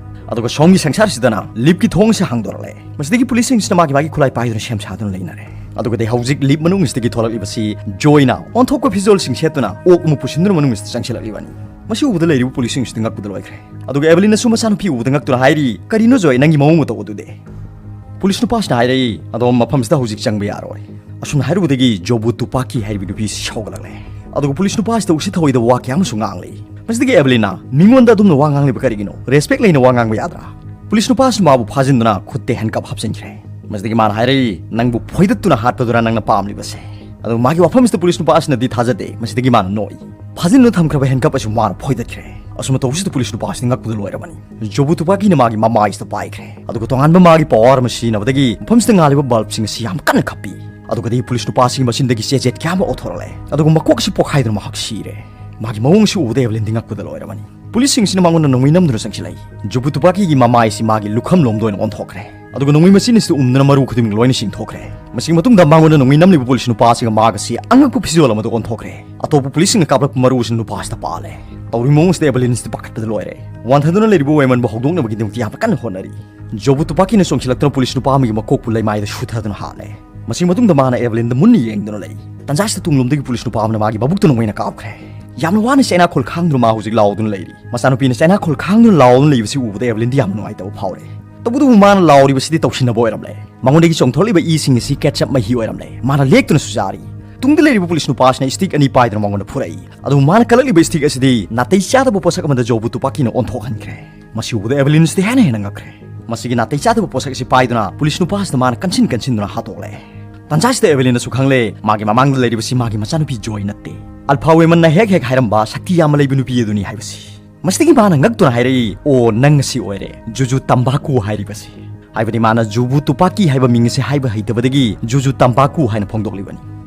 ꯑꯗꯨꯒ ꯁꯣꯝꯒꯤ ꯁꯪꯁꯥꯔꯁꯤꯗꯅ ꯂꯤꯞꯀꯤ ꯊꯣꯡꯁꯤ ꯍꯥꯡꯗꯣꯔꯛꯂꯦ꯫ ꯃꯁꯤꯗꯒꯤ ꯄꯨꯂꯤꯁꯁꯤꯡꯁꯤꯅ ꯃꯥꯒꯤ ꯃꯥꯒꯤ ꯈꯨꯠꯂꯥꯏ ꯄꯥꯏꯗꯨꯅ ꯁꯦꯝ ꯁꯥꯗꯨꯅ ꯂꯩꯅꯔꯦ꯫ ꯑꯗꯨꯒꯗꯤ ꯍꯧꯖꯤꯛ ꯂꯤꯞ ꯃꯅꯨꯡꯁꯤꯗꯒꯤ ꯊꯣꯛꯂꯛꯂꯤꯕꯁꯤ ꯖꯣꯏꯅ ꯑꯣꯟꯊꯣꯛꯄ ꯐꯤꯖꯣꯜꯁꯤꯡ ꯁꯦꯠꯇꯨꯅ ꯑꯣꯛ ꯑꯃ ꯄꯨꯁꯤꯟꯗꯨꯅ ꯃꯅꯨꯡꯁꯤꯗ ꯆꯪꯁꯤꯜꯂꯛꯂꯤꯕꯅꯤ꯫ ꯃꯁꯤ ꯎꯕꯗ ꯂꯩꯔꯤꯕ ꯄꯨꯂꯤꯁꯁꯤꯡꯁꯤꯗꯤ ꯉꯛꯄꯗ ꯂꯣꯏꯈ꯭ꯔꯦ꯫ ꯑꯗꯨꯒ ꯑꯦꯚꯦꯂꯤꯟꯅꯁꯨ ꯃꯆꯥꯅꯨꯄꯤ ꯎꯕꯗ ꯉꯛꯇꯨꯅ ꯍꯥꯏꯔꯤ, "ꯀꯔꯤꯅꯣ ꯖꯣꯏ, ꯅꯪꯒꯤ ꯃꯑꯣꯡ ꯃꯇꯧ ꯑꯗꯨꯗꯤ?" ꯄꯨꯂꯤꯁ ꯅꯨꯄꯥꯁꯤꯅ ꯍꯥꯏꯔꯛꯏ, "ꯑꯗꯣꯝ ꯃꯐꯝꯁꯤꯗ ꯍꯧꯖꯤꯛ ꯆꯪꯕ ꯌꯥꯔꯣꯏ"꯫ ꯑꯁꯨꯝꯅ ꯍꯥꯏꯔꯨꯕꯗꯒꯤ ꯖꯣꯕꯨ ꯇꯨꯄꯥꯀꯤ ꯍꯥꯏꯔꯤꯕ ꯅꯨꯄꯤꯁꯤ ꯁꯥꯎꯒꯠꯂꯛꯂꯦ꯫ ꯑꯗꯨꯒ ꯄꯨꯂꯤꯁ ꯅꯨꯄꯥꯁꯤꯗ ꯎꯁꯤꯠ ꯊꯑꯣꯏꯗꯕ ꯋꯥ ꯀꯌꯥ ꯑꯃꯁꯨ ꯉꯥꯡꯂꯛꯏ꯫ ꯃꯁꯤꯗꯒꯤ ꯑꯦꯕꯦꯂꯤꯟꯅ ꯃꯤꯉꯣꯟꯗ ꯑꯗꯨꯝꯅ ꯋꯥ ꯉꯥꯡꯂꯤꯕ ꯀꯔꯤꯒꯤꯅꯣ? ꯔꯦꯁꯄꯦꯛ ꯂꯩꯅ ꯋꯥ ꯉꯥꯡꯕ ꯌꯥꯗ꯭ꯔꯥ? ꯄꯨꯂꯤꯁ ꯅꯨꯄꯥꯁꯤꯅ ꯃꯥꯕꯨ ꯐꯥꯖꯤꯟꯗꯨꯅ ꯈꯨꯠꯇ ꯍꯦꯟꯀꯞ ꯍꯥꯞꯆꯤꯟꯈ꯭ꯔꯦ꯫ ꯃꯁꯤꯗꯒꯤ ꯃꯥꯅ ꯍꯥꯏꯔꯛꯏ, "ꯅꯪꯕꯨ ꯐꯣꯏꯗꯠꯇꯨꯅ ꯍꯥꯠꯄꯗꯨꯔ ꯅꯪꯅ ꯄꯥꯝꯂꯤꯕꯁꯦ?" ꯑꯗꯨꯒ ꯃꯥꯒꯤ ꯋꯥꯐꯝꯁꯤꯗ ꯄꯨꯂꯤꯁ ꯅꯨꯄꯥ ꯑꯁꯤꯅꯗꯤ ꯊꯥꯖꯗꯦ꯫ ꯃꯁꯤꯗꯒꯤ ꯃꯥꯅ ꯅꯣꯛꯏ꯫ ꯐꯥꯖꯤꯟꯗꯨꯅ ꯊꯝꯈ꯭ꯔꯕ ꯍꯦꯟꯀꯞ ꯑꯁꯤ ꯃꯥꯅ ꯐꯣꯏꯗꯠꯈ꯭ꯔꯦ꯫ ꯑꯁꯨꯝꯅ ꯇꯧꯕꯁꯤꯗ ꯄꯨꯂꯤꯁ ꯅꯨꯄꯥ ꯑꯁꯤꯗꯤ ꯉꯛꯄꯗ ꯂꯣꯏꯔꯕꯅꯤ꯫ ꯖꯣꯕꯨ ꯇꯨꯄꯥꯀꯤꯅ ꯃꯥꯒꯤ ꯃꯃꯥꯏꯁꯤꯗ ꯄꯥꯏꯈ꯭ꯔꯦ꯫ ꯑꯗꯨꯒ ꯇꯣꯉꯥꯟꯕ ꯃꯥꯒꯤ ꯄꯋꯥꯔ ꯑꯃ ꯁꯤꯖꯤꯟꯅꯕꯗꯒꯤ ꯃꯐꯝꯁꯤꯗ ꯉꯥꯜꯂꯤꯕ ꯕꯜꯕꯁꯤꯡ ꯑꯁꯤ ꯌꯥꯝ ꯀꯟꯅ ꯈꯞꯄꯤ꯫ ꯑꯗꯨꯒꯗꯤ ꯄꯨꯂꯤꯁ ꯅꯨꯄꯥꯁꯤꯒꯤ ꯃꯆꯤꯟꯗꯒꯤ ꯆꯦꯆꯦꯠ ꯀꯌꯥ ꯑꯃ ꯑꯣꯊꯣꯔꯛꯂꯦ꯫ ꯑꯗꯨꯒ ꯃꯀꯣꯛ ꯑꯁꯤ ꯄꯣꯛꯈꯥꯏꯗꯨꯅ ꯃꯍꯥꯛ ꯁꯤꯔꯦ꯫ ꯃꯥꯒꯤ ꯃꯑꯣꯡ ꯑꯁꯤ ꯎꯕꯗ ꯑꯦꯕꯦꯂꯤꯟꯗꯤ ꯉꯛꯄꯗ ꯂꯣꯏꯔꯕꯅꯤ꯫ ꯄꯨꯂꯤꯁꯁꯤꯡꯁꯤꯅ ꯃꯉꯣꯟꯗ ꯅꯣꯡꯃꯩ ꯅꯝꯗꯨꯅ ꯆꯪꯁꯤꯜꯂꯛꯏ꯫ ꯖꯣꯕꯨ ꯇꯨꯄꯥꯀꯤꯒꯤ ꯃꯃꯥꯏ ꯑꯁꯤ ꯃꯥꯒꯤ ꯂꯨꯈꯝꯂꯣꯝꯗ ꯑꯣꯏꯅ ꯑꯣꯟꯊꯣꯛꯈ꯭ꯔꯦ꯫ ꯑꯗꯨꯒ ꯅꯣꯡꯃꯩ ꯃꯆꯤꯟ ꯑꯁꯤꯗ ꯎꯝꯗꯨꯅ ꯃꯔꯨ ꯈꯨꯗꯤꯡꯃꯛ ꯂꯣꯏꯅ ꯆꯤꯡꯊꯣꯛꯈ꯭ꯔꯦ꯫ ꯃꯁꯤꯒꯤ ꯃꯇꯨꯡꯗ ꯃꯉꯣꯟꯗ ꯅꯣꯡꯃꯩ ꯅꯝꯂꯤꯕ ꯄꯨꯂꯤꯁ ꯅꯨꯄꯥ ꯑꯁꯤꯒ ꯃꯍꯥꯛ ꯑꯁꯤ ꯑꯉꯛꯄ ꯐꯤꯖꯣꯜ ꯑꯃꯗ ꯑꯣꯟꯊꯣꯛꯈ꯭ꯔꯦ꯫ ꯑꯇꯣꯞꯄ ꯄꯨꯂꯤꯁꯁꯤꯡꯅ ꯀꯥꯞꯂꯛꯄ ꯃꯔꯨ ꯑꯁꯤꯅ ꯅꯨꯄꯥ ꯑꯁꯤꯗ ꯄꯥꯜꯂꯦ꯫ ꯇꯧꯔꯤꯕ ꯃꯑꯣꯡ ꯑꯁꯤꯗ ꯑꯦꯕꯦꯂꯤꯟ ꯑꯁꯤꯗꯤ ꯄꯥꯈꯠꯄꯗ ꯂꯣꯏꯔꯦ꯫ ꯋꯥꯟꯊꯗꯨꯅ ꯂꯩꯔꯤꯕ ꯋꯦꯃꯟꯕꯨ ꯍꯧꯗꯣꯛꯅꯕꯒꯤꯗꯃꯛꯇ ꯌꯥꯝꯅ ꯀꯟꯅ ꯍꯣꯠꯅꯔꯤ꯫ ꯖꯣꯕꯨ ꯇꯨꯄꯥꯀꯤꯅ ꯆꯣꯡꯁꯤꯜꯂꯛꯇꯨꯅ ꯄꯨꯂꯤꯁ ꯅꯨꯄꯥ ꯑꯃꯒꯤ ꯃꯀꯣꯛꯄꯨ ꯂꯩꯃꯥꯏꯗ ꯁꯨꯊꯗꯨꯅ ꯍꯥꯠꯂꯦ꯫ ꯃꯁꯤꯒꯤ ꯃꯇꯨꯡꯗ ꯃꯥꯅ ꯑꯦꯕꯦꯂꯤꯟꯗ ꯃꯨꯟꯅ ꯌꯦꯡꯗꯨꯅ ꯂꯩ꯫ ꯇꯟꯖꯥꯁꯤꯗ ꯇꯨꯡꯂꯣꯝꯗꯒꯤ ꯄꯨꯂꯤꯁ ꯅꯨꯄꯥ ꯑꯃꯅ ꯃꯥꯒꯤ ꯃꯕꯨꯛꯇ ꯅꯣꯡꯃꯩꯅ ꯀꯥꯞꯈ꯭ꯔꯦ꯫ ꯌꯥꯝꯅ ꯋꯥꯅ ꯆꯩꯅꯥꯈꯣꯜ ꯈꯥꯡꯗꯨꯅ ꯃꯥ ꯍꯧꯖꯤꯛ ꯂꯥꯎꯗꯨꯅ ꯂꯩꯔꯤ꯫ ꯃꯆꯥꯅꯨꯄꯤꯅ ꯆꯩꯅꯥꯈꯣꯜ ꯈꯥꯡꯗꯨꯅ ꯂꯥꯎꯗꯨꯅ ꯂꯩꯕꯁꯤ ꯎꯕꯗ ꯑꯦꯕꯦꯂꯤꯟꯗꯤ ꯌꯥꯝꯅ ꯅꯨꯡꯉꯥꯏꯇꯕ ꯐꯥꯎꯔꯦ꯫ ꯇꯧꯕꯇꯕꯨ ꯃꯥꯅ ꯂꯥꯎꯔꯤꯕꯁꯤꯗꯤ ꯇꯧꯁꯤꯟꯅꯕ ꯑꯣꯏꯔꯝꯂꯦ꯫ ꯃꯉꯣꯟꯗꯒꯤ ꯆꯣꯡꯊꯣꯛꯂꯤꯕ ꯏꯁꯤꯡ ꯑꯁꯤ ꯀꯦꯠꯆꯞ ꯃꯍꯤ ꯑꯣꯏꯔꯝꯂꯦ꯫ ꯃꯥꯅ ꯂꯦꯛꯇꯨꯅꯁꯨ ꯆꯥꯔꯤ꯫ ꯇꯨꯡꯗ ꯂꯩꯔꯤꯕ ꯄꯨꯂꯤꯁ ꯅꯨꯄꯥꯁꯤꯅ ꯁ꯭ꯇꯤꯛ ꯑꯅꯤ ꯄꯥꯏꯗꯨꯅ ꯃꯉꯣꯟꯗ ꯐꯨꯔꯛꯏ꯫ ꯑꯗꯨꯕꯨ ꯃꯥꯅ ꯀꯜꯂꯛꯂꯤꯕ ꯁ꯭ꯇꯤꯛ ꯑꯁꯤꯗꯤ ꯅꯥꯇꯩ ꯆꯥꯗꯕ ꯄꯣꯠꯁꯛ ꯑꯃꯗ ꯖꯣꯕꯨ ꯇꯨꯄꯥꯀꯤꯅ ꯑꯣꯟꯊꯣꯛꯍꯟꯈ꯭ꯔꯦ꯫ ꯃꯁꯤ ꯎꯕꯗ ꯑꯦꯕꯦꯂꯤꯟꯁꯇꯤ ꯍꯦꯟꯅ ꯍꯦꯟꯅ ꯉꯛꯈ꯭ꯔꯦ꯫ ꯃꯁꯤꯒꯤ ꯅꯥꯇꯩ ꯆꯥꯗꯕ ꯄꯣꯠꯁꯛ ꯑꯁꯤ ꯄꯥꯏꯗꯨꯅ ꯄꯨꯂꯤꯁ ꯅꯨꯄꯥꯁꯤꯗ ꯃꯥꯅ ꯀꯟꯁꯤꯟ ꯀꯟꯁꯤꯟꯗꯨꯅ ꯍꯥꯠꯇꯣꯛꯂꯦ꯫ ꯇꯟꯖꯥꯁꯤꯗ ꯑꯦꯕꯦꯂꯤꯟꯅꯁꯨ ꯈꯪꯂꯦ, ꯃꯥꯒꯤ ꯃꯃꯥꯡꯗ ꯂꯩꯔꯤꯕꯁꯤ ꯃꯥꯒꯤ ꯃꯆꯥꯅꯨꯄꯤ ꯖꯣꯏ ꯅꯠꯇꯦ꯫ ꯑꯜꯐꯥ ꯋꯦꯃꯟꯅ ꯍꯦꯛ ꯍꯦꯛ ꯍꯥꯏꯔꯝꯕ ꯁꯛꯇꯤ ꯌꯥꯝꯅ ꯂꯩꯕ ꯅꯨꯄꯤ ꯑꯗꯨꯅꯤ ꯍꯥꯏꯕꯁꯤ꯫ ꯃꯁꯤꯗꯒꯤ ꯃꯥꯅ ꯉꯛꯇꯨꯅ ꯍꯥꯏꯔꯛꯏ, "ꯑꯣ, ꯅꯪ ꯑꯁꯤ ꯑꯣꯏꯔꯦ, ꯖꯨꯖꯨ ꯇꯝꯕꯥꯀꯨ ꯍꯥꯏꯔꯤꯕꯁꯤ"꯫ ꯍꯥꯏꯕꯗꯤ ꯃꯥꯅ ꯖꯨꯕꯨ ꯇꯨꯄꯥꯀꯤ ꯍꯥꯏꯕ ꯃꯤꯡ ꯑꯁꯤ ꯍꯥꯏꯕ ꯍꯩꯇꯕꯗꯒꯤ ꯖꯨꯖꯨ ꯇꯝꯕꯥꯀꯨ ꯍꯥꯏꯅ ꯐꯣꯡꯗꯣꯛꯂꯤꯕꯅꯤ꯫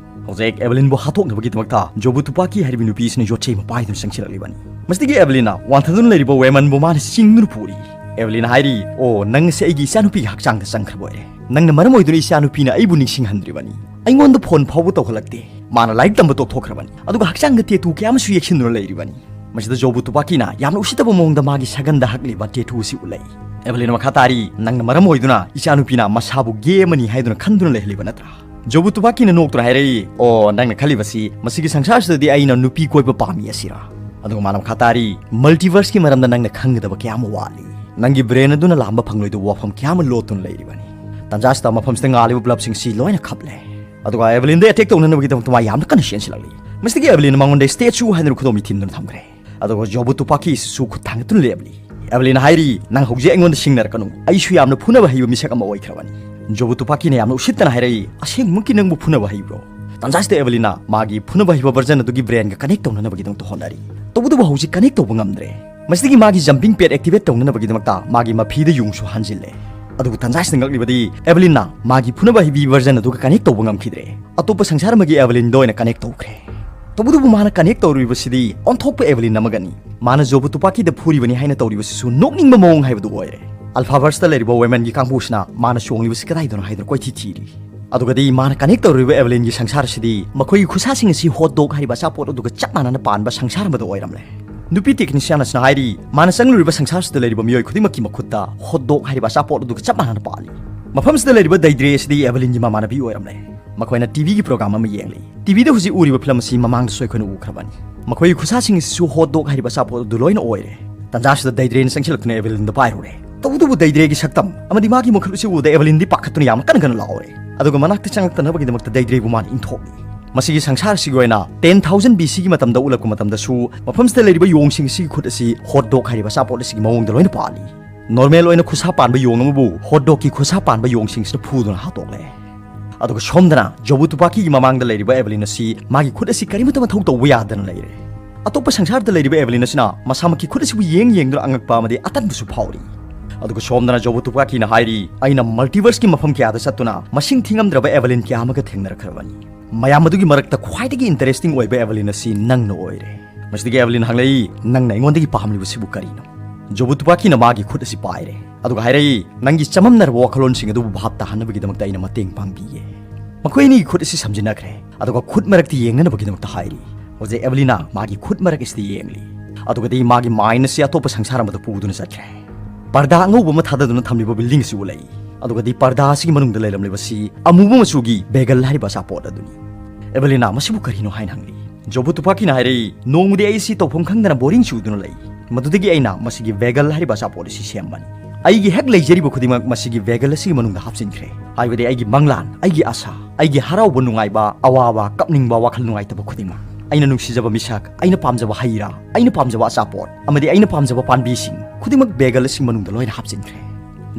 ꯍꯧꯖꯤꯛ ꯑꯦꯕꯦꯂꯤꯟꯕꯨ ꯍꯥꯠꯇꯣꯛꯅꯕꯒꯤꯗꯃꯛꯇ ꯖꯣꯕꯨ ꯇꯨꯄꯥꯀꯤ ꯍꯥꯏꯔꯤꯕ ꯅꯨꯄꯤ ꯑꯁꯤꯅ ꯌꯣꯠꯆꯩ ꯑꯃ ꯄꯥꯏꯗꯨꯅ ꯆꯪꯁꯤꯜꯂꯛꯂꯤꯕꯅꯤ꯫ ꯃꯁꯤꯗꯒꯤ ꯑꯦꯕꯦꯂꯤꯟꯅ ꯋꯥꯟꯊꯗꯨꯅ ꯂꯩꯔꯤꯕ ꯋꯦꯃꯟꯕꯨ ꯃꯥꯅ ꯆꯤꯡꯗꯨꯅ ꯄꯨꯔꯤ꯫ ꯑꯦꯕꯦꯂꯤꯟꯅ ꯍꯥꯏꯔꯤ, "ꯑꯣ, ꯅꯪ ꯑꯁꯤ ꯑꯩꯒꯤ ꯏꯆꯥꯅꯨꯄꯤꯒꯤ ꯍꯛꯆꯥꯡꯗ ꯆꯪꯈ꯭ꯔꯕ ꯑꯣꯏꯔꯦ꯫ ꯅꯪꯅ ꯃꯔꯝ ꯑꯣꯏꯗꯨꯅ ꯏꯆꯥꯅꯨꯄꯤꯅ ꯑꯩꯕꯨ ꯅꯤꯡꯁꯤꯡꯍꯟꯗ꯭ꯔꯤꯕꯅꯤ꯫ ꯑꯩꯉꯣꯟꯗ ꯐꯣꯟ ꯐꯥꯎꯕ ꯇꯧꯍꯜꯂꯛꯇꯦ꯫ ꯃꯥꯅ ꯂꯥꯏꯔꯤꯛ ꯇꯝꯕ ꯇꯣꯛꯊꯣꯛꯈ꯭ꯔꯕꯅꯤ꯫ ꯑꯗꯨꯒ ꯍꯛꯆꯥꯡꯗ ꯇꯦꯇꯨ ꯀꯌꯥ ꯑꯃꯁꯨ ꯌꯦꯛꯁꯤꯟꯗꯨꯅ ꯂꯩꯔꯤꯕꯅꯤ"꯫ ꯃꯁꯤꯗ ꯖꯣꯕꯨ ꯇꯨꯄꯥꯀꯤꯅ ꯌꯥꯝꯅ ꯎꯁꯤꯠꯇꯕ ꯃꯑꯣꯡꯗ ꯃꯥꯒꯤ ꯁꯒꯟꯗ ꯍꯛꯂꯤꯕ ꯇꯦꯇꯨ ꯑꯁꯤ ꯎꯠꯂꯛꯏ꯫ ꯑꯦꯕꯦꯂꯤꯟꯅ ꯃꯈꯥ ꯇꯥꯔꯤ, "ꯅꯪꯅ ꯃꯔꯝ ꯑꯣꯏꯗꯨꯅ ꯏꯆꯥꯅꯨꯄꯤꯅ ꯃꯁꯥꯕꯨ ꯒꯦ ꯑꯃꯅꯤ ꯍꯥꯏꯗꯨꯅ ꯈꯟꯗꯨꯅ ꯂꯩꯍꯜꯂꯤꯕ ꯅꯠꯇ꯭ꯔꯥ?" ꯖꯣꯕꯨ ꯇꯨꯄꯥꯀꯤꯅ ꯅꯣꯛꯇꯨꯅ ꯍꯥꯏꯔꯛꯏ, "ꯑꯣ, ꯅꯪꯅ ꯈꯜꯂꯤꯕꯁꯤ ꯃꯁꯤꯒꯤ ꯁꯪꯁꯥꯔꯁꯤꯗꯗꯤ ꯑꯩꯅ ꯅꯨꯄꯤ ꯀꯣꯏꯕ ꯄꯥꯝꯃꯤ ꯑꯁꯤꯔꯥ?" ꯑꯗꯨꯒ ꯃꯥꯅ ꯃꯈꯥ ꯇꯥꯔꯤ, "ꯃꯜꯇꯤꯚꯔꯁꯀꯤ ꯃꯔꯝꯗ ꯅꯪꯅ ꯈꯪꯒꯗꯕ ꯀꯌꯥ ꯑꯃ ꯋꯥꯠꯂꯤ꯫ ꯅꯪꯒꯤ ꯕ꯭ꯔꯦꯟ ꯑꯗꯨꯅ ꯂꯥꯝꯕ ꯐꯪꯂꯣꯏꯗꯕ ꯋꯥꯐꯝ ꯀꯌꯥ ꯑꯃ ꯂꯣꯠꯇꯨꯅ ꯂꯩꯔꯤꯕꯅꯤ꯫ ꯇꯥꯟꯖꯥꯁꯤꯗ ꯃꯐꯝꯁꯤꯗ ꯉꯥꯜꯂꯤꯕ ꯕꯜꯕꯁꯤꯡꯁꯤ ꯂꯣꯏꯅ ꯈꯞꯂꯦ꯫ ꯑꯗꯨꯒ ꯑꯦꯚꯦꯂꯤꯟꯗ ꯑꯦꯇꯦꯛ ꯇꯧꯅꯅꯕꯒꯤꯗꯃꯛꯇ ꯃꯥ ꯌꯥꯝꯅ ꯀꯟꯅ ꯆꯦꯟꯁꯤꯜꯂꯛꯂꯤ꯫ ꯃꯁꯤꯗꯒꯤ ꯑꯦꯚꯦꯂꯤꯟꯅ ꯃꯉꯣꯟꯗ ꯁ꯭ꯇꯦꯆꯨ ꯍꯥꯏꯗꯨꯅ ꯈꯨꯗꯣꯝꯕꯤ ꯊꯤꯟꯗꯨꯅ ꯊꯝꯈ꯭ꯔꯦ꯫ ꯑꯗꯨꯒ ꯖꯣꯕꯨ ꯇꯨꯄꯥꯀꯤꯁꯤꯁꯨ ꯈꯨꯠ ꯊꯥꯡꯒꯠꯇꯨꯅ ꯂꯦꯞꯂꯤ꯫ ꯑꯦꯚꯦꯂꯤꯟꯅ ꯍꯥꯏꯔꯤ, "ꯅꯪ ꯍꯧꯖꯤꯛ ꯑꯩꯉꯣꯟꯗ ꯁꯤꯡꯅꯔꯛꯀꯅꯨ, ꯑꯩꯁꯨ ꯌꯥꯝꯅ ꯐꯨꯅꯕ ꯍꯩꯕ ꯃꯤꯁꯛ ꯑꯃ ꯑꯣꯏꯈ꯭ꯔꯕꯅꯤ꯫" ꯖꯣꯕꯨ ꯇꯨꯄꯥꯀꯤꯅ ꯌꯥꯝꯅ ꯎꯁꯤꯠꯇꯅ ꯍꯥꯏꯔꯛꯏ, "ꯑꯁꯦꯡꯕꯃꯛꯀꯤ ꯅꯪꯕꯨ ꯐꯨꯅꯕ ꯍꯩꯕ꯭ꯔꯣ?" ꯇꯥꯟꯖꯥꯁꯤꯗ ꯑꯦꯚꯦꯂꯤꯟꯅ ꯃꯥꯒꯤ ꯐꯨꯅꯕ ꯍꯩꯕ ꯚꯔꯖꯟ ꯑꯗꯨꯒꯤ ꯕ꯭ꯔꯦꯟꯒ ꯀꯅꯦꯛ ꯇꯧꯅꯅꯕꯒꯤꯗꯃꯛꯇ ꯍꯣꯠꯅꯔꯤ꯫ ꯇꯧꯕꯇꯕꯨ ꯍꯧꯖꯤꯛ ꯀꯅꯦꯛ ꯇꯧꯕ ꯉꯝꯗ꯭ꯔꯦ꯫ ꯃꯁꯤꯗꯒꯤ ꯃꯥꯒꯤ ꯖꯝꯄꯤꯡ ꯄꯦꯗ ꯑꯦꯛꯇꯤꯚꯦꯠ ꯇꯧꯅꯅꯕꯒꯤꯗꯃꯛꯇ ꯃꯥꯒꯤ ꯃꯐꯤꯗ ꯌꯨꯡꯁꯨ ꯍꯥꯟꯖꯤꯜꯂꯦ꯫ ꯑꯗꯨꯕꯨ ꯇꯥꯟꯖꯥꯁꯤꯗ ꯉꯛꯂꯤꯕꯗꯤ ꯑꯦꯚꯦꯂꯤꯟꯅ ꯃꯥꯒꯤ ꯐꯨꯅꯕ ꯍꯩꯕꯤ ꯚꯔꯖꯟ ꯑꯗꯨꯒ ꯀꯅꯦꯛ ꯇꯧꯕ ꯉꯝꯈꯤꯗ꯭ꯔꯦ꯫ ꯑꯇꯣꯞꯄ ꯁꯪꯁꯥꯔ ꯑꯃꯒꯤ ꯑꯦꯚꯦꯂꯤꯟꯗ ꯑꯣꯏꯅ ꯀꯅꯦꯛ ꯇꯧꯈ꯭ꯔꯦ꯫ ꯇꯧꯕꯇꯕꯨ ꯃꯥꯅ ꯀꯅꯦꯛ ꯇꯧꯔꯨꯔꯤꯕꯁꯤꯗꯤ ꯑꯣꯟꯊꯣꯛꯄ ꯑꯦꯚꯦꯂꯤꯟ ꯑꯃꯒꯅꯤ꯫ ꯃꯥꯅ ꯖꯣꯕꯨ ꯇꯨꯄꯥꯀꯤꯗ ꯐꯨꯔꯤꯕꯅꯤ ꯍꯥꯏꯅ ꯇꯧꯔꯤꯕꯁꯤꯁꯨ ꯅꯣꯛꯅꯤꯡꯕ ꯃꯑꯣꯡ ꯍꯥꯏꯕꯗꯨ ꯑꯣꯏꯔꯦ꯫ ꯑꯜꯐꯥꯚꯔꯁꯇ ꯂꯩꯔꯤꯕ ꯋꯦꯃꯦꯟꯒꯤ ꯀꯥꯡꯕꯨꯁꯤꯅ ꯃꯥꯅ ꯆꯣꯡꯂꯤꯕꯁꯤ ꯀꯗꯥꯏꯗꯅꯣ ꯍꯥꯏꯗꯨꯅ ꯀꯣꯏꯊꯤ ꯊꯤꯔꯤ꯫ ꯑꯗꯨꯒꯗꯤ ꯃꯥꯅ ꯀꯅꯦꯛ ꯇꯧꯔꯨꯔꯤꯕ ꯑꯦꯚꯦꯂꯤꯟꯒꯤ ꯁꯪꯁꯥꯔ ꯑꯁꯤꯗꯤ ꯃꯈꯣꯏꯒꯤ ꯈꯨꯠꯁꯥꯁꯤꯡ ꯑꯁꯤ ꯍꯣꯠ ꯗꯣꯒ ꯍꯥꯏꯔꯤꯕ ꯑꯆꯥꯄꯣꯠ ꯑꯗꯨꯒ ꯆꯞ ꯃꯥꯟꯅꯅ ꯄꯥꯟꯕ ꯁꯪꯁꯥꯔ ꯑꯃꯗ ꯑꯣꯏꯔꯝꯂꯦ꯫ ꯅꯨꯄꯤ ꯇꯦꯛꯅꯤꯁꯤꯌꯥꯟ ꯑꯁꯤꯅ ꯍꯥꯏꯔꯤ, ꯃꯥꯅ ꯆꯪꯂꯨꯔꯤꯕ ꯁꯪꯁꯥꯔꯁꯤꯗ ꯂꯩꯔꯤꯕ ꯃꯤꯑꯣꯏ ꯈꯨꯗꯤꯡꯃꯛꯀꯤ ꯃꯈꯨꯠꯇ ꯍꯣꯠ ꯗꯣꯒ ꯍꯥꯏꯔꯤꯕ ꯑꯆꯥꯄꯣꯠ ꯑꯗꯨꯒ ꯆꯞ ꯃꯥꯟꯅꯅ ꯄꯥꯜꯂꯤ꯫ ꯃꯐꯝꯁꯤꯗ ꯂꯩꯔꯤꯕ ꯗꯩꯗ꯭ꯔꯦ ꯑꯁꯤꯗꯤ ꯑꯦꯚꯦꯂꯤꯟꯒꯤ ꯃꯃꯥꯟꯅꯕꯤ ꯑꯣꯏꯔꯝꯂꯦ꯫ ꯃꯈꯣꯏꯅ ꯇꯤꯚꯤꯒꯤ ꯄ꯭ꯔꯣꯒ꯭ꯔꯥꯝ ꯑꯃ ꯌꯦꯡꯂꯤ꯫ ꯇꯤꯚꯤꯗ ꯍꯧꯖꯤꯛ ꯎꯔꯤꯕ ꯐꯤꯂꯝ ꯑꯁꯤ ꯃꯃꯥꯡꯗꯁꯨ ꯑꯩꯈꯣꯏꯅ ꯎꯈ꯭ꯔꯕꯅꯤ꯫ ꯃꯈꯣꯏꯒꯤ ꯈꯨꯠꯁꯥꯁꯤꯡ ꯑꯁꯤꯁꯨ ꯍꯣꯠ ꯗꯣꯒ ꯍꯥꯏꯔꯤꯕ ꯑꯆꯥꯄꯣꯠ ꯑꯗꯨ ꯂꯣꯏꯅ ꯑꯣꯏꯔꯦ꯫ ꯇꯥꯟꯖꯥꯁꯤꯗ ꯗꯩꯗ꯭ꯔꯦꯅ ꯆꯪꯁꯤꯜꯂꯛꯇꯨꯅ ꯑꯦꯚꯦꯂꯤꯟꯗ ꯄꯥꯏꯔꯨꯔꯦ꯫ ꯇꯧꯕꯇꯕꯨ ꯗꯩꯗ꯭ꯔꯦꯒꯤ ꯁꯛꯇꯝ ꯑꯃꯗꯤ ꯃꯥꯒꯤ ꯃꯈꯨꯠ ꯑꯁꯤ ꯎꯕꯗ ꯑꯦꯚꯦꯂꯤꯟꯗꯤ ꯄꯥꯈꯠꯇꯨꯅ ꯌꯥꯝꯅ ꯀꯟꯅ ꯀꯟꯅ ꯂꯥꯎꯔꯦ꯫ ꯑꯗꯨꯒ ꯃꯅꯥꯛꯇ ꯆꯪꯂꯛꯇꯅꯕꯒꯤꯗꯃꯛꯇ ꯗꯩꯗ꯭ꯔꯦꯕꯨ ꯃꯥꯅ ꯏꯟꯊꯣꯛꯂꯤ꯫ ꯃꯁꯤꯒꯤ ꯁꯪꯁꯥꯔ ꯑꯁꯤꯒꯤ ꯑꯣꯏꯅ ten thousand B C ꯒꯤ ꯃꯇꯝꯗ ꯎꯠꯂꯛꯄ ꯃꯇꯝꯗꯁꯨ ꯃꯐꯝꯁꯤꯗ ꯂꯩꯔꯤꯕ ꯌꯣꯡꯁꯤꯡ ꯑꯁꯤꯒꯤ ꯈꯨꯠ ꯑꯁꯤ ꯍꯣꯠ ꯗꯣꯒ ꯍꯥꯏꯔꯤꯕ ꯑꯆꯥꯄꯣꯠ ꯑꯁꯤꯒꯤ ꯃꯑꯣꯡꯗ ꯂꯣꯏꯅ ꯄꯥꯜꯂꯤ꯫ ꯅꯣꯔꯃꯦꯜ ꯑꯣꯏꯅ ꯈꯨꯠꯁꯥ ꯄꯥꯟꯕ ꯌꯣꯡ ꯑꯃꯕꯨ ꯍꯣꯠ ꯗꯣꯒꯀꯤ ꯈꯨꯠꯁꯥ ꯄꯥꯟꯕ ꯌꯣꯡꯁꯤꯡꯁꯤꯅ ꯐꯨꯗꯨꯅ ꯍꯥꯠꯇꯣꯛꯂꯦ꯫ ꯑꯗꯨꯒ ꯁꯣꯝꯗꯅ ꯖꯣꯕꯨ ꯇꯨꯄꯥꯀꯤꯒꯤ ꯃꯃꯥꯡꯗ ꯂꯩꯔꯤꯕ ꯑꯦꯚꯦꯂꯤꯟ ꯑꯁꯤ ꯃꯥꯒꯤ ꯈꯨꯠ ꯑꯁꯤ ꯀꯔꯤꯃꯠꯇ ꯃꯊꯧ ꯇꯧꯕ ꯌꯥꯗꯅ ꯂꯩꯔꯦ꯫ ꯑꯇꯣꯞꯄ ꯁꯪꯁꯥꯔꯗ ꯂꯩꯔꯤꯕ ꯑꯦꯚꯦꯂꯤꯟ ꯑꯁꯤꯅ ꯃꯁꯥꯃꯛꯀꯤ ꯈꯨꯠ ꯑꯁꯤꯕꯨ ꯌꯦꯡ ꯌꯦꯡꯗꯨꯅ ꯑꯉꯛꯄ ꯑꯃꯗꯤ ꯑꯇꯟꯕꯁꯨ ꯐꯥꯎꯔꯤ꯫ ꯑꯗꯨꯒ ꯁꯣꯝꯗꯅ ꯖꯣꯕꯨ ꯇꯨꯄꯥꯀꯤꯅ ꯍꯥꯏꯔꯤ, "ꯑꯩꯅ ꯃꯜꯇꯤꯚꯔꯁꯀꯤ ꯃꯐꯝ ꯀꯌꯥꯗ ꯆꯠꯇꯨꯅ ꯃꯁꯤꯡ ꯊꯤꯉꯝꯗ꯭ꯔꯕ ꯑꯦꯚꯦꯂꯤꯟ ꯀꯌꯥ ꯑꯃꯒ ꯊꯦꯡꯅꯔꯛꯈ꯭ꯔꯕꯅꯤ꯫ ꯃꯌꯥꯝ ꯑꯗꯨꯒꯤ ꯃꯔꯛꯇ ꯈ꯭ꯋꯥꯏꯗꯒꯤ ꯏꯟꯇꯔꯦꯁꯇꯤꯡ ꯑꯣꯏꯕ ꯑꯦꯚꯦꯂꯤꯟ ꯑꯁꯤ ꯅꯪꯅ ꯑꯣꯏꯔꯦ꯫" ꯃꯁꯤꯗꯒꯤ ꯑꯦꯚꯦꯂꯤꯟ ꯍꯪꯂꯛꯏ, "ꯅꯪꯅ ꯑꯩꯉꯣꯟꯗꯒꯤ ꯄꯥꯝꯂꯤꯕꯁꯤꯕꯨ ꯀꯔꯤꯅꯣ?" ꯖꯣꯕꯨ ꯇꯨꯄꯥꯀꯤꯅ ꯃꯥꯒꯤ ꯈꯨꯠ ꯑꯁꯤ ꯄꯥꯏꯔꯦ꯫ ꯑꯗꯨꯒ ꯍꯥꯏꯔꯛꯏ, "ꯅꯪꯒꯤ ꯆꯃꯝꯅꯔꯕ ꯋꯥꯈꯜꯂꯣꯟꯁꯤꯡ ꯑꯗꯨꯕꯨ ꯚꯥꯞ ꯇꯥꯍꯟꯅꯕꯒꯤꯗꯃꯛꯇ ꯑꯩꯅ ꯃꯇꯦꯡ ꯄꯥꯡꯕꯤꯒꯦ꯫" ꯃꯈꯣꯏ ꯑꯅꯤꯒꯤ ꯈꯨꯠ ꯑꯁꯤ ꯁꯝꯖꯤꯟꯅꯈ꯭ꯔꯦ꯫ ꯑꯗꯨꯒ ꯈꯨꯠ ꯃꯔꯛꯇ ꯌꯦꯡꯅꯅꯕꯒꯤꯗꯃꯛꯇ ꯍꯥꯏꯔꯤ꯫ ꯍꯧꯖꯤꯛ ꯑꯦꯚꯦꯂꯤꯅ ꯃꯥꯒꯤ ꯈꯨꯠ ꯃꯔꯛ ꯑꯁꯤꯗ ꯌꯦꯡꯂꯤ꯫ ꯑꯗꯨꯒꯗꯤ ꯃꯥꯒꯤ ꯃꯥꯏꯟ ꯑꯁꯤ ꯑꯇꯣꯞꯄ ꯁꯪꯁꯥꯔ ꯑꯃꯗ ꯄꯨꯗꯨꯅ ꯆꯠꯈ꯭ꯔꯦ꯫ ꯄꯔꯗꯥ ꯑꯉꯧꯕ ꯑꯃ ꯊꯥꯗꯗꯨꯅ ꯊꯝꯂꯤꯕ ꯕꯤꯜꯗꯤꯡ ꯑꯁꯤ ꯎꯠꯂꯛꯏ꯫ ꯑꯗꯨꯒꯗꯤ ꯄꯔꯗꯥ ꯑꯁꯤꯒꯤ ꯃꯅꯨꯡꯗ ꯂꯩꯔꯝꯂꯤꯕꯁꯤ ꯑꯃꯨꯕ ꯃꯆꯨꯒꯤ ꯕꯦꯒꯜ ꯍꯥꯏꯔꯤꯕ ꯑꯆꯥꯄꯣꯠ ꯑꯗꯨꯅꯤ꯫ ꯑꯦꯚꯦꯂꯤꯅ ꯃꯁꯤꯕꯨ ꯀꯔꯤꯅꯣ ꯍꯥꯏꯅ ꯍꯪꯂꯤ꯫ ꯖꯣꯕꯨ ꯇꯨꯄꯥꯀꯤꯅ ꯍꯥꯏꯔꯛꯏ, "ꯅꯣꯡꯃꯗꯤ ꯑꯩ ꯑꯁꯤ ꯇꯧꯐꯝ ꯈꯪꯗꯅ ꯕꯣꯔꯤꯡ ꯆꯨꯗꯨꯅ ꯂꯩ꯫ ꯃꯗꯨꯗꯒꯤ ꯑꯩꯅ ꯃꯁꯤꯒꯤ ꯕꯦꯒꯜ ꯍꯥꯏꯔꯤꯕ ꯑꯆꯥꯄꯣꯠ ꯑꯁꯤ ꯁꯦꯝꯕꯅꯤ꯫" ꯑꯩꯒꯤ ꯍꯦꯛ ꯂꯩꯖꯔꯤꯕ ꯈꯨꯗꯤꯡꯃꯛ ꯃꯁꯤꯒꯤ ꯕꯦꯒꯜ ꯑꯁꯤꯒꯤ ꯃꯅꯨꯡꯗ ꯍꯥꯞꯆꯤꯟꯈ꯭ꯔꯦ꯫ ꯍꯥꯏꯕꯗꯤ ꯑꯩꯒꯤ ꯃꯪꯂꯥꯟ, ꯑꯩꯒꯤ ꯑꯁꯥ, ꯑꯩꯒꯤ ꯍꯔꯥꯎꯕ ꯅꯨꯡꯉꯥꯏꯕ, ꯑꯋꯥꯕ, ꯀꯞꯅꯤꯡꯕ, ꯋꯥꯈꯜ ꯅꯨꯡꯉꯥꯏꯇꯕ ꯈꯨꯗꯤꯡꯃꯛ, ꯑꯩꯅ ꯅꯨꯡꯁꯤꯖꯕ ꯃꯤꯁꯛ, ꯑꯩꯅ ꯄꯥꯝꯖꯕ ꯍꯩ ꯔꯥ, ꯑꯩꯅ ꯄꯥꯝꯖꯕ ꯑꯆꯥꯄꯣꯠ ꯑꯃꯗꯤ ꯑꯩꯅ ꯄꯥꯝꯖꯕ ꯄꯥꯝꯕꯤꯁꯤꯡ ꯈꯨꯗꯤꯡꯃꯛ ꯕꯦꯒꯜ ꯑꯁꯤꯒꯤ ꯃꯅꯨꯡꯗ ꯂꯣꯏꯅ ꯍꯥꯞꯆꯤꯟꯈ꯭ꯔꯦ꯫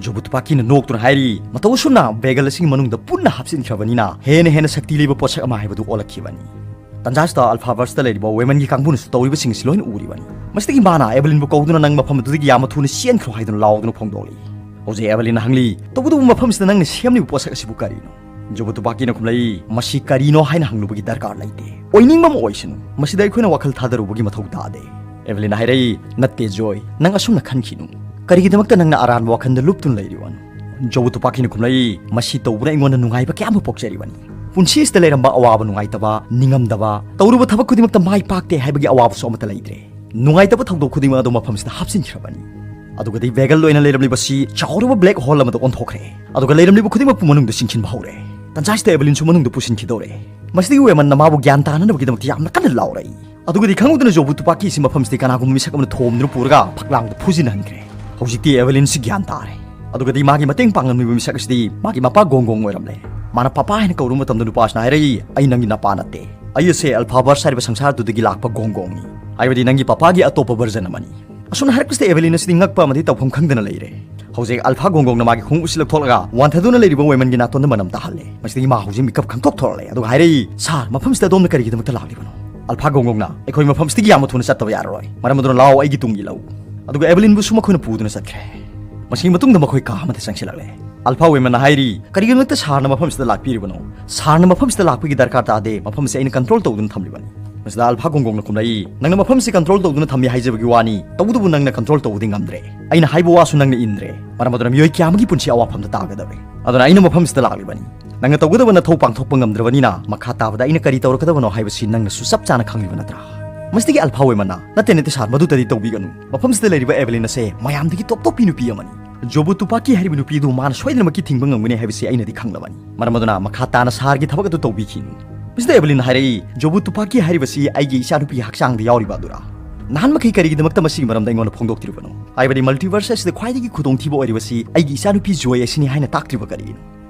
ꯖꯣꯕꯨ ꯇꯨꯄꯥꯀꯤꯅ ꯅꯣꯛꯇꯨꯅ ꯍꯥꯏꯔꯤ, "ꯃꯇꯧ ꯑꯁꯨꯝꯅ ꯕꯦꯒꯜ ꯑꯁꯤꯒꯤ ꯃꯅꯨꯡꯗ ꯄꯨꯟꯅ ꯍꯥꯞꯆꯤꯟꯈ꯭ꯔꯕꯅꯤꯅ ꯍꯦꯟꯅ ꯍꯦꯟꯅ ꯁꯛꯇꯤ ꯂꯩꯕ ꯄꯣꯠꯁꯛ ꯑꯃ ꯍꯥꯏꯕꯗꯨ ꯑꯣꯜꯂꯛꯈꯤꯕꯅꯤ"꯫ ꯇꯟꯖꯥꯁꯤꯗ ꯑꯜꯐꯥ ꯚꯔꯁꯇ ꯂꯩꯔꯤꯕ ꯋꯦꯃꯟꯒꯤ ꯀꯥꯡꯕꯨꯅꯁꯨ ꯇꯧꯔꯤꯕꯁꯤꯡ ꯑꯁꯤ ꯂꯣꯏꯅ ꯎꯔꯤꯕꯅꯤ꯫ ꯃꯁꯤꯗꯒꯤ ꯃꯥꯅ ꯑꯦꯕꯂꯤꯟꯕꯨ ꯀꯧꯗꯨꯅ, "ꯅꯪ ꯃꯐꯝ ꯑꯗꯨꯗꯒꯤ ꯌꯥꯝꯅ ꯊꯨꯅ ꯆꯦꯟꯈ꯭ꯔꯣ" ꯍꯥꯏꯗꯨꯅ ꯂꯥꯎꯗꯨꯅ ꯐꯣꯡꯗꯣꯛꯂꯤ꯫ ꯍꯧꯖꯤꯛ ꯑꯦꯕꯂꯤꯟꯅ ꯍꯪꯂꯤ, "ꯇꯧꯕꯇꯕꯨ ꯃꯐꯝꯁꯤꯗ ꯅꯪꯅ ꯁꯦꯝꯂꯤꯕ ꯄꯣꯠꯁꯛ ꯑꯁꯤꯕꯨ ꯀꯔꯤꯅꯣ?" ꯖꯣꯕꯨ ꯇꯨꯄꯥꯀꯤꯅ ꯈꯨꯝꯂꯛꯏ, "ꯃꯁꯤ ꯀꯔꯤꯅꯣ ꯍꯥꯏꯅ ꯍꯪꯂꯨꯕꯒꯤ ꯗꯔꯀꯥꯔ ꯂꯩꯇꯦ꯫ ꯑꯣꯏꯅꯤꯡꯕ ꯑꯃ ꯑꯣꯏꯁꯅꯨ꯫ ꯃꯁꯤꯗ ꯑꯩꯈꯣꯏꯅ ꯋꯥꯈꯜ ꯊꯥꯗꯔꯨꯕꯒꯤ ꯃꯊꯧ ꯇꯥꯗꯦ"꯫ ꯑꯦꯕꯂꯤꯟꯅ ꯍꯥꯏꯔꯛꯏ, "ꯅꯠꯇꯦ ꯖꯣꯏ, ꯅꯪ ꯑꯁꯨꯝꯅ ꯈꯟꯈꯤꯅꯨ꯫ ꯀꯔꯤꯒꯤꯗꯃꯛꯇ ꯅꯪꯅ ꯑꯔꯥꯟꯕ ꯋꯥꯈꯜꯗ ꯂꯨꯞꯇꯨꯅ ꯂꯩꯔꯤꯕꯅꯣ?" ꯖꯣꯕꯨ ꯇꯨꯄꯥꯀꯤꯅ ꯈꯨꯝꯂꯛꯏ, "ꯃꯁꯤ ꯇꯧꯕꯅ ꯑꯩꯉꯣꯟꯗ ꯅꯨꯡꯉꯥꯏꯕ ꯀꯌꯥ ꯑꯃ ꯄꯣꯛꯆꯔꯤꯕꯅꯤ꯫ ꯄꯨꯟꯁꯤ ꯑꯁꯤꯗ ꯂꯩꯔꯝꯕ ꯑꯋꯥꯕ ꯅꯨꯡꯉꯥꯏꯇꯕ, ꯅꯤꯡꯉꯝꯗꯕ, ꯇꯧꯔꯨꯕ ꯊꯕꯛ ꯈꯨꯗꯤꯡꯃꯛꯇ ꯃꯥꯏ ꯄꯥꯛꯇꯦ ꯍꯥꯏꯕꯒꯤ ꯑꯋꯥꯕꯁꯨ ꯑꯃꯠꯇ ꯂꯩꯇ꯭ꯔꯦ꯫ ꯅꯨꯡꯉꯥꯏꯇꯕ ꯊꯧꯗꯣꯛ ꯈꯨꯗꯤꯡꯃꯛ ꯑꯗꯨ ꯃꯐꯝꯁꯤꯗ ꯍꯥꯞꯆꯤꯟꯈ꯭ꯔꯕꯅꯤ"꯫ ꯑꯗꯨꯒꯗꯤ ꯕꯦꯒꯜ ꯑꯣꯏꯅ ꯂꯩꯔꯝꯂꯤꯕꯁꯤ ꯆꯥꯎꯔꯕ ꯕ꯭ꯂꯦꯛ ꯍꯣꯜ ꯑꯃꯗ ꯑꯣꯟꯊꯣꯛꯈ꯭ꯔꯦ꯫ ꯑꯗꯨꯒ ꯂꯩꯔꯝꯂꯤꯕ ꯈꯨꯗꯤꯡꯃꯛꯄꯨ ꯃꯅꯨꯡꯗ ꯆꯤꯡꯁꯤꯟꯕ ꯍꯧꯔꯦ꯫ ꯇꯟꯖꯥꯁꯤꯗ ꯑꯦꯕꯂꯤꯟꯁꯨ ꯃꯅꯨꯡꯗ ꯄꯨꯁꯤꯟꯈꯤꯗꯧꯔꯦ꯫ ꯃꯁꯤꯗꯒꯤ ꯋꯦꯃꯟꯅ ꯃꯥꯕꯨ ꯒ꯭ꯌꯥꯟ ꯇꯥꯅꯅꯕꯒꯤꯗꯃꯛꯇ ꯌꯥꯝꯅ ꯀꯟꯅ ꯂꯥꯎꯔꯛꯏ꯫ ꯑꯗꯨꯒꯗꯤ ꯈꯪꯍꯧꯗꯅ ꯖꯣꯕꯨ ꯇꯨꯄꯥꯀꯤ ꯑꯁꯤ ꯃꯐꯝꯁꯤꯗ ꯀꯅꯥꯒꯨꯝꯕ ꯃꯤꯁꯛ ꯑꯃꯅ ꯊꯣꯝꯗꯨꯅ ꯄꯨꯔꯒ ꯐꯛꯂꯥꯡꯗ ꯐꯨꯖꯤꯟꯍꯟꯈ꯭ꯔꯦ꯫ ꯍꯧꯖꯤꯛꯇꯤ ꯑꯦꯕꯂꯤꯟꯁꯤ ꯒ꯭ꯌꯥꯟ ꯇꯥꯔꯦ꯫ ꯑꯗꯨꯒꯗꯤ ꯃꯥꯒꯤ ꯃꯇꯦꯡ ꯄꯥꯡꯂꯝꯂꯤꯕ ꯃꯤꯁꯛ ꯑꯁꯤꯗꯤ ꯃꯥꯒꯤ ꯃꯄꯥ ꯒꯣꯡꯒꯣꯡ ꯑꯣꯏꯔꯝꯂꯦ꯫ ꯃꯥꯅ ꯄꯄꯥ ꯍꯥꯏꯅ ꯀꯧꯔꯨꯕ ꯃꯇꯝꯗ ꯅꯨꯄꯥꯁꯤꯅ ꯍꯥꯏꯔꯛꯏ, "ꯑꯩ ꯅꯪꯒꯤ ꯅꯄꯥ ꯅꯠꯇꯦ꯫ ꯑꯩ ꯑꯁꯦ ꯑꯜꯐꯥ ꯚꯔꯁ ꯍꯥꯏꯔꯤꯕ ꯁꯪꯁꯥꯔꯗꯨꯗꯒꯤ ꯂꯥꯛꯄ ꯒꯣꯡꯒꯣꯡꯅꯤ꯫ ꯍꯥꯏꯕꯗꯤ ꯅꯪꯒꯤ ꯄꯄꯥꯒꯤ ꯑꯇꯣꯞꯄ ꯚꯔꯖꯟ ꯑꯃꯅꯤ"꯫ ꯑꯁꯨꯝꯅ ꯍꯥꯏꯔꯛꯄꯁꯤꯗ ꯑꯦꯕꯦꯂꯤꯟ ꯑꯁꯤꯗꯤ ꯉꯛꯄ ꯑꯃꯗꯤ ꯇꯧꯐꯝ ꯈꯪꯗꯅ ꯂꯩꯔꯦ꯫ ꯍꯧꯖꯤꯛ ꯑꯜꯐꯥ ꯒꯣꯡꯒꯣꯡꯅ ꯃꯥꯒꯤ ꯈꯣꯡꯎꯞ ꯑꯁꯤ ꯂꯧꯊꯣꯛꯂꯒ ꯋꯥꯟꯊꯗꯨꯅ ꯂꯩꯔꯤꯕ ꯋꯦꯃꯟꯒꯤ ꯅꯥꯇꯣꯟꯗ ꯃꯅꯝ ꯇꯥꯍꯜꯂꯦ꯫ ꯃꯁꯤꯗꯒꯤ ꯃꯥ ꯍꯧꯖꯤꯛ ꯃꯤꯀꯞ ꯈꯪꯊꯣꯛ ꯊꯣꯔꯛꯂꯦ꯫ ꯑꯗꯨꯒ ꯍꯥꯏꯔꯛꯏ, "ꯁꯥꯔ, ꯃꯐꯝꯁꯤꯗ ꯑꯗꯣꯝꯅ ꯀꯔꯤꯒꯤꯗꯃꯛꯇ ꯂꯥꯛꯂꯤꯕꯅꯣ?" ꯑꯜꯐꯥ ꯒꯣꯡꯒꯣꯡꯅ, "ꯑꯩꯈꯣꯏ ꯃꯐꯝꯁꯤꯗꯒꯤ ꯌꯥꯝꯅ ꯊꯨꯅ ꯆꯠꯇꯕ ꯌꯥꯔꯔꯣꯏ꯫ ꯃꯔꯝ ꯑꯗꯨꯅ ꯂꯥꯛꯑꯣ, ꯑꯩꯒꯤ ꯇꯨꯡ ꯏꯜꯂꯛꯎ"꯫ ꯑꯗꯨꯒ ꯑꯦꯕꯦꯂꯤꯟꯕꯨꯁꯨ ꯃꯈꯣꯏꯅ ꯄꯨꯗꯨꯅ ꯆꯠꯈ꯭ꯔꯦ꯫ ꯃꯁꯤꯒꯤ ꯃꯇꯨꯡꯗ ꯃꯈꯣꯏ ꯀꯥ ꯑꯃꯗ ꯆꯪꯁꯤꯜꯂꯛꯂꯦ꯫ ꯑꯜꯐꯥ ꯋꯦꯃꯟꯅ ꯍꯥꯏꯔꯤ, "ꯀꯔꯤꯒꯤꯗꯃꯛꯇ ꯁꯥꯔꯅ ꯃꯐꯝꯁꯤꯗ ꯂꯥꯛꯄꯤꯔꯤꯕꯅꯣ? ꯁꯥꯔꯅ ꯃꯐꯝꯁꯤꯗ ꯂꯥꯛꯄꯒꯤ ꯗꯔꯀꯥꯔ ꯇꯥꯗꯦ, ꯃꯐꯝꯁꯤ ꯑꯩꯅ ꯀꯟꯇ꯭ꯔꯣꯜ ꯇꯧꯗꯨꯅ ꯊꯝꯂꯤꯕꯅꯤ"꯫ ꯃꯁꯤꯗ ꯑꯜꯐꯥ ꯒꯣꯡꯒꯣꯡꯅ ꯈꯨꯝꯂꯛꯏ, "ꯅꯪꯅ ꯃꯐꯝꯁꯤ ꯀꯟꯇ꯭ꯔꯣꯜ ꯇꯧꯗꯨꯅ ꯊꯝꯃꯤ ꯍꯥꯏꯖꯕꯒꯤ ꯋꯥꯅꯤ, ꯇꯧꯕꯇꯕꯨ ꯅꯪꯅ ꯀꯟꯇ꯭ꯔꯣꯜ ꯇꯧꯕꯗꯤ ꯉꯝꯗ꯭ꯔꯦ꯫ ꯑꯩꯅ ꯍꯥꯏꯕ ꯋꯥꯁꯨ ꯅꯪꯅ ꯏꯟꯗ꯭ꯔꯦ꯫ ꯃꯔꯝ ꯑꯗꯨꯅ ꯃꯤꯑꯣꯏ ꯀꯌꯥ ꯑꯃꯒꯤ ꯄꯨꯟꯁꯤ ꯑꯋꯥꯐꯝꯗ ꯇꯥꯒꯗꯧꯔꯦ꯫ ꯑꯗꯨꯅ ꯑꯩꯅ ꯃꯐꯝꯁꯤꯗ ꯂꯥꯛꯂꯤꯕꯅꯤ꯫ ꯅꯪꯅ ꯇꯧꯒꯗꯕ ꯅꯊꯧ ꯄꯥꯡꯊꯣꯛꯄ ꯉꯝꯗ꯭ꯔꯕꯅꯤꯅ ꯃꯈꯥ ꯇꯥꯕꯗ ꯑꯩꯅ ꯀꯔꯤ ꯇꯧꯔꯛꯀꯗꯕꯅꯣ ꯍꯥꯏꯕꯁꯤ ꯅꯪꯅꯁꯨ ꯆꯞ ꯆꯥꯅ ꯈꯪꯂꯤꯕ ꯅꯠꯇ꯭ꯔꯥ?" ꯃꯁꯤꯗꯒꯤ ꯑꯜꯐꯥ ꯋꯦꯃꯟꯅ, "ꯅꯠꯇꯦ, ꯅꯠꯇꯦ ꯁꯥꯔ, ꯃꯗꯨꯇꯗꯤ ꯇꯧꯕꯤꯒꯅꯨ꯫ ꯃꯐꯝꯁꯤꯗ ꯂꯩꯔꯤꯕ ꯑꯦꯕꯦꯂꯤꯟ ꯑꯁꯦ ꯃꯌꯥꯝꯗꯒꯤ ꯇꯣꯞ ꯇꯣꯞꯄꯤ ꯅꯨꯄꯤ ꯑꯃꯅꯤ꯫ ꯖꯣꯕꯨ ꯇꯨꯄꯥꯀꯤ ꯍꯥꯏꯔꯤꯕ ꯅꯨꯄꯤ ꯑꯗꯨ ꯃꯥꯅ ꯁꯣꯏꯗꯅꯃꯛꯀꯤ ꯊꯤꯡꯕ ꯉꯝꯒꯅꯤ ꯍꯥꯏꯕꯁꯤ ꯑꯩꯅꯗꯤ ꯈꯪꯂꯕꯅꯤ꯫ ꯃꯔꯝ ꯑꯗꯨꯅ ꯃꯈꯥ ꯇꯥꯅ ꯁꯥꯔꯒꯤ ꯊꯕꯛ ꯑꯗꯨ ꯇꯧꯕꯤꯈꯤꯅꯨ"꯫ ꯃꯁꯤꯗ ꯑꯦꯕꯦꯂꯤꯟꯅ ꯍꯥꯏꯔꯛꯏ, "ꯖꯣꯕꯨ ꯇꯨꯄꯥꯀꯤ ꯍꯥꯏꯔꯤꯕꯁꯤ ꯑꯩꯒꯤ ꯏꯆꯥꯅꯨꯄꯤ ꯍꯛꯆꯥꯡꯗ ꯌꯥꯎꯔꯤꯕ ꯑꯗꯨꯔꯥ?" ꯅꯍꯥꯟ ꯃꯈꯩ ꯀꯔꯤꯒꯤꯗꯃꯛꯇ ꯃꯁꯤꯒꯤ ꯃꯔꯝꯗ ꯑꯩꯉꯣꯟꯗ ꯐꯣꯡꯗꯣꯛꯇ꯭ꯔꯤꯕꯅꯣ? ꯍꯥꯏꯕꯗꯤ multiverse ꯑꯁꯤꯗ ꯈ꯭ꯋꯥꯏꯗꯒꯤ ꯈꯨꯗꯣꯡꯊꯤꯕ ꯑꯣꯏꯔꯤꯕꯁꯤ ꯑꯩꯒꯤ ꯏꯆꯥꯅꯨꯄꯤ Joy ꯑꯁꯤꯅꯤ ꯍꯥꯏꯅ ꯇꯥꯛꯇ꯭ꯔꯤꯕ ꯀꯔꯤꯒꯤꯅꯣ?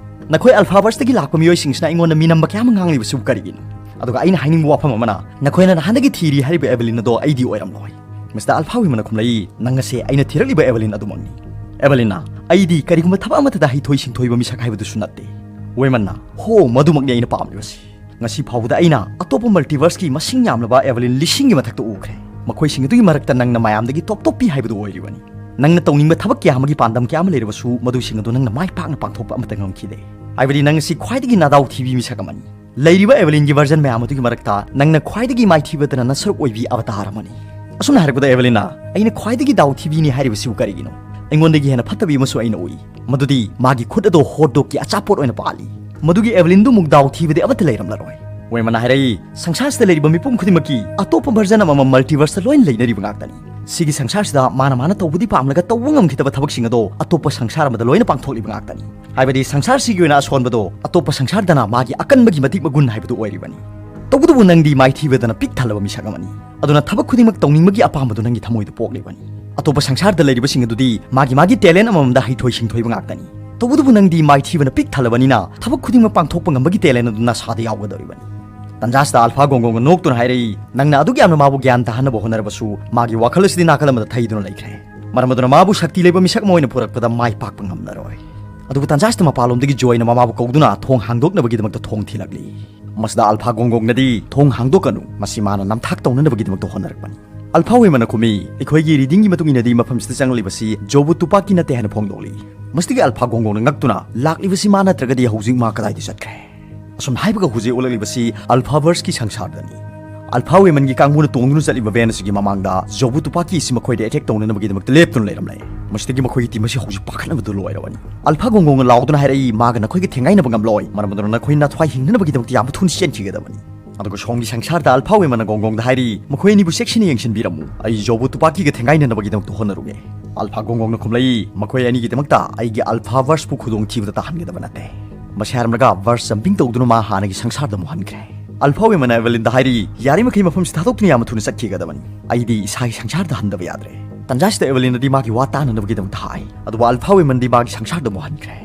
ꯅꯈꯣꯏ Alphaverseꯇꯒꯤ ꯂꯥꯛꯄ ꯃꯤꯑꯣꯏꯁꯤꯡꯁꯤꯅ ꯑꯩꯉꯣꯟꯗ ꯃꯤꯅꯝꯕ ꯀꯌꯥ ꯑꯃ ꯉꯥꯡꯂꯤꯕꯁꯤꯕꯨ ꯀꯔꯤꯒꯤꯅꯣ? ꯑꯗꯨꯒ ꯑꯩꯅ ꯍꯥꯏꯅꯤꯡꯕ ꯋꯥꯐꯝ ꯑꯃꯅ, ꯅꯈꯣꯏꯅ ꯅꯍꯥꯟꯗꯒꯤ ꯊꯤꯔꯤ ꯍꯥꯏꯔꯤꯕ Evelyn ꯑꯗꯣ ꯑꯩꯗꯤ ꯑꯣꯏꯔꯝꯂꯣꯏ꯫ Mister Alpha Womenꯅ ꯈꯨꯝꯂꯛꯏ, "ꯅꯪ ꯑꯁꯦ ꯑꯩꯅ ꯊꯤꯔꯛꯂꯤꯕ Evelyn ꯑꯗꯨꯃꯛꯅꯤ꯫" Evelynꯅ, "ꯑꯩꯗꯤ ꯀꯔꯤꯒꯨꯝꯕ ꯊꯕꯛ ꯑꯃꯠꯇꯗ ꯍꯩꯊꯣꯏ ꯁꯤꯡꯊꯣꯏꯕ ꯃꯤꯁꯛ ꯍꯥꯏꯕꯗꯨꯁꯨ ꯅꯠꯇꯦ꯫" Womenꯅ, "ꯍꯣ, ꯃꯗꯨꯃꯛꯅꯤ ꯑꯩꯅ ꯄꯥꯝꯂꯤꯕꯁꯤ꯫ ꯉꯁꯤ ꯐꯥꯎꯕꯗ ꯑꯩꯅ ꯑꯇꯣꯞꯄ multiverseꯀꯤ ꯃꯁꯤꯡ ꯌꯥꯝꯂꯕ Evelyn ꯂꯤꯁꯤꯡꯒꯤ ꯃꯊꯛꯇ ꯎꯈ꯭ꯔꯦ꯫ ꯃꯈꯣꯏꯁꯤꯡ ꯑꯗꯨꯒꯤ ꯃꯔꯛꯇ ꯅꯪꯅ ꯃꯌꯥꯝꯗꯒꯤ top topꯄꯤ ꯍꯥꯏꯕꯗꯨ ꯑꯣꯏꯔꯤꯕꯅꯤ꯫ ꯅꯪꯅ ꯇꯧꯅꯤꯡꯕ ꯊꯕꯛ ꯀꯌꯥ ꯑꯃꯒꯤ ꯄꯥꯟꯗꯝ ꯀꯌꯥ ꯑꯃ ꯂꯩꯔꯕꯁꯨ, ꯃꯗꯨꯁꯤꯡ ꯑꯗꯨ ꯅꯪꯅ ꯃꯥꯏ ꯄꯥꯛꯅ ꯄꯥꯡꯊꯣꯛꯄ ꯑꯃꯠꯇ ꯉꯝꯈꯤꯗꯦ꯫ ꯍꯥꯏꯕꯗꯤ ꯅꯪ ꯑꯁꯤ ꯈ꯭ꯋꯥꯏꯗꯒꯤ ꯅꯥꯗꯥꯎ ꯊꯤꯕꯤ ꯃꯤꯁꯛ ꯑꯃꯅꯤ꯫ ꯂꯩꯔꯤꯕ Evelynꯒꯤ version ꯃꯌꯥꯝ ꯑꯗꯨꯒꯤ ꯃꯔꯛꯇ ꯅꯪꯅ ꯈ꯭ꯋꯥꯏꯗꯒꯤ ꯃꯥꯏꯊꯤꯕꯗꯅ ꯅꯁꯔꯨꯛ ꯑꯣꯏꯕꯤ avatar ꯑꯃꯅꯤ꯫" ꯑꯁꯨꯝꯅ ꯍꯥꯏꯔꯛꯄꯗ Evelynꯅ, "ꯑꯩꯅ ꯈ꯭ꯋꯥꯏꯗꯒꯤ ꯗꯥꯎ ꯊꯤꯕꯤꯅꯤ ꯍꯥꯏꯔꯤꯕꯁꯤꯕꯨ ꯀꯔꯤꯒꯤꯅꯣ? ꯑꯩꯉꯣꯟꯗꯒꯤ ꯍꯦꯟꯅ ꯐꯠꯇꯕꯤ ꯑꯃꯁꯨ ꯑꯩꯅ ꯎꯏ꯫ ꯃꯗꯨꯗꯤ ꯃꯥꯒꯤ ꯈꯨꯠ ꯑꯗꯣ hot dogꯀꯤ ꯑꯆꯥꯄꯣꯠ ꯑꯣꯏꯅ ꯄꯥꯜꯂꯤ꯫ ꯃꯗꯨꯒꯤ Evelynꯗꯨꯃꯨꯛ ꯗꯥꯎ ꯊꯤꯕꯗꯤ ꯑꯃꯠꯇ ꯂꯩꯔꯝꯂꯔꯣꯏ꯫" Womenꯅ ꯍꯥꯏꯔꯛꯏ, "ꯁꯪꯁꯥꯔꯁꯤꯗ ꯂꯩꯔꯤꯕ ꯃꯤꯄꯨꯝ ꯈꯨꯗꯤꯡꯃꯛꯀꯤ ꯑꯇꯣꯞꯄ version ꯑꯃꯃꯝ multiverseꯇ ꯂꯣꯏꯅ ꯂꯩꯅꯔꯤꯕ ꯉꯥꯛꯇꯅꯤ꯫ ꯁꯤꯒꯤ ꯁꯪꯁꯥꯔꯁꯤꯗ ꯃꯥꯅ ꯃꯥꯅ ꯇꯧꯕꯗꯤ ꯄꯥꯝꯂꯒ ꯇꯧꯕ ꯉꯝꯈꯤꯗꯕ ꯊꯕꯛꯁꯤꯡ ꯑꯗꯣ ꯑꯇꯣꯞꯄ ꯁꯪꯁꯥꯔ ꯑꯃꯗ ꯂꯣꯏꯅ ꯄꯥꯡꯊꯣꯛꯂꯤꯕ ꯉꯥꯛꯇꯅꯤ꯫ ꯍꯥꯏꯕꯗꯤ ꯁꯪꯁꯥꯔꯁꯤꯒꯤ ꯑꯣꯏꯅ ꯑꯁꯣꯟꯕꯗꯣ ꯑꯇꯣꯞꯄ ꯁꯪꯁꯥꯔꯗꯅ ꯃꯥꯒꯤ ꯑꯀꯟꯕꯒꯤ ꯃꯇꯤꯛ ꯃꯒꯨꯟ ꯍꯥꯏꯕꯗꯨ ꯑꯣꯏꯔꯤꯕꯅꯤ꯫ ꯇꯧꯕꯇꯕꯨ ꯅꯪꯗꯤ ꯃꯥꯏꯊꯤꯕꯗꯅ ꯄꯤꯛ ꯊꯜꯂꯕ ꯃꯤꯁꯛ ꯑꯃꯅꯤ꯫ ꯑꯗꯨꯅ ꯊꯕꯛ ꯈꯨꯗꯤꯡꯃꯛ ꯇꯧꯅꯤꯡꯕꯒꯤ ꯑꯄꯥꯝꯕꯗꯨ ꯅꯪꯒꯤ ꯊꯃꯣꯏꯗ ꯄꯣꯛꯂꯤꯕꯅꯤ꯫ ꯑꯇꯣꯞꯄ ꯁꯪꯁꯥꯔꯗ ꯂꯩꯔꯤꯕꯁꯤꯡ ꯑꯗꯨꯗꯤ ꯃꯥꯒꯤ ꯃꯥꯒꯤ talent ꯑꯃꯃꯝꯗ ꯍꯩꯊꯣꯏ ꯁꯤꯡꯊꯣꯏꯕ ꯉꯥꯛꯇꯅꯤ꯫ ꯇꯧꯕꯇꯕꯨ ꯅꯪꯗꯤ ꯃꯥꯏꯊꯤꯕꯅ ꯄꯤꯛ ꯊꯜꯂꯕꯅꯤꯅ ꯊꯕꯛ ꯈꯨꯗꯤꯡꯃꯛ ꯄꯥꯡꯊꯣꯛꯄ ꯉꯝꯕꯒꯤ talent ꯑꯗꯨ ꯅꯁꯥꯗ ꯌꯥꯎꯒꯗꯧꯔꯤꯕꯅꯤ꯫" ꯇꯟꯖꯥꯁꯤꯗ Alpha Gong Gongꯅ ꯅꯣꯛꯇꯨꯅ ꯍꯥꯏꯔꯛꯏ, "ꯅꯪꯅ ꯑꯗꯨꯛ ꯌꯥꯝꯅ ꯃꯥꯕꯨ ꯒ꯭ꯌꯥꯟ ꯇꯥꯍꯟꯅꯕ ꯍꯣꯠꯅꯔꯕꯁꯨ ꯃꯥꯒꯤ ꯋꯥꯈꯜ ꯑꯁꯤꯗꯤ ꯅꯥꯀꯜ ꯑꯃꯗ ꯊꯩꯗꯨꯅ ꯂꯩꯈ꯭ꯔꯦ꯫ ꯃꯔꯝ ꯑꯗꯨꯅ ꯃꯥꯕꯨ ꯁꯛꯇꯤ ꯂꯩꯕ ꯃꯤꯁꯛ ꯑꯃ ꯑꯣꯏꯅ ꯄꯨꯔꯛꯄꯗ ꯃꯥꯏ ꯄꯥꯛꯄ ꯉꯝꯂꯔꯣꯏ꯫" ꯑꯗꯨꯕꯨ ꯇꯟꯖꯥꯁꯤꯗ ꯃꯄꯥꯟꯂꯣꯝꯗꯒꯤ Joyꯅ ꯃꯃꯥꯕꯨ ꯀꯧꯗꯨꯅ ꯊꯣꯡ ꯍꯥꯡꯗꯣꯛꯅꯕꯒꯤꯗꯃꯛꯇ ꯊꯣꯡ ꯊꯤꯜꯂꯛꯂꯤ꯫ ꯃꯁꯤꯗ Alpha Gong Gongꯅꯗꯤ, "ꯊꯣꯡ ꯍꯥꯡꯗꯣꯛꯀꯅꯨ, ꯃꯁꯤ ꯃꯥꯅ ꯅꯝꯊꯥꯛ ꯇꯧꯅꯅꯕꯒꯤꯗꯃꯛꯇ ꯍꯣꯠꯅꯔꯛꯄꯅꯤ꯫" Alpha Womenꯅ ꯈꯨꯝꯃꯤ, "ꯑꯩꯈꯣꯏꯒꯤ readingꯒꯤ ꯃꯇꯨꯡ ꯏꯟꯅꯗꯤ ꯃꯐꯝꯁꯤꯗ ꯆꯪꯂꯤꯕꯁꯤ ꯖꯣꯕꯨ ꯇꯨꯄꯥꯀꯤ ꯅꯠꯇꯦ" ꯍꯥꯏꯅ ꯐꯣꯡꯗꯣꯛꯂꯤ꯫ ꯃꯁꯤꯗꯒꯤ Alpha Gong Gongꯅ ꯉꯛꯇꯨꯅ, "ꯂꯥꯛꯂꯤꯕꯁꯤ ꯃꯥ ꯅꯠꯇ꯭ꯔꯒꯗꯤ ꯍꯧꯖꯤꯛ ꯃꯥ ꯀꯗꯥꯏꯗ ꯆꯠꯈ꯭ꯔꯦ?" ꯑꯁꯨꯝ ꯍꯥꯏꯕꯒ ꯍꯧꯖꯤꯛ ꯑꯣꯜꯂꯛꯂꯤꯕꯁꯤ Alphaverseꯀꯤ ꯁꯪꯁꯥꯔꯗꯅꯤ꯫ Alpha Womenꯒꯤ ꯀꯥꯡꯕꯨꯅ ꯇꯣꯡꯗꯨꯅ ꯆꯠꯂꯤꯕ van ꯑꯁꯤꯒꯤ ꯃꯃꯥꯡꯗ ꯖꯣꯕꯨ ꯇꯨꯄꯥꯀꯤ ꯑꯁꯤ ꯃꯈꯣꯏꯗ attack ꯇꯧꯅꯅꯕꯒꯤꯗꯃꯛꯇ ꯂꯦꯞꯇꯨꯅ ꯂꯩꯔꯝꯂꯦ꯫ ꯃꯁꯤꯗꯒꯤ ꯃꯈꯣꯏꯒꯤ team ꯑꯁꯤ ꯍꯧꯖꯤꯛ ꯄꯥꯈꯠꯅꯕꯗ ꯂꯣꯏꯔꯕꯅꯤ꯫ Alpha Gong Gongꯅ ꯂꯥꯎꯗꯨꯅ ꯍꯥꯏꯔꯛꯏ, "ꯃꯥꯒ ꯅꯈꯣꯏꯒ ꯊꯦꯡꯒꯥꯏꯅꯕ ꯉꯝꯂꯣꯏ, ꯃꯔꯝ ꯑꯗꯨꯅ ꯅꯈꯣꯏ ꯅꯊ꯭ꯋꯥꯏ ꯍꯤꯡꯅꯅꯕꯒꯤꯗꯃꯛꯇ ꯌꯥꯝ ꯊꯨꯅ ꯆꯦꯟꯈꯤꯒꯗꯕꯅꯤ꯫" ꯑꯗꯨꯒ ꯁꯣꯝꯒꯤ ꯁꯪꯁꯥꯔꯗ Alpha Womenꯅ Gong Gongꯗ ꯍꯥꯏꯔꯤ, "ꯃꯈꯣꯏ ꯑꯅꯤꯕꯨ ꯆꯦꯛꯁꯤꯟꯅ ꯌꯦꯡꯁꯤꯟꯕꯤꯔꯝꯃꯨ, ꯑꯩ ꯖꯣꯕꯨ ꯇꯨꯄꯥꯀꯤꯒ ꯊꯦꯡꯒꯥꯏꯅꯅꯕꯒꯤꯗꯃꯛꯇ ꯍꯣꯠꯅꯔꯨꯒꯦ꯫" Alpha Gong Gongꯅ ꯈꯨꯝꯂꯛꯏ, "ꯃꯈꯣꯏ ꯑꯅꯤꯒꯤꯗꯃꯛꯇ ꯑꯩꯒꯤ Alphaverseꯄꯨ ꯈꯨꯗꯣꯡꯊꯤꯕꯗ ꯇꯥꯍꯟꯒꯗꯕ ꯅꯠꯇꯦ꯫" ꯃꯁꯤ ꯍꯥꯏꯔꯝꯂꯒ verse jumping ꯇꯧꯗꯨꯅ ꯃꯥ ꯍꯥꯟꯅꯒꯤ ꯁꯪꯁꯥꯔꯗ ꯑꯃꯨꯛ ꯍꯟꯈ꯭ꯔꯦ꯫ ꯑꯜꯐꯥ ꯋꯦꯃꯟꯅ ꯑꯦꯚꯦꯂꯤꯟꯗ ꯍꯥꯏꯔꯤ, "ꯌꯥꯔꯤꯃꯈꯩ ꯃꯐꯝꯁꯤ ꯊꯥꯗꯣꯛꯇꯨꯅ ꯌꯥꯝꯅ ꯊꯨꯅ ꯆꯠꯈꯤꯒꯗꯕꯅꯤ꯫ ꯑꯩꯗꯤ ꯏꯁꯥꯒꯤ ꯁꯪꯁꯥꯔꯗ ꯍꯟꯗꯕ ꯌꯥꯗ꯭ꯔꯦ꯫" ꯇꯟꯖꯥꯁꯤꯗ ꯑꯦꯚꯦꯂꯤꯟꯅꯗꯤ ꯃꯥꯒꯤ ꯋꯥ ꯇꯥꯅꯅꯕꯒꯤꯗꯃꯛꯇ ꯍꯥꯏ, ꯑꯗꯨꯕꯨ ꯑꯜꯐꯥ ꯋꯦꯃꯟꯗꯤ ꯃꯥꯒꯤ ꯁꯪꯁꯥꯔꯗ ꯑꯃꯨꯛ ꯍꯟꯈ꯭ꯔꯦ꯫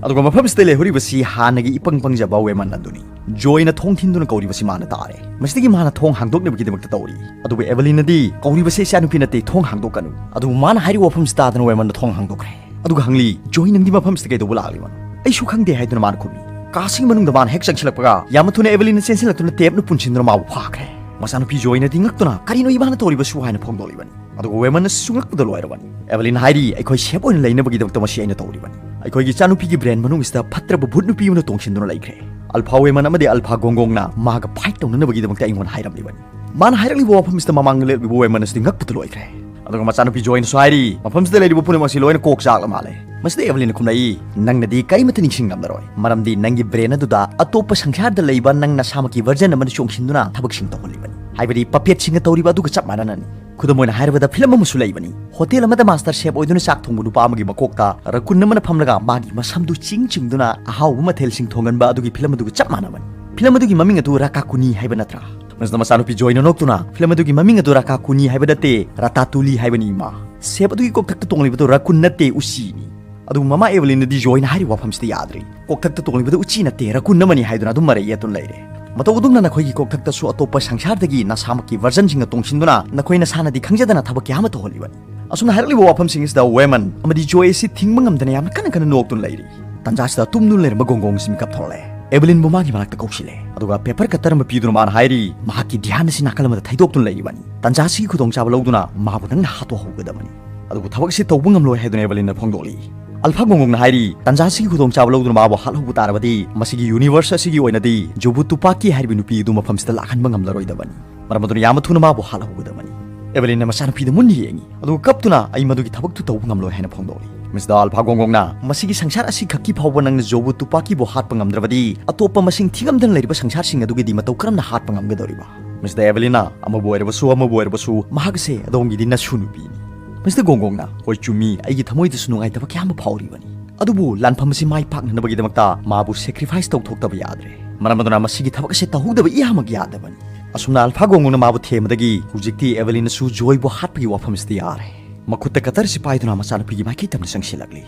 ꯑꯗꯨꯒ ꯃꯐꯝꯁꯤꯗ ꯂꯩꯍꯧꯔꯤꯕꯁꯤ ꯍꯥꯟꯅꯒꯤ ꯏꯄꯪ ꯄꯪꯖꯕ ꯋꯦꯃꯟ ꯑꯗꯨꯅꯤ꯫ ꯖꯣꯏꯅ ꯊꯣꯡ ꯊꯤꯟꯗꯨꯅ ꯀꯧꯔꯤꯕꯁꯤ ꯃꯥꯅ ꯇꯥꯔꯦ꯫ ꯃꯁꯤꯗꯒꯤ ꯃꯥꯅ ꯊꯣꯡ ꯍꯥꯡꯗꯣꯛꯅꯕꯒꯤꯗꯃꯛꯇ ꯇꯧꯔꯤ꯫ ꯑꯗꯨꯕꯨ ꯑꯦꯚꯦꯂꯤꯟꯅꯗꯤ, "ꯀꯧꯔꯤꯕꯁꯤ ꯏꯆꯥꯅꯨꯄꯤ ꯅꯠꯇꯦ, ꯊꯣꯡ ꯍꯥꯡꯗꯣꯛꯀꯅꯨ꯫" ꯑꯗꯨꯕꯨ ꯃꯥꯅ ꯍꯥꯏꯔꯤꯕ ꯋꯥꯐꯝꯁꯤ ꯇꯥꯗꯅ ꯋꯦꯃꯟꯅ ꯊꯣꯡ ꯍꯥꯡꯗꯣꯛꯈ꯭ꯔꯦ꯫ ꯑꯗꯨꯒ ꯍꯪꯂꯤ, "ꯖꯣꯏ, ꯅꯪꯗꯤ ꯃꯐꯝꯁꯤꯗ ꯀꯩꯗꯧꯕ ꯂꯥꯛꯂꯤꯕꯅꯣ?" "ꯑꯩꯁꯨ ꯈꯪꯗꯦ" ꯍꯥꯏꯗꯨꯅ ꯃꯥꯅ ꯈꯨꯝꯃꯤ꯫ ꯀꯥꯁꯤꯒꯤ ꯃꯅꯨꯡꯗ ꯃꯥꯅ ꯍꯦꯛ ꯆꯪꯁꯤꯜꯂꯛꯄꯒ ꯌꯥꯝꯅ ꯊꯨꯅ ꯑꯦꯚꯦꯂꯤꯟꯅ ꯆꯦꯟꯁꯤꯜꯂꯛꯇꯨꯅ ꯇꯦꯞꯅ ꯄꯨꯟꯁꯤꯟꯗꯨꯅ ꯃꯥꯕꯨ ꯐꯥꯈ꯭ꯔꯦ꯫ ꯃꯆꯥꯅꯨꯄꯤ ꯖꯣꯏꯅꯗꯤ ꯉꯛꯇꯨꯅ, "ꯀꯔꯤꯅꯣ ꯏꯃꯥꯅ ꯇꯧꯔꯤꯕꯁꯨ?" ꯍꯥꯏꯅ ꯐꯣꯡꯗꯣꯛꯂꯤꯕꯅꯤ꯫ ꯑꯗꯨꯒ ꯋꯦꯃꯟꯅꯁꯨ ꯉꯛꯄꯗ ꯂꯣꯏꯔꯕꯅꯤ꯫ ꯑꯦꯚꯦꯂꯤꯟ ꯍꯥꯏꯔꯤ, "ꯑꯩꯈꯣꯏ ꯁꯦꯞ ꯑꯣꯏꯅ ꯂꯩꯅꯕꯒꯤꯗꯃꯛꯇ ꯃꯁꯤ ꯑꯩꯅ ꯇꯧꯔꯤꯕꯅꯤ꯫ ꯑꯩꯈꯣꯏꯒꯤ ꯏꯆꯥꯅꯨꯄꯤꯒꯤ ꯕ꯭ꯔꯦꯟ ꯃꯅꯨꯡꯁꯤꯗ ꯐꯠꯇ꯭ꯔꯕ ꯚꯨꯠ ꯅꯨꯄꯤ ꯑꯃꯅ ꯇꯣꯡꯁꯤꯟꯗꯨꯅ ꯂꯩꯈ꯭ꯔꯦ꯫ ꯑꯜꯐꯥ ꯋꯦꯃꯟ ꯑꯃꯗꯤ ꯑꯜꯐꯥ ꯒꯣꯡꯒꯣꯡꯅ ꯃꯥꯒ ꯐꯥꯏꯠ ꯇꯧꯅꯅꯕꯒꯤꯗꯃꯛꯇ ꯑꯩꯉꯣꯟꯗ ꯍꯥꯏꯔꯝꯂꯤꯕꯅꯤ꯫" ꯃꯥꯅ ꯍꯥꯏꯔꯛꯂꯤꯕ ꯋꯥꯐꯝꯁꯤꯗ ꯃꯃꯥꯡꯗ ꯂꯦꯞꯂꯤꯕ ꯋꯦꯃꯟ ꯑꯁꯤꯗꯤ ꯉꯛꯄꯗ ꯂꯣꯏꯈ꯭ꯔꯦ꯫ ꯑꯗꯨꯒ ꯃꯆꯥꯅꯨꯄꯤ ꯖꯣꯏꯅꯁꯨ ꯍꯥꯏꯔꯤ, "ꯃꯐꯝꯁꯤꯗ ꯂꯩꯔꯤꯕ ꯄꯨꯝꯅꯃꯛ ꯑꯁꯤ ꯂꯣꯏꯅ ꯀꯣꯛ ꯆꯥꯛꯂ ꯃꯥꯜꯂꯦ꯫" ꯃꯁꯤꯗ ꯑꯦꯚꯦꯂꯤꯟꯅ ꯈꯨꯝꯂꯛꯏ, "ꯅꯪꯅꯗꯤ ꯀꯔꯤꯃꯠꯇ ꯅꯤꯡꯁꯤꯡꯂꯝꯂꯔꯣꯏ, ꯃꯔꯝꯗꯤ ꯅꯪꯒꯤ ꯕ꯭ꯔꯦꯟ ꯑꯗꯨꯗ ꯑꯇꯣꯞꯄ ꯁꯪꯁꯥꯔꯗ ꯂꯩꯕ ꯅꯪ ꯅꯁꯥꯃꯛꯀꯤ ꯚꯔꯖꯟ ꯑꯃꯅ ꯆꯣꯡꯁꯤꯟꯗꯨꯅ ꯊꯕꯛꯁꯤꯡ ꯇꯧꯍꯜꯂꯤꯕꯅꯤ꯫ ꯍꯥꯏꯕꯗꯤ ꯄꯄꯦꯠꯁꯤꯡꯅ ꯇꯧꯔꯤꯕ ꯑꯗꯨꯒ ꯆꯞ ꯃꯥꯟꯅꯅꯅꯤ꯫" ꯈꯨꯗꯝ ꯑꯣꯏꯅ ꯍꯥꯏꯔꯕꯗ ꯐꯤꯂꯝ ꯑꯃꯁꯨ ꯂꯩꯕꯅꯤ꯫ ꯍꯣꯇꯦꯜ ꯑꯃꯗ ꯃꯥꯁꯇꯔ ꯁꯦꯐ ꯑꯣꯏꯗꯨꯅ ꯆꯥꯛ ꯊꯣꯡꯕ ꯅꯨꯄꯥ ꯑꯃꯒꯤ ꯃꯀꯣꯛꯇ ꯔꯀꯨꯟ ꯑꯃꯅ ꯐꯝꯂꯒ ꯃꯥꯒꯤ ꯃꯁꯝꯗꯨ ꯆꯤꯡ ꯆꯤꯡꯗꯨꯅ ꯑꯍꯥꯎꯕ ꯃꯊꯦꯜꯁꯤꯡ ꯊꯣꯡꯒꯟꯕ ꯑꯗꯨꯒꯤ ꯐꯤꯂꯝ ꯑꯗꯨꯒ ꯆꯞ ꯃꯥꯟꯅꯕꯅꯤ꯫ ꯐꯤꯂꯝ ꯑꯗꯨꯒꯤ ꯃꯃꯤꯡ ꯑꯗꯨ ꯔꯥꯀꯥꯀꯨꯅꯤ ꯍꯥꯏꯕ ꯅꯠꯇ꯭ꯔꯥ? ꯃꯁꯤꯗ ꯃꯆꯥꯅꯨꯄꯤ ꯖꯣꯏꯅ ꯅꯣꯛꯇꯨꯅ, "ꯐꯤꯂꯝ ꯑꯗꯨꯒꯤ ꯃꯃꯤꯡ ꯑꯗꯨ ꯔꯥꯀꯥꯀꯨꯅꯤ ꯍꯥꯏꯕ ꯅꯠꯇꯦ, ꯔꯥꯇꯥꯇꯨꯂꯤ ꯍꯥꯏꯕꯅꯤ ꯏꯃꯥ꯫ ꯁꯦꯐ ꯑꯗꯨꯒꯤ ꯀꯣꯛꯊꯛꯇ ꯇꯣꯡꯂꯤꯕꯗꯨ ꯔꯀꯨꯟ ꯅꯠꯇꯦ, ꯎꯆꯤꯅꯤ꯫" ꯑꯗꯨꯕꯨ ꯃꯃꯥ ꯑꯦꯚꯦꯂꯤꯟꯅꯗꯤ ꯖꯣꯏꯅ ꯍꯥꯏꯔꯤꯕ ꯋꯥꯐꯝꯁꯤꯗ ꯌꯥꯗ꯭ꯔꯤ꯫ "ꯀꯣꯛꯊꯛꯇ ꯇꯣꯡꯂꯤꯕꯗꯨ ꯎꯆꯤ ꯅꯠꯇꯦ, ꯔꯀꯨꯟ ꯑꯃꯅꯤ" ꯍꯥꯏꯗꯨꯅ ꯑꯗꯨꯝ ꯃꯔꯩ ꯌꯦꯠꯇꯨꯅ ꯂꯩꯔꯦ꯫ ꯃꯇꯧ ꯑꯗꯨꯝꯅ ꯅꯈꯣꯏꯒꯤ ꯀꯣꯛꯊꯛꯇꯁꯨ ꯑꯇꯣꯞꯄ ꯁꯪꯁꯥꯔꯗꯒꯤ ꯅꯁꯥꯃꯛꯀꯤ ꯚꯔꯖꯟꯁꯤꯡꯅ ꯇꯣꯡꯁꯤꯟꯗꯨꯅ ꯅꯈꯣꯏ ꯅꯁꯥꯅꯗꯤ ꯈꯪꯖꯗꯅ ꯊꯕꯛ ꯀꯌꯥ ꯑꯃ ꯇꯧꯍꯜꯂꯤꯕꯅꯤ꯫ ꯑꯁꯨꯝꯅ ꯍꯥꯏꯔꯛꯂꯤꯕ ꯋꯥꯐꯝꯁꯤꯡ ꯑꯁꯤꯗ ꯋꯦꯃꯟ ꯑꯃꯗꯤ ꯖꯣꯏ ꯑꯁꯤ ꯊꯤꯡꯕ ꯉꯝꯗꯅ ꯌꯥꯝꯅ ꯀꯟꯅ ꯀꯟꯅ ꯅꯣꯛꯇꯨꯅ ꯂꯩꯔꯤ꯫ ꯇꯟꯖꯥꯁꯤꯗ ꯇꯨꯝꯗꯨꯅ ꯂꯩꯔꯝꯕ ꯒꯣꯡꯒꯣꯡ ꯑꯁꯤ ꯃꯤꯀꯞ ꯊꯣꯛꯂꯛꯂꯦ꯫ ꯑꯦꯚꯦꯂꯤꯟꯕꯨ ꯃꯥꯒꯤ ꯃꯅꯥꯛꯇ ꯀꯧꯁꯤꯜꯂꯦ꯫ ꯑꯗꯨꯒ ꯄꯦꯄꯔ ꯀꯠꯇꯔ ꯑꯃ ꯄꯤꯗꯨꯅ ꯃꯥꯅ ꯍꯥꯏꯔꯤ, "ꯃꯍꯥꯛꯀꯤ ꯙ꯭ꯌꯥꯟ ꯑꯁꯤ ꯅꯥꯀꯜ ꯑꯃꯗ ꯊꯩꯗꯣꯛꯇꯨꯅ ꯂꯩꯔꯤꯕꯅꯤ꯫ ꯇꯟꯖꯥ ꯑꯁꯤꯒꯤ ꯈꯨꯗꯣꯡꯆꯥꯕ ꯂꯧꯗꯨꯅ ꯃꯥꯕꯨ ꯅꯪꯅ ꯍꯥꯠꯇꯣꯛꯍꯧꯒꯗꯕꯅꯤ꯫" ꯑꯗꯨꯕꯨ ꯊꯕꯛ ꯑꯁꯤ ꯇꯧꯕ ꯉꯝꯂꯣꯏ ꯍꯥꯏꯗꯨꯅ ꯑꯦꯚꯦꯂꯤꯟꯅ ꯐꯣꯡꯗꯣꯛꯂꯤ꯫ ꯑꯜꯐꯥ ꯒꯣꯡꯒꯣꯡꯅ ꯍꯥꯏꯔꯤ, "ꯇꯟꯖꯥ ꯑꯁꯤꯒꯤ ꯈꯨꯗꯣꯡꯆꯥꯕ ꯂꯧꯗꯨꯅ ꯃꯥꯕꯨ ꯍꯥꯠꯍꯧꯕ ꯇꯥꯔꯕꯗꯤ ꯃꯁꯤꯒꯤ ꯌꯨꯅꯤꯚꯔꯁ ꯑꯁꯤꯒꯤ ꯑꯣꯏꯅꯗꯤ ꯖꯣꯕꯨ ꯇꯨꯄꯥꯀꯤ ꯍꯥꯏꯔꯤꯕ ꯅꯨꯄꯤ ꯑꯗꯨ ꯃꯐꯝꯁꯤꯗ ꯂꯥꯛꯍꯟꯕ ꯉꯝꯂꯔꯣꯏꯗꯕꯅꯤ꯫ ꯃꯔꯝ ꯑꯗꯨꯅ ꯌꯥꯝꯅ ꯊꯨꯅ ꯃꯥꯕꯨ ꯍꯥꯠꯍꯧꯒꯗꯕꯅꯤ꯫" ꯑꯦꯚꯦꯂꯤꯟꯅ ꯃꯆꯥꯅꯨꯄꯤꯗ ꯃꯨꯟꯅ ꯌꯦꯡꯉꯤ, ꯑꯗꯨꯒ ꯀꯞꯇꯨꯅ, "ꯑꯩ ꯃꯗꯨꯒꯤ ꯊꯕꯛꯇꯨ ꯇꯧꯕ ꯉꯝꯂꯣꯏ" ꯍꯥꯏꯅ ꯐꯣꯡꯗꯣꯛꯂꯤ꯫ ꯃꯁꯤꯗ ꯑꯜꯐꯥ ꯒꯣꯡꯒꯣꯡꯅ, "ꯃꯁꯤꯒꯤ ꯁꯪꯁꯥꯔ ꯑꯁꯤ ꯈꯛꯀꯤ ꯐꯥꯎꯕ ꯅꯪꯅ ꯖꯣꯕꯨ ꯇꯨꯄꯥꯀꯤꯕꯨ ꯍꯥꯠꯄ ꯉꯝꯗ꯭ꯔꯕꯗꯤ ꯑꯇꯣꯞꯄ ꯃꯁꯤꯡ ꯊꯤꯉꯝꯗꯅ ꯂꯩꯔꯤꯕ ꯁꯪꯁꯥꯔꯁꯤꯡ ꯑꯗꯨꯒꯤꯗꯤ ꯃꯇꯧ ꯀꯔꯝꯅ ꯍꯥꯠꯄ ꯉꯝꯒꯗꯧꯔꯤꯕ?" ꯃꯁꯤꯗ ꯑꯦꯚꯦꯂꯤꯟꯅ, "ꯑꯃꯕꯨ ꯑꯣꯏꯔꯕꯁꯨ, ꯑꯃꯕꯨ ꯑꯣꯏꯔꯕꯁꯨ, ꯃꯍꯥꯛ ꯑꯁꯦ ꯑꯗꯣꯝꯒꯤꯗꯤ ꯅꯁꯨ ꯅꯨꯄꯤꯅꯤ꯫" ꯃꯁꯤꯗ ꯒꯣꯡꯒꯣꯡꯅ, "ꯍꯣꯏ, ꯆꯨꯝꯃꯤ, ꯑꯩꯒꯤ ꯊꯃꯣꯏꯗꯁꯨ ꯅꯨꯡꯉꯥꯏꯇꯕ ꯀꯌꯥ ꯑꯃ ꯐꯥꯎꯔꯤꯕꯅꯤ꯫ ꯑꯗꯨꯕꯨ ꯂꯥꯟꯐꯝ ꯑꯁꯤ ꯃꯥꯏ ꯄꯥꯛꯅꯅꯕꯒꯤꯗꯃꯛꯇ ꯃꯥꯕꯨ ꯁꯦꯀ꯭ꯔꯤꯐꯥꯏꯁ ꯇꯧꯊꯣꯛꯇꯕ ꯌꯥꯗ꯭ꯔꯦ꯫ ꯃꯔꯝ ꯑꯗꯨꯅ ꯃꯁꯤꯒꯤ ꯊꯕꯛ ꯑꯁꯤ ꯇꯧꯍꯧꯗꯕ ꯏꯌꯥꯃꯛ ꯌꯥꯗꯕꯅꯤ꯫ ꯑꯁꯨꯝꯅ ꯑꯜꯐꯥ ꯒꯣꯡꯒꯣꯡꯅ ꯃꯥꯕꯨ ꯊꯦꯝꯕꯗꯒꯤ ꯍꯧꯖꯤꯛꯇꯤ ꯑꯦꯚꯦꯂꯤꯟꯅꯁꯨ ꯖꯣꯏꯕꯨ ꯍꯥꯠꯄꯒꯤ ꯋꯥꯐꯝꯁꯤꯗ ꯌꯥꯔꯦ꯫ ꯃꯈꯨꯠꯇ ꯀꯇꯔꯁꯤ ꯄꯥꯏꯗꯨꯅ ꯃꯆꯥꯅꯨꯄꯤꯒꯤ ꯃꯥꯏꯀꯩ ꯇꯝꯅ ꯆꯪꯁꯤꯜꯂꯛꯂꯤ꯫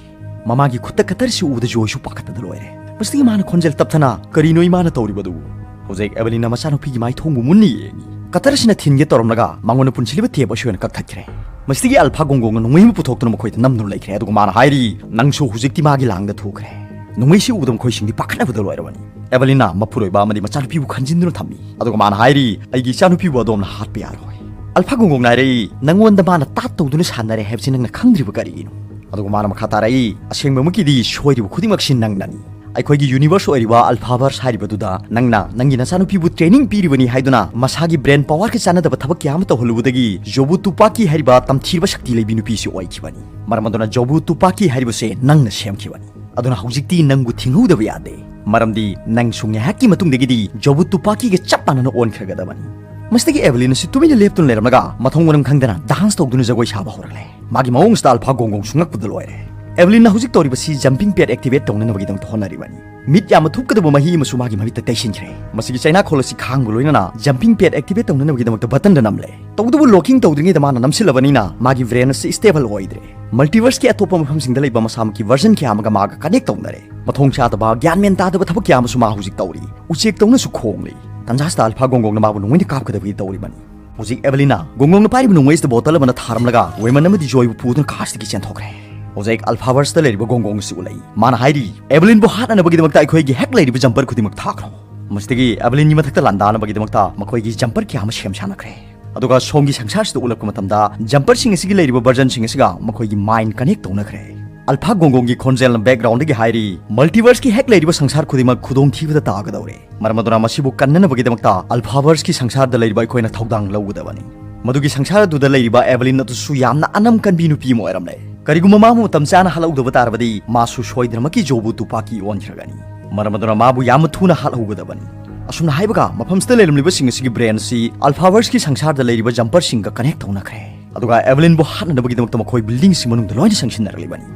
ꯃꯃꯥꯒꯤ ꯈꯨꯠꯇ ꯀꯇꯔꯁꯤ ꯎꯕꯗ ꯖꯣꯏꯁꯨ ꯄꯥꯈꯠꯄꯗ ꯂꯣꯏꯔꯦ꯫ ꯃꯁꯤꯗꯒꯤ ꯃꯥꯅ ꯈꯣꯟꯖꯦꯜ ꯇꯞꯊꯅ, "ꯀꯔꯤꯅꯣ ꯏꯃꯥꯅ ꯇꯧꯔꯤꯕꯗꯨ?" ꯍꯧꯖꯤꯛ ꯑꯦꯚꯦꯂꯤꯟꯅ ꯃꯆꯥꯅꯨꯄꯤꯒꯤ ꯃꯥꯏꯊꯣꯡꯕꯨ ꯃꯨꯟꯅ ꯌꯦꯡꯉꯤ꯫ ꯀꯇꯔꯁꯤꯅ ꯊꯤꯟꯒꯦ ꯇꯧꯔꯝꯂꯒ ꯃꯉꯣꯟꯗ ꯄꯨꯟꯁꯤꯜꯂꯤꯕ ꯇꯦꯞ ꯑꯁꯤ ꯑꯣꯏꯅ ꯀꯛꯊꯠꯈ꯭ꯔꯦ꯫ ꯃꯁꯤꯗꯒꯤ ꯑꯜꯐꯥ ꯒꯣꯡꯒꯣꯡꯅ ꯅꯣꯡꯃꯩ ꯑꯃ ꯄꯨꯊꯣꯛꯇꯨꯅ ꯃꯈꯣꯏꯗ ꯅꯝꯗꯨꯅ ꯂꯩꯈ꯭ꯔꯦ꯫ ꯑꯗꯨꯒ ꯃꯥꯅ ꯍꯥꯏꯔꯤ, "ꯅꯪꯁꯨ ꯍꯧꯖꯤꯛꯇꯤ ꯃꯥꯒꯤ ꯂꯥꯡꯗ ꯊꯨꯈ꯭ꯔꯦ"꯫ ꯅꯣꯡꯃꯩꯁꯤ ꯎꯕꯗ ꯃꯈꯣꯏꯁꯤꯡꯗꯤ ꯄꯥꯈꯠꯅꯕꯗ ꯂꯣꯏꯔꯕꯅꯤ꯫ ꯑꯦꯚꯦꯂꯤꯟꯅ ꯃꯄꯨꯔꯣꯏꯕ ꯑꯃꯗꯤ ꯃꯆꯥꯅꯨꯄꯤꯕꯨ ꯈꯟꯖꯤꯟꯗꯨꯅ ꯊꯝꯃꯤ꯫ ꯑꯗꯨꯒ ꯃꯥꯅ ꯍꯥꯏꯔꯤ, "ꯑꯩꯒꯤ ꯏꯆꯥꯅꯨꯄꯤꯕꯨ ꯑꯗꯣꯝꯅ ꯍꯥꯠꯄ ꯌꯥꯔꯣꯏ"꯫ ꯑꯜꯐꯥ ꯒꯣꯡꯒꯣꯡꯅ ꯍꯥꯏꯔꯛꯏ, "ꯅꯪꯉꯣꯟꯗ ꯃꯥꯅ ꯇꯥꯠ ꯇꯧꯗꯨꯅ ꯁꯥꯟꯅꯔꯦ ꯍꯥꯏꯕꯁꯤ ꯅꯪꯅ ꯈꯪꯗ꯭ꯔꯤꯕ ꯀꯔꯤꯒꯤꯅꯣ?" ꯑꯗꯨꯒ ꯃꯥꯅ ꯃꯈꯥ ꯇꯥꯔꯛꯏ, "ꯑꯁꯦꯡꯕꯃꯛꯀꯤꯗꯤ ꯁꯣꯏꯔꯤꯕ ꯈꯨꯗꯤꯡꯃꯛꯁꯤ ꯅꯪꯅꯅꯤ꯫ ꯑꯩꯈꯣꯏꯒꯤ ꯌꯨꯅꯤꯚꯔꯁ ꯑꯣꯏꯔꯤꯕ ꯑꯜꯐꯥꯚꯔꯁ ꯍꯥꯏꯔꯤꯕꯗꯨꯗ ꯅꯪꯅ ꯅꯪꯒꯤ ꯅꯆꯥꯅꯨꯄꯤꯕꯨ ꯇ꯭ꯔꯦꯅꯤꯡ ꯄꯤꯔꯤꯕꯅꯤ ꯍꯥꯏꯗꯨꯅ ꯃꯁꯥꯒꯤ ꯕ꯭ꯔꯦꯟ ꯄꯋꯥꯔꯒ ꯆꯥꯟꯅꯗꯕ ꯊꯕꯛ ꯀꯌꯥ ꯑꯃ ꯇꯧꯍꯜꯂꯨꯕꯗꯒꯤ ꯖꯣꯕꯨ ꯇꯨꯄꯥꯀꯤ ꯍꯥꯏꯔꯤꯕ ꯇꯝꯊꯤꯔꯕ ꯁꯛꯇꯤ ꯂꯩꯕꯤ ꯅꯨꯄꯤꯁꯤ ꯑꯣꯏꯈꯤꯕꯅꯤ꯫ ꯃꯔꯝ ꯑꯗꯨꯅ ꯖꯣꯕꯨ ꯇꯨꯄꯥꯀꯤ ꯍꯥꯏꯔꯤꯕꯁꯦ ꯅꯪꯅ ꯁꯦꯝꯈꯤꯕꯅꯤ꯫ ꯑꯗꯨꯅ ꯍꯧꯖꯤꯛꯇꯤ ꯅꯪꯕꯨ ꯊꯤꯡꯍꯧꯗꯕ ꯌꯥꯗꯦ꯫ ꯃꯔꯝꯗꯤ ꯅꯪꯁꯨ ꯉꯥꯏꯍꯥꯛꯀꯤ ꯃꯇꯨꯡꯗꯒꯤꯗꯤ ꯖꯣꯕꯨ ꯇꯨꯄꯥꯀꯤꯒ ꯆꯞ ꯃꯥꯟꯅꯅ ꯑꯣꯟꯈ꯭ꯔꯒꯗꯕꯅꯤ"꯫ ꯃꯁꯤꯗꯒꯤ ꯑꯦꯚꯦꯂꯤꯟ ꯑꯁꯤ ꯇꯨꯃꯤꯟꯅ ꯂꯦꯞꯇꯨꯅ ꯂꯩꯔꯝꯂꯒ ꯃꯊꯣꯡ ꯃꯔꯝ ꯈꯪꯗꯅ ꯗꯥꯟꯁ ꯇꯧꯗꯨꯅ ꯖꯒꯣꯏ ꯁꯥꯕ ꯍꯧꯔꯛꯂꯦ꯫ ꯃꯥꯒꯤ ꯃꯑꯣꯡꯁꯤꯗ ꯑꯜꯐꯥ ꯒꯣꯡꯒꯣꯡꯁꯨ ꯉꯛꯄꯗ ꯂꯣꯏꯔꯦ꯫ ꯑꯦꯚꯦꯂꯤꯟꯅ ꯍꯧꯖꯤꯛ ꯇꯧꯔꯤꯕꯁꯤ ꯖꯝꯄꯤꯡ ꯄꯦꯗ ꯑꯦꯛꯇꯤꯚꯦꯠ ꯇꯧꯅꯅꯕꯒꯤꯗꯃꯛꯇ ꯍꯣꯠꯅꯔꯤꯕꯅꯤ꯫ ꯃꯤꯠ ꯌꯥꯝꯅ ꯊꯨꯞꯀꯗꯕ ꯃꯍꯤ ꯑꯃꯁꯨ ꯃꯥꯒꯤ ꯃꯃꯤꯠꯇ ꯇꯩꯁꯤꯟꯈ꯭ꯔꯦ꯫ ꯃꯁꯤꯒꯤ ꯆꯩꯅꯥꯈꯣꯜ ꯑꯁꯤ ꯈꯥꯡꯕ ꯂꯣꯏꯅꯅ ꯖꯝꯄꯤꯡ ꯄꯦꯗ ꯑꯦꯛꯇꯤꯚꯦꯠ ꯇꯧꯅꯅꯕꯒꯤꯗꯃꯛꯇ ꯕꯇꯟꯗ ꯅꯝꯂꯦ꯫ ꯇꯧꯕꯇꯕꯨ ꯂꯣꯀꯤꯡ ꯇꯧꯗ꯭ꯔꯤꯉꯩꯗ ꯃꯥꯅ ꯅꯝꯁꯤꯜꯂꯕꯅꯤꯅ ꯃꯥꯒꯤ ꯕ꯭ꯔꯦꯟ ꯑꯁꯤ ꯁ꯭ꯇꯦꯕꯜ ꯑꯣꯏꯗ꯭ꯔꯦ꯫ ꯃꯜꯇꯤꯚꯔꯁꯀꯤ ꯑꯇꯣꯞꯄ ꯃꯐꯝꯁꯤꯡꯗ ꯂꯩꯕ ꯃꯁꯥꯃꯛꯀꯤ ꯚꯔꯖꯟ ꯀꯌꯥ ꯑꯃꯒ ꯃꯥꯒ ꯀꯅꯦꯛ ꯇꯧꯅꯔꯦ꯫ ꯃꯊꯣꯡ ꯆꯥꯗꯕ, ꯒ꯭ꯌꯥꯟ ꯃꯦꯟ ꯇꯥꯗꯕ ꯊꯕꯛ ꯀꯌꯥ ꯑꯃꯁꯨ ꯃꯥ ꯍꯧꯖꯤꯛ ꯇꯧꯔꯤ꯫ ꯎꯆꯦꯛꯇꯧꯅꯁꯨ ꯈꯣꯡꯂꯤ꯫ ꯇꯟꯖꯥꯁꯤꯗ ꯑꯜꯐꯥ ꯒꯣꯡꯒꯣꯡꯅ ꯃꯥꯕꯨ ꯅꯣꯡꯃꯩꯅ ꯀꯥꯞꯀꯗꯕꯒꯤ ꯇꯧꯔꯤꯕꯅꯤ꯫ ꯍꯧꯖꯤꯛ ꯑꯦꯚꯦꯂꯤꯟꯅ ꯒꯣꯡꯒꯣꯡꯅ ꯄꯥꯏꯔꯤꯕ ꯅꯣꯡꯃꯩꯁꯤꯗ ꯕꯣꯇꯜ ꯑꯃꯅ ꯊꯥꯔꯝꯂꯒ ꯋꯦꯃꯟ ꯑꯃꯗꯤ ꯖꯣꯏꯕꯨ ꯄꯨꯗꯨꯅ ꯀꯥꯔꯁꯇꯒꯤ ꯆꯦꯟꯊꯣꯛꯈ꯭ꯔꯦ꯫ ꯍꯧꯖꯤꯛ ꯑꯜꯐꯥꯚꯔꯁꯇ ꯂꯩꯔꯤꯕ ꯒꯣꯡꯒꯣꯡ ꯑꯁꯤ ꯎꯠꯂꯛꯏ꯫ ꯃꯥꯅ ꯍꯥꯏꯔꯤ, "ꯑꯦꯚꯦꯂꯤꯟꯕꯨ ꯍꯥꯠꯅꯅꯕꯒꯤꯗꯃꯛꯇ ꯑꯩꯈꯣꯏꯒꯤ ꯍꯦꯛ ꯂꯩꯔꯤꯕ ꯖꯝꯄꯔ ꯈꯨꯗꯤꯡꯃꯛ ꯊꯥꯈ꯭ꯔꯣ"꯫ ꯃꯁꯤꯗꯒꯤ ꯑꯦꯚꯦꯂꯤꯟꯒꯤ ꯃꯊꯛꯇ ꯂꯥꯟꯗꯥꯅꯕꯒꯤꯗꯃꯛꯇ ꯃꯈꯣꯏꯒꯤ ꯖꯝꯄꯔ ꯀꯌꯥ ꯑꯃ ꯁꯦꯝ ꯁꯥꯅꯈ꯭ꯔꯦ꯫ ꯑꯗꯨꯒ ꯁꯣꯝꯒꯤ ꯁꯪꯁꯥꯔꯁꯤꯗ ꯎꯠꯂꯛꯄ ꯃꯇꯝꯗ ꯖꯝꯄꯔꯁꯤꯡ ꯑꯁꯤꯒꯤ ꯂꯩꯔꯤꯕ ꯚꯔꯖꯟꯁꯤꯡ ꯑꯁꯤꯒ ꯃꯈꯣꯏꯒꯤ ꯃꯥꯏꯟ ꯀꯅꯦꯛ ꯇꯧꯅꯈ꯭ꯔꯦ꯫ ꯑꯜꯐꯥ ꯒꯣꯡꯒꯣꯡꯒꯤ ꯈꯣꯟꯖꯦꯜꯅ ꯕꯦꯛꯒ꯭ꯔꯥꯎꯟꯗꯒꯤ ꯍꯥꯏꯔꯤ, "ꯃꯜꯇꯤꯚꯔꯁꯀꯤ ꯍꯦꯛ ꯂꯩꯔꯤꯕ ꯁꯪꯁꯥꯔ ꯈꯨꯗꯤꯡꯃꯛ ꯈꯨꯗꯣꯡꯊꯤꯕꯗ ꯇꯥꯒꯗꯧꯔꯦ꯫ ꯃꯔꯝ ꯑꯗꯨꯅ ꯃꯁꯤꯕꯨ ꯀꯟꯅꯅꯕꯒꯤꯗꯃꯛꯇ ꯑꯜꯐꯥꯚꯔꯁꯀꯤ ꯁꯪꯁꯥꯔꯗ ꯂꯩꯔꯤꯕ ꯑꯩꯈꯣꯏꯅ ꯊꯧꯗꯥꯡ ꯂꯧꯒꯗꯕꯅꯤ"꯫ ꯃꯗꯨꯒꯤ ꯁꯪꯁꯥꯔ ꯑꯗꯨꯗ ꯂꯩꯔꯤꯕ ꯑꯦꯚꯦꯂꯤꯟ ꯑꯗꯨꯁꯨ ꯌꯥꯝꯅ ꯑꯅꯝ ꯀꯟꯕꯤ ꯅꯨꯄꯤ ꯑꯃ ꯑꯣꯏꯔꯝꯂꯦ꯫ ꯀꯔꯤꯒꯨꯝꯕ ꯃꯥꯕꯨ ꯃꯇꯝ ꯆꯥꯅ ꯍꯥꯠꯍꯧꯗꯕ ꯇꯥꯔꯕꯗꯤ ꯃꯥꯁꯨ ꯁꯣꯏꯗꯅꯃꯛꯀꯤ ꯖꯣꯕꯨ ꯇꯨꯄꯥꯀꯤ ꯑꯣꯟꯈ꯭ꯔꯒꯅꯤ꯫ ꯃꯔꯝ ꯑꯗꯨꯅ ꯃꯥꯕꯨ ꯌꯥꯝꯅ ꯊꯨꯅ ꯍꯥꯠꯍꯧꯒꯗꯕꯅꯤ꯫ ꯑꯁꯨꯝꯅ ꯍꯥꯏꯕꯒ ꯃꯐꯝꯁꯤꯗ ꯂꯩꯔꯝꯂꯤꯕꯁꯤꯡ ꯑꯁꯤꯒꯤ ꯕ꯭ꯔꯦꯟ ꯑꯁꯤ ꯑꯜꯐꯥꯚꯔꯁꯀꯤ ꯁꯪꯁꯥꯔꯗ ꯂꯩꯔꯤꯕ ꯖꯝꯄꯔꯁꯤꯡꯒ ꯀꯅꯦꯛ ꯇꯧꯅꯈ꯭ꯔꯦ꯫ ꯑꯗꯨꯒ ꯑꯦꯚꯦꯂꯤꯟꯕꯨ ꯍꯥꯠꯅꯅꯕꯒꯤꯗꯃꯛꯇ ꯃꯈꯣꯏ ꯕꯤꯜꯗꯤꯡꯁꯤꯡ ꯃꯅꯨꯡꯗ ꯂꯣꯏꯅ ꯆꯪꯁꯤꯟꯅꯔꯛꯂꯤꯕꯅꯤ꯫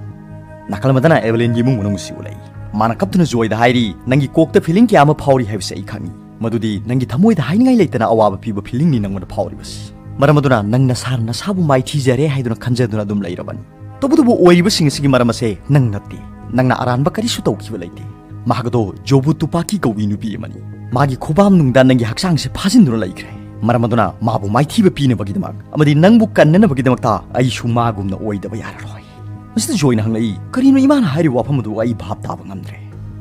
ꯅꯥꯀꯜ ꯑꯃꯗꯅ ꯑꯦꯚꯦꯂꯤꯟꯒꯤ ꯏꯃꯨꯡ ꯃꯅꯨꯡꯁꯨ ꯂꯩ꯫ ꯃꯥꯅ ꯀꯞꯇꯨꯅ ꯖꯣꯏꯗ ꯍꯥꯏꯔꯤ, "ꯅꯪꯒꯤ ꯀꯣꯛꯇ ꯐꯤꯂꯤꯡ ꯀꯌꯥ ꯑꯃ ꯐꯥꯎꯔꯤ ꯍꯥꯏꯕꯁꯤ ꯑꯩ ꯈꯪꯏ꯫ ꯃꯗꯨꯗꯤ ꯅꯪꯒꯤ ꯊꯃꯣꯏꯗ ꯍꯥꯏꯅꯤꯡꯉꯥꯏ ꯂꯩꯇꯅ ꯑꯋꯥꯕ ꯄꯤꯕ ꯐꯤꯂꯤꯡꯅꯤ ꯅꯪꯉꯣꯟꯗ ꯐꯥꯎꯔꯤꯕꯁꯤ꯫ ꯃꯔꯝ ꯑꯗꯨꯅ ꯅꯪ ꯅꯁꯥꯅ ꯅꯁꯥꯕꯨ ꯃꯥꯏꯊꯤꯖꯔꯦ ꯍꯥꯏꯗꯨꯅ ꯈꯟꯖꯗꯨꯅ ꯑꯗꯨꯝ ꯂꯩꯔꯕꯅꯤ꯫ ꯇꯧꯕꯇꯕꯨ ꯑꯣꯏꯔꯤꯕꯁꯤꯡ ꯑꯁꯤꯒꯤ ꯃꯔꯝ ꯑꯁꯦ ꯅꯪ ꯅꯠꯇꯦ꯫ ꯅꯪꯅ ꯑꯔꯥꯟꯕ ꯀꯔꯤꯁꯨ ꯇꯧꯈꯤꯕ ꯂꯩꯇꯦ꯫" ꯃꯍꯥꯛ ꯑꯗꯣ ꯖꯣꯕꯨ ꯇꯨꯄꯥꯀꯤ ꯀꯧꯕꯤ ꯅꯨꯄꯤ ꯑꯃꯅꯤ꯫ ꯃꯥꯒꯤ ꯈꯨꯕꯥꯝ ꯅꯨꯡꯗ ꯅꯪꯒꯤ ꯍꯛꯆꯥꯡꯁꯦ ꯐꯥꯖꯤꯟꯗꯨꯅ ꯂꯩꯈ꯭ꯔꯦ꯫ ꯃꯔꯝ ꯑꯗꯨꯅ ꯃꯥꯕꯨ ꯃꯥꯏꯊꯤꯕ ꯄꯤꯅꯕꯒꯤꯗꯃꯛ ꯑꯃꯗꯤ ꯅꯪꯕꯨ ꯀꯟꯅꯅꯕꯒꯤꯗꯃꯛꯇ ꯑꯩꯁꯨ ꯃꯥꯒꯨꯝꯅ ꯑꯣꯏꯗꯕ ꯌꯥꯔꯔꯣꯏ꯫ ꯃꯁꯤꯗ ꯖꯣꯏꯅ ꯍꯪꯂꯛꯏ, "ꯀꯔꯤꯅꯣ ꯏꯃꯥꯅ ꯍꯥꯏꯔꯤꯕ ꯋꯥꯐꯝ ꯑꯗꯨ? ꯑꯩ ꯚꯥꯞ ꯇꯥꯕ ꯉꯝꯗ꯭ꯔꯦ꯫"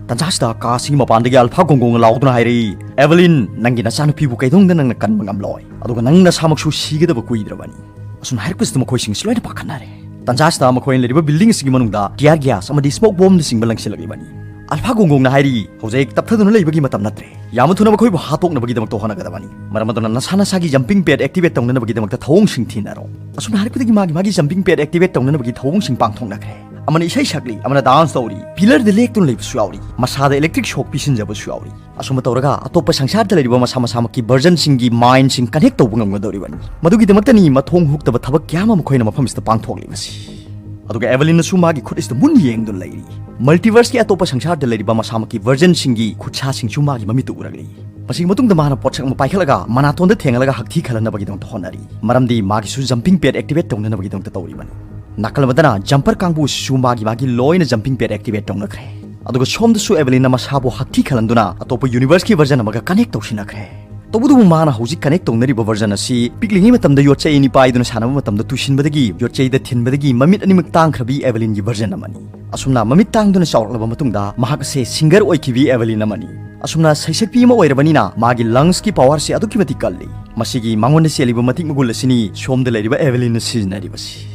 ꯇꯟꯖꯥꯁꯤꯗ ꯀꯥ ꯑꯁꯤꯒꯤ ꯃꯄꯥꯟꯗꯒꯤ ꯑꯜꯐꯥ ꯒꯣꯡꯒꯣꯡꯅ ꯂꯥꯎꯗꯨꯅ ꯍꯥꯏꯔꯛꯏ, "ꯑꯦꯚꯦꯂꯤꯟ, ꯅꯪꯒꯤ ꯅꯆꯥꯅꯨꯄꯤꯕꯨ ꯀꯩꯗꯧꯅꯨꯡꯗ ꯅꯪꯅ ꯀꯟꯕ ꯉꯝꯂꯣꯏ, ꯑꯗꯨꯒ ꯅꯪ ꯅꯁꯥꯃꯛꯁꯨ ꯁꯤꯒꯗꯕ ꯀꯨꯏꯗ꯭ꯔꯕꯅꯤ꯫" ꯑꯁꯨꯝꯅ ꯍꯥꯏꯔꯛꯄꯁꯤꯗ ꯃꯈꯣꯏꯁꯤꯡꯁꯤ ꯂꯣꯏꯅ ꯄꯥꯈꯠꯅꯔꯦ꯫ ꯇꯟꯖꯥꯁꯤꯗ ꯃꯈꯣꯏꯅ ꯂꯩꯔꯤꯕ ꯕꯤꯜꯗꯤꯡ ꯑꯁꯤꯒꯤ ꯃꯅꯨꯡꯗ ꯇꯤꯌꯥꯔ ꯒ꯭ꯌꯥꯁ ꯑꯃꯗꯤ ꯁ꯭ꯃꯣꯛ ꯕꯣꯝꯅꯆꯤꯡꯕ ꯂꯪꯁꯤꯜꯂꯛꯂꯤꯕꯅꯤ꯫ ꯑꯜꯐꯥ ꯒꯣꯡꯒꯣꯡꯅ ꯍꯥꯏꯔꯤ, "ꯍꯧꯖꯤꯛ ꯇꯞꯊꯗꯨꯅ ꯂꯩꯕꯒꯤ ꯃꯇꯝ ꯅꯠꯇ꯭ꯔꯦ꯫ ꯌꯥꯝꯅ ꯊꯨꯅ ꯃꯈꯣꯏꯕꯨ ꯍꯥꯠꯇꯣꯛꯅꯕꯒꯤꯗꯃꯛꯇ ꯍꯣꯠꯅꯒꯗꯕꯅꯤ꯫ ꯃꯔꯝ ꯑꯗꯨꯅ ꯅꯁꯥ ꯅꯁꯥꯒꯤ ꯖꯝꯄꯤꯡ ꯄꯦꯗ ꯑꯦꯛꯇꯤꯚꯦꯠ ꯇꯧꯅꯅꯕꯒꯤꯗꯃꯛꯇ ꯊꯧꯑꯣꯡꯁꯤꯡ ꯊꯤꯅꯔꯣ꯫" ꯑꯁꯨꯝꯅ ꯍꯥꯏꯔꯛꯄꯗꯒꯤ ꯃꯥꯒꯤ ꯃꯥꯒꯤ ꯖꯝꯄꯤꯡ ꯄꯦꯗ ꯑꯦꯛꯇꯤꯚꯦꯠ ꯇꯧꯅꯅꯕꯒꯤ ꯊꯧꯑꯣꯡꯁꯤꯡ ꯄꯥꯡꯊꯣꯛꯅꯈ꯭ꯔꯦ꯫ ꯑꯃꯅ ꯏꯁꯩ ꯁꯛꯂꯤ, ꯑꯃꯅ ꯗꯥꯟꯁ ꯇꯧꯔꯤ, ꯄꯤꯂꯔꯗ ꯂꯦꯛꯇꯨꯅ ꯂꯩꯕꯁꯨ ꯌꯥꯎꯔꯤ, ꯃꯁꯥꯗ ꯏꯂꯦꯛꯇ꯭ꯔꯤꯛ ꯁꯣꯛ ꯄꯤꯁꯤꯟꯖꯕꯁꯨ ꯌꯥꯎꯔꯤ꯫ ꯑꯁꯨꯝꯕ ꯇꯧꯔꯒ ꯑꯇꯣꯞꯄ ꯁꯪꯁꯥꯔꯗ ꯂꯩꯔꯤꯕ ꯃꯁꯥ ꯃꯁꯥꯃꯛꯀꯤ ꯚꯔꯖꯟꯁꯤꯡꯒꯤ ꯃꯥꯏꯟꯁꯤꯡ ꯀꯅꯦꯛ ꯇꯧꯕ ꯉꯝꯒꯗꯧꯔꯤꯕꯅꯤ꯫ ꯃꯗꯨꯒꯤꯗꯃꯛꯇꯅꯤ ꯃꯊꯣꯡ ꯍꯨꯛꯇꯕ ꯊꯕꯛ ꯀꯌꯥ ꯑꯃ ꯃꯈꯣꯏꯅ ꯃꯐꯝꯁꯤꯗ ꯄꯥꯡꯊꯣꯛꯂꯤꯕꯁꯤ꯫ ꯑꯗꯨꯒ ꯑꯦꯚꯦꯂꯤꯟꯅꯁꯨ ꯃꯥꯒꯤ ꯈꯨꯠ ꯑꯁꯤꯗ ꯃꯨꯟꯅ ꯌꯦꯡꯗꯨꯅ ꯂꯩꯔꯤ꯫ ꯃꯜꯇꯤꯚꯔꯁꯀꯤ ꯑꯇꯣꯞꯄ ꯁꯪꯁꯥꯔꯗ ꯂꯩꯔꯤꯕ ꯃꯁꯥꯃꯛꯀꯤ ꯚꯔꯖꯟꯁꯤꯡꯒꯤ ꯈꯨꯠꯁꯥꯁꯤꯡꯁꯨ ꯃꯥꯒꯤ ꯃꯃꯤꯠꯇ ꯎꯔꯛꯂꯤ꯫ ꯃꯁꯤꯒꯤ ꯃꯇꯨꯡꯗ ꯃꯥꯅ ꯄꯣꯠꯁꯛ ꯑꯃ ꯄꯥꯏꯈꯠꯂꯒ ꯃꯅꯥꯇꯣꯟꯗ ꯊꯦꯡꯍꯜꯂꯒ ꯍꯛꯊꯤ ꯈꯜꯍꯟꯅꯕꯒꯤꯗꯃꯛꯇ ꯍꯣꯠꯅꯔꯤ꯫ ꯃꯔꯝꯗꯤ ꯃꯥꯒꯤꯁꯨ ꯖꯝꯄꯤꯡ ꯄꯦꯗ ꯑꯦꯛꯇꯤꯚꯦꯠ ꯇꯧꯅꯅꯕꯒꯤꯗꯃꯛꯇ ꯇꯧꯔꯤꯕꯅꯤ꯫ ꯅꯥꯀꯜ ꯑꯃꯗꯅ ꯖꯝꯄꯔ ꯀꯥꯡꯕꯨ ꯑꯁꯤꯁꯨ ꯃꯥꯒꯤ ꯃꯥꯒꯤ ꯂꯣꯏꯅ ꯖꯝꯄꯤꯡ ꯄꯦꯗ ꯑꯦꯛꯇꯤꯚꯦꯠ ꯇꯧꯅꯈ꯭ꯔꯦ꯫ ꯑꯗꯨꯒ ꯁꯣꯝꯗꯁꯨ ꯑꯦꯚꯦꯂꯤꯟꯅ ꯃꯁꯥꯕꯨ ꯍꯛꯊꯤ ꯈꯜꯍꯟꯗꯨꯅ ꯑꯇꯣꯞꯄ ꯌꯨꯅꯤꯚꯔꯁꯀꯤ ꯚꯔꯖꯟ ꯑꯃꯒ ꯀꯅꯦꯛ ꯇꯧꯁꯤꯟꯅꯈ꯭ꯔꯦ꯫ ꯇꯧꯕꯇꯕꯨ ꯃꯥꯅ ꯍꯧꯖꯤꯛ ꯀꯅꯦꯛ ꯇꯧꯅꯔꯤꯕ ꯚꯔꯖꯟ ꯑꯁꯤ ꯄꯤꯛꯂꯤꯉꯩ ꯃꯇꯝꯗ ꯌꯣꯠꯆꯩ ꯑꯅꯤ ꯄꯥꯏꯗꯨꯅ ꯁꯥꯟꯅꯕ ꯃꯇꯝꯗ ꯇꯨꯁꯤꯟꯕꯗꯒꯤ ꯌꯣꯠꯆꯩꯗ ꯊꯤꯟꯕꯗꯒꯤ ꯃꯃꯤꯠ ꯑꯅꯤꯃꯛ ꯇꯥꯡꯈ꯭ꯔꯕꯤ ꯑꯦꯚꯦꯂꯤꯟꯒꯤ ꯚꯔꯖꯟ ꯑꯃꯅꯤ꯫ ꯑꯁꯨꯝꯅ ꯃꯃꯤꯠ ꯇꯥꯡꯗꯨꯅ ꯆꯥꯎꯔꯛꯂꯕ ꯃꯇꯨꯡꯗ ꯃꯍꯥꯛ ꯑꯁꯦ ꯁꯤꯡꯒꯔ ꯑꯣꯏꯈꯤꯕꯤ ꯑꯦꯚꯦꯂꯤꯟ ꯑꯃꯅꯤ꯫ ꯑꯁꯨꯝꯅ ꯁꯩꯁꯛꯄꯤ ꯑꯃ ꯑꯣꯏꯔꯕꯅꯤꯅ ꯃꯥꯒꯤ ꯂꯪꯁꯀꯤ ꯄꯋꯥꯔꯁꯤ ꯑꯗꯨꯛꯀꯤ ꯃꯇꯤꯛ ꯀꯜꯂꯤ꯫ ꯃꯁꯤꯒꯤ ꯃꯉꯣꯟꯗ ꯆꯦꯜꯂꯤꯕ ꯃꯇꯤꯛ ꯃꯒꯨꯟ ꯑꯁꯤꯅꯤ ꯁꯣꯝꯗ ꯂꯩꯔꯤꯕ ꯑꯦꯚꯦꯂꯤꯟꯅ ꯁꯤꯖꯤꯟꯅꯔꯤꯕꯁꯤ꯫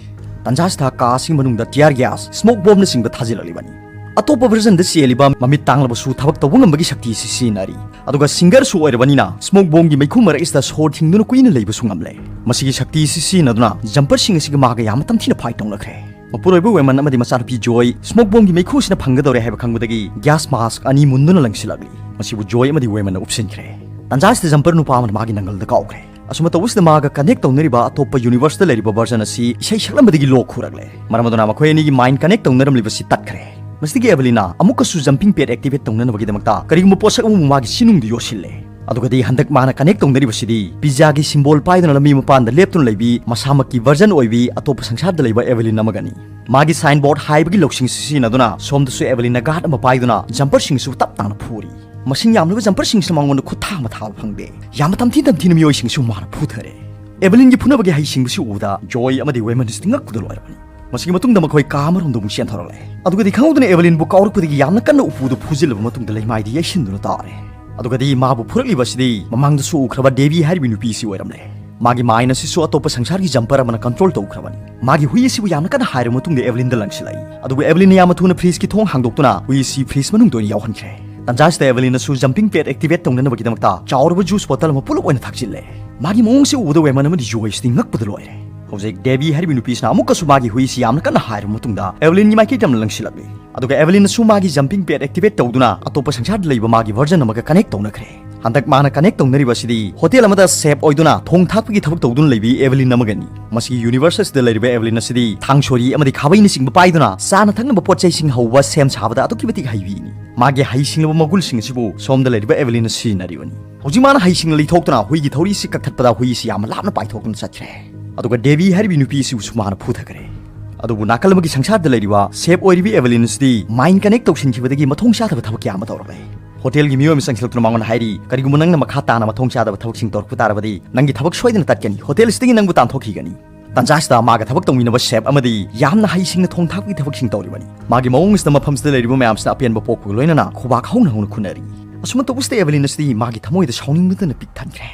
ꯇꯟꯖꯥꯁꯤꯗ ꯀꯥ ꯑꯁꯤꯒꯤ ꯃꯅꯨꯡꯗ ꯇꯤꯌꯥꯔ ꯒ꯭ꯌꯥꯁ, ꯁ꯭ꯃꯣꯛ ꯕꯣꯝꯅꯆꯤꯡꯕ ꯊꯥꯖꯤꯜꯂꯛꯂꯤꯕꯅꯤ꯫ ꯑꯇꯣꯞꯄ ꯚꯔꯖꯟꯗ ꯆꯦꯜꯂꯤꯕ ꯃꯃꯤꯠ ꯇꯥꯡꯂꯕꯁꯨ ꯊꯕꯛ ꯇꯧꯕ ꯉꯝꯕꯒꯤ ꯁꯛꯇꯤ ꯑꯁꯤ ꯁꯤꯖꯤꯟꯅꯔꯤ꯫ ꯑꯗꯨꯒ ꯁꯤꯡꯒꯔꯁꯨ ꯑꯣꯏꯔꯕꯅꯤꯅ ꯁ꯭ꯃꯣꯛ ꯕꯣꯝꯒꯤ ꯃꯩꯈꯨ ꯃꯔꯛ ꯑꯁꯤꯗ ꯁꯣꯔ ꯊꯤꯡꯗꯨꯅ ꯀꯨꯏꯅ ꯂꯩꯕꯁꯨ ꯉꯝꯂꯦ꯫ ꯃꯁꯤꯒꯤ ꯁꯛꯇꯤ ꯑꯁꯤ ꯁꯤꯖꯤꯟꯅꯗꯨꯅ ꯖꯝꯄꯔꯁꯤꯡ ꯑꯁꯤꯒ ꯃꯥꯒ ꯌꯥꯝꯅ ꯇꯝꯊꯤꯅ ꯐꯥꯏꯠ ꯇꯧꯅꯈ꯭ꯔꯦ꯫ ꯃꯄꯨꯔꯣꯏꯕ ꯋꯦꯃꯟ ꯑꯃꯗꯤ ꯃꯆꯥꯅꯨꯄꯤ ꯖꯣꯏ ꯁ꯭ꯃꯣꯛ ꯕꯣꯝꯒꯤ ꯃꯩꯈꯨꯁꯤꯅ ꯐꯪꯒꯗꯧꯔꯦ ꯍꯥꯏꯕ ꯈꯪꯕꯗꯒꯤ ꯒ꯭ꯌꯥꯁ ꯃꯥꯁꯛ ꯑꯅꯤ ꯃꯨꯟꯗꯨꯅ ꯂꯪꯁꯤꯜꯂꯛꯂꯤ꯫ ꯃꯁꯤꯕꯨ ꯖꯣꯏ ꯑꯃꯗꯤ ꯋꯦꯃꯟꯅ ꯎꯞꯁꯤꯟꯈ꯭ꯔꯦ꯫ ꯇꯟꯖꯥꯁꯤꯗ ꯖꯝꯄꯔ ꯅꯨꯄꯥ ꯑꯃꯅ ꯃꯥꯒꯤ ꯅꯪꯒꯜꯗ ꯀꯥꯎꯈ꯭ꯔꯦ꯫ ꯑꯁꯨꯝꯅ ꯇꯧꯕꯁꯤꯗ ꯃꯥꯒ ꯀꯅꯦꯛ ꯇꯧꯅꯔꯤꯕ ꯑꯇꯣꯞꯄ ꯌꯨꯅꯤꯚꯔꯁꯇ ꯂꯩꯔꯤꯕ ꯚꯔꯖꯟ ꯑꯁꯤ ꯏꯁꯩ ꯁꯛꯂꯝꯕꯗꯒꯤ ꯂꯣꯛ ꯈꯨꯔꯛꯂꯦ꯫ ꯃꯔꯝ ꯑꯗꯨꯅ ꯃꯈꯣꯏ ꯑꯅꯤꯒꯤ ꯃꯥꯏꯟ ꯀꯅꯦꯛ ꯇꯧꯅꯔꯝꯂꯤꯕꯁꯤ ꯇꯠꯈ꯭ꯔꯦ꯫ ꯃꯁꯤꯗꯒꯤ ꯑꯦꯚꯦꯂꯤꯟꯅ ꯑꯃꯨꯛꯀꯁꯨ ꯖꯝꯄꯤꯡ ꯄꯦꯗ ꯑꯦꯛꯇꯤꯚꯦꯠ ꯇꯧꯅꯅꯕꯒꯤꯗꯃꯛꯇ ꯀꯔꯤꯒꯨꯝꯕ ꯄꯣꯠꯁꯛ ꯑꯃꯕꯨ ꯃꯥꯒꯤ ꯁꯤꯅꯨꯡꯗ ꯌꯣꯠꯁꯤꯜꯂꯦ꯫ ꯑꯗꯨꯒꯗꯤ ꯍꯟꯗꯛ ꯃꯥꯅ ꯀꯅꯦꯛ ꯇꯧꯅꯔꯤꯕꯁꯤꯗꯤ ꯄꯤꯖꯥꯒꯤ ꯁꯤꯝꯕꯣꯜ ꯄꯥꯏꯗꯨꯅ ꯂꯝꯕꯤ ꯃꯄꯥꯟꯗ ꯂꯦꯞꯇꯨꯅ ꯂꯩꯕꯤ ꯃꯁꯥꯃꯛꯀꯤ ꯚꯔꯖꯟ ꯑꯣꯏꯕꯤ ꯑꯇꯣꯞꯄ ꯁꯪꯁꯥꯔꯗ ꯂꯩꯕ ꯑꯦꯚꯦꯂꯤꯟ ꯑꯃꯒꯅꯤ꯫ ꯃꯥꯒꯤ ꯁꯥꯏꯟ ꯕꯣꯔꯗ ꯍꯥꯏꯕꯒꯤ ꯂꯧꯁꯤꯡ ꯑꯁꯤ ꯁꯤꯖꯤꯟꯅꯗꯨꯅ ꯁꯣꯝꯗꯁꯨ ꯑꯦꯚꯦꯂꯤꯟꯅ ꯒꯥꯔꯗ ꯑꯃ ꯄꯥꯏꯗꯨꯅ ꯖꯝꯄꯔꯁꯤꯡꯁꯨ ꯇꯞ ꯇꯥꯅ ꯐꯨꯔꯤ꯫ ꯃꯁꯤꯡ ꯌꯥꯝꯂꯕ ꯖꯝꯄꯔꯁꯤꯡꯁꯤꯅ ꯃꯉꯣꯟꯗ ꯈꯨꯠ ꯊꯥ ꯑꯃ ꯊꯥꯕ ꯐꯪꯗꯦ꯫ ꯌꯥꯝꯅ ꯇꯝꯊꯤ ꯇꯝꯊꯤꯅ ꯃꯤꯑꯣꯏꯁꯤꯡꯁꯨ ꯃꯥꯅ ꯐꯨꯊꯔꯦ꯫ ꯑꯦꯚꯦꯂꯤꯟꯒꯤ ꯐꯨꯅꯕꯒꯤ ꯍꯩꯁꯤꯡꯕꯁꯤ ꯎꯕꯗ ꯖꯣꯏ ꯑꯃꯗꯤ ꯋꯦꯃꯟꯁꯇꯤ ꯉꯛꯄꯗ ꯂꯣꯏꯔꯕꯅꯤ꯫ ꯃꯁꯤꯒꯤ ꯃꯇꯨꯡꯗ ꯃꯈꯣꯏ ꯀꯥ ꯑꯃꯔꯣꯝꯗ ꯑꯃꯨꯛ ꯆꯦꯟꯊꯣꯔꯛꯂꯦ꯫ ꯑꯗꯨꯒꯗꯤ ꯈꯪꯍꯧꯗꯅ ꯑꯦꯚꯦꯂꯤꯟꯕꯨ ꯀꯥꯎꯔꯛꯄꯗꯒꯤ ꯌꯥꯝꯅ ꯀꯟꯅ ꯎꯄꯨꯗ ꯐꯨꯖꯤꯜꯂꯕ ꯃꯇꯨꯡꯗ ꯂꯩꯃꯥꯏꯗ ꯌꯩꯁꯤꯟꯗꯨꯅ ꯇꯥꯔꯦ꯫ ꯑꯗꯨꯒꯗꯤ ꯃꯥꯕꯨ ꯐꯨꯔꯛꯂꯤꯕ ꯑꯁꯤꯗꯤ ꯃꯃꯥꯡꯗꯁꯨ ꯎꯈ꯭ꯔꯕ ꯗꯦꯕꯤ ꯍꯥꯏꯔꯤꯕ ꯅꯨꯄꯤ ꯑꯁꯤ ꯑꯣꯏꯔꯝꯂꯦ꯫ ꯃꯥꯒꯤ ꯃꯥꯏꯟ ꯑꯁꯤꯁꯨ ꯑꯇꯣꯞꯄ ꯁꯪꯁꯥꯔꯒꯤ ꯖꯝꯄꯔ ꯑꯃꯅ ꯀꯟꯇ꯭ꯔꯣꯜ ꯇꯧꯈ꯭ꯔꯕꯅꯤ꯫ ꯃꯥꯒꯤ ꯍꯨꯏ ꯑꯁꯤꯕꯨ ꯌꯥꯝꯅ ꯀꯟꯅ ꯍꯥꯏꯔꯕ ꯃꯇꯨꯡꯗ ꯑꯦꯚꯦꯂꯤꯟꯗ ꯂꯪꯁꯤꯜꯂꯛꯏ꯫ ꯑꯗꯨꯕꯨ ꯑꯦꯚꯦꯂꯤꯟꯅ ꯌꯥꯝꯅ ꯊꯨꯅ ꯐ꯭ꯔꯤꯖꯀꯤ ꯊꯣꯡ ꯍꯥꯡꯗꯣꯛꯇꯨꯅ ꯍꯨꯏ ꯑꯁꯤ ꯐ꯭ꯔꯤꯖ ꯃꯅꯨꯡꯗ ꯑꯣꯏꯅ ꯌꯥꯎꯍꯟꯈ꯭ꯔꯦ꯫ ꯇꯟꯖꯥꯁꯤꯗ ꯑꯦꯚꯦꯂꯤꯟꯅꯁꯨ ꯖꯝꯄꯤꯡ ꯄꯦꯗ ꯑꯦꯛꯇꯤꯚꯦꯠ ꯇꯧꯅꯅꯕꯒꯤꯗꯃꯛꯇ ꯆꯥꯎꯔꯕ ꯖꯨꯁ ꯕꯣꯇꯜ ꯑꯃ ꯄꯨꯂꯞ ꯑꯣꯏꯅ ꯊꯛꯆꯤꯜꯂꯦ꯫ ꯃꯥꯒꯤ ꯃꯑꯣꯡꯁꯤ ꯎꯕꯗ ꯋꯦꯃꯟ ꯑꯃꯗꯤ ꯖꯣꯏꯁꯇꯤ ꯉꯛꯄꯗ ꯂꯣꯏꯔꯦ꯫ ꯍꯧꯖꯤꯛ ꯗꯦꯕꯤ ꯍꯥꯏꯔꯤꯕ ꯅꯨꯄꯤꯁꯤꯅ ꯑꯃꯨꯛꯀꯁꯨ ꯃꯥꯒꯤ ꯍꯨꯏꯁꯤ ꯌꯥꯝꯅ ꯀꯟꯅ ꯍꯥꯏꯔꯕ ꯃꯇꯨꯡꯗ ꯑꯦꯚꯦꯂꯤꯟꯒꯤ ꯃꯥꯏꯀꯩꯗ ꯑꯃ ꯂꯪꯁꯤꯜꯂꯛꯂꯤ꯫ ꯑꯗꯨꯒ ꯑꯦꯚꯦꯂꯤꯟꯅꯁꯨ ꯃꯥꯒꯤ ꯖꯝꯄꯤꯡ ꯄꯦꯗ ꯑꯦꯛꯇꯤꯚꯦꯠ ꯇꯧꯗꯨꯅ ꯑꯇꯣꯞꯄ ꯁꯪꯁꯥꯔꯗ ꯂꯩꯕ ꯃꯥꯒꯤ ꯚꯔꯖꯟ ꯑꯃꯒ ꯀꯅꯦꯛ ꯇꯧꯅꯈ꯭ꯔꯦ꯫ ꯍꯟꯗꯛ ꯃꯥꯅ ꯀꯅꯦꯛ ꯇꯧꯅꯔꯤꯕ ꯑꯁꯤꯗꯤ ꯍꯣꯇꯦꯜ ꯑꯃꯗ ꯁꯦꯐ ꯑꯣꯏꯗꯨꯅ ꯊꯣꯡ ꯊꯥꯛꯄꯒꯤ ꯊꯕꯛ ꯇꯧꯗꯨꯅ ꯂꯩꯕꯤ ꯑꯦꯚꯦꯂꯤꯟ ꯑꯃꯒꯅꯤ꯫ ꯃꯁꯤꯒꯤ ꯌꯨꯅꯤꯚꯔꯁ ꯑꯁꯤꯗ ꯂꯩꯔꯤꯕ ꯑꯦꯚꯦꯂꯤꯟ ꯑꯁꯤꯗꯤ ꯊꯥꯡ ꯁꯣꯔꯤ ꯑꯃꯗꯤ ꯈꯥꯕꯩꯅꯆꯤꯡꯕ ꯄꯥꯏꯗꯨꯅ ꯆꯥꯅ ꯊꯛꯅꯕ ꯄꯣꯠ ꯆꯩꯁꯤꯡ ꯍꯧꯕ ꯁꯦꯝ ꯁꯥꯕꯗ ꯑꯗꯨꯛꯀꯤ ꯃꯇꯤꯛ ꯍꯩꯕꯤꯅꯤ꯫ ꯃꯥꯒꯤ ꯍꯩꯁꯤꯡꯂꯕ ꯃꯒꯨꯜꯁꯤꯡ ꯑꯁꯤꯕꯨ ꯁꯣꯝꯗ ꯂꯩꯔꯤꯕ ꯑꯦꯚꯦꯂꯤꯟꯅ ꯁꯤꯖꯤꯟꯅꯔꯤꯕꯅꯤ꯫ ꯍꯧꯖꯤꯛ ꯃꯥꯅ ꯍꯩꯁꯤꯡꯅ ꯂꯩꯊꯣꯛꯇꯨꯅ ꯍꯨꯏꯒꯤ ꯊꯧꯔꯤꯁꯤ ꯀꯛꯊꯠꯄꯗ ꯍꯨꯏꯁꯤ ꯌꯥꯝꯅ ꯂꯥꯞꯅ ꯄꯥꯏꯊꯣꯛꯇꯨꯅ ꯆꯠꯈ꯭ꯔꯦ꯫ ꯑꯗꯨꯒ ꯗꯦꯕꯤ ꯍꯥꯏꯔꯤꯕꯤ ꯅꯨꯄꯤ ꯑꯁꯤꯕꯨꯁꯨ ꯃꯥꯅ ꯐꯨꯊꯈ꯭ꯔꯦ꯫ ꯑꯗꯨꯕꯨ ꯅꯥꯀꯜ ꯑꯃꯒꯤ ꯁꯪꯁꯥꯔꯗ ꯂꯩꯔꯤꯕ ꯁꯦꯐ ꯑꯣꯏꯔꯤꯕꯤ ꯑꯦꯚꯦꯂꯤꯟ ꯑꯁꯤꯗꯤ ꯃꯥꯏꯟ ꯀꯅꯦꯛ ꯇꯧꯁꯤꯟꯈꯤꯕꯗꯒꯤ ꯃꯊꯣꯡ ꯆꯥꯗꯕ ꯊꯕꯛ ꯀꯌꯥ ꯑꯃ ꯇꯧꯔꯝꯃꯦ꯫ ꯍꯣꯇꯦꯜꯒꯤ ꯃꯤꯑꯣꯏ ꯑꯃ ꯆꯪꯁꯤꯜꯂꯛꯇꯨꯅ ꯃꯉꯣꯟꯗ ꯍꯥꯏꯔꯤ, "ꯀꯔꯤꯒꯨꯝꯕ ꯅꯪꯅ ꯃꯈꯥ ꯇꯥꯅ ꯃꯊꯣꯡ ꯆꯥꯗꯕ ꯊꯕꯛꯁꯤꯡ ꯇꯧꯔꯛꯄ ꯇꯥꯔꯕꯗꯤ ꯅꯪꯒꯤ ꯊꯕꯛ ꯁꯣꯏꯗꯅ ꯇꯠꯀꯅꯤ, ꯍꯣꯇꯦꯜ ꯑꯁꯤꯗꯒꯤ ꯅꯪꯕꯨ ꯇꯥꯟꯊꯣꯛꯈꯤꯒꯅꯤ"꯫ ꯇꯟꯖꯥꯁꯤꯗ ꯃꯥꯒ ꯊꯕꯛ ꯇꯧꯃꯤꯟꯅꯕ ꯁꯦꯐ ꯑꯃꯗꯤ ꯌꯥꯝꯅ ꯍꯩꯁꯤꯡꯅ ꯊꯣꯡ ꯊꯥꯛꯄꯒꯤ ꯊꯕꯛꯁꯤꯡ ꯇꯧꯔꯤꯕꯅꯤ꯫ ꯃꯥꯒꯤ ꯃꯑꯣꯡ ꯑꯁꯤꯗ ꯃꯐꯝꯁꯤꯗ ꯂꯩꯔꯤꯕ ꯃꯌꯥꯝꯁꯤꯅ ꯑꯄꯦꯟꯕ ꯄꯣꯛꯄꯒ ꯂꯣꯏꯅꯅ ꯈꯨꯕꯥꯛ ꯍꯧꯅ ꯍꯧꯅ ꯈꯨꯅꯔꯤ꯫ ꯑꯁꯨꯝꯅ ꯇꯧꯕꯁꯤꯗ ꯑꯦꯚꯦꯂꯤꯟ ꯑꯁꯤꯗꯤ ꯃꯥꯒꯤ ꯊꯃꯣꯏꯗ ꯁꯥꯎꯅꯤꯡꯕꯗꯅ ꯄꯤꯛ ꯊꯟꯈ꯭ꯔꯦ꯫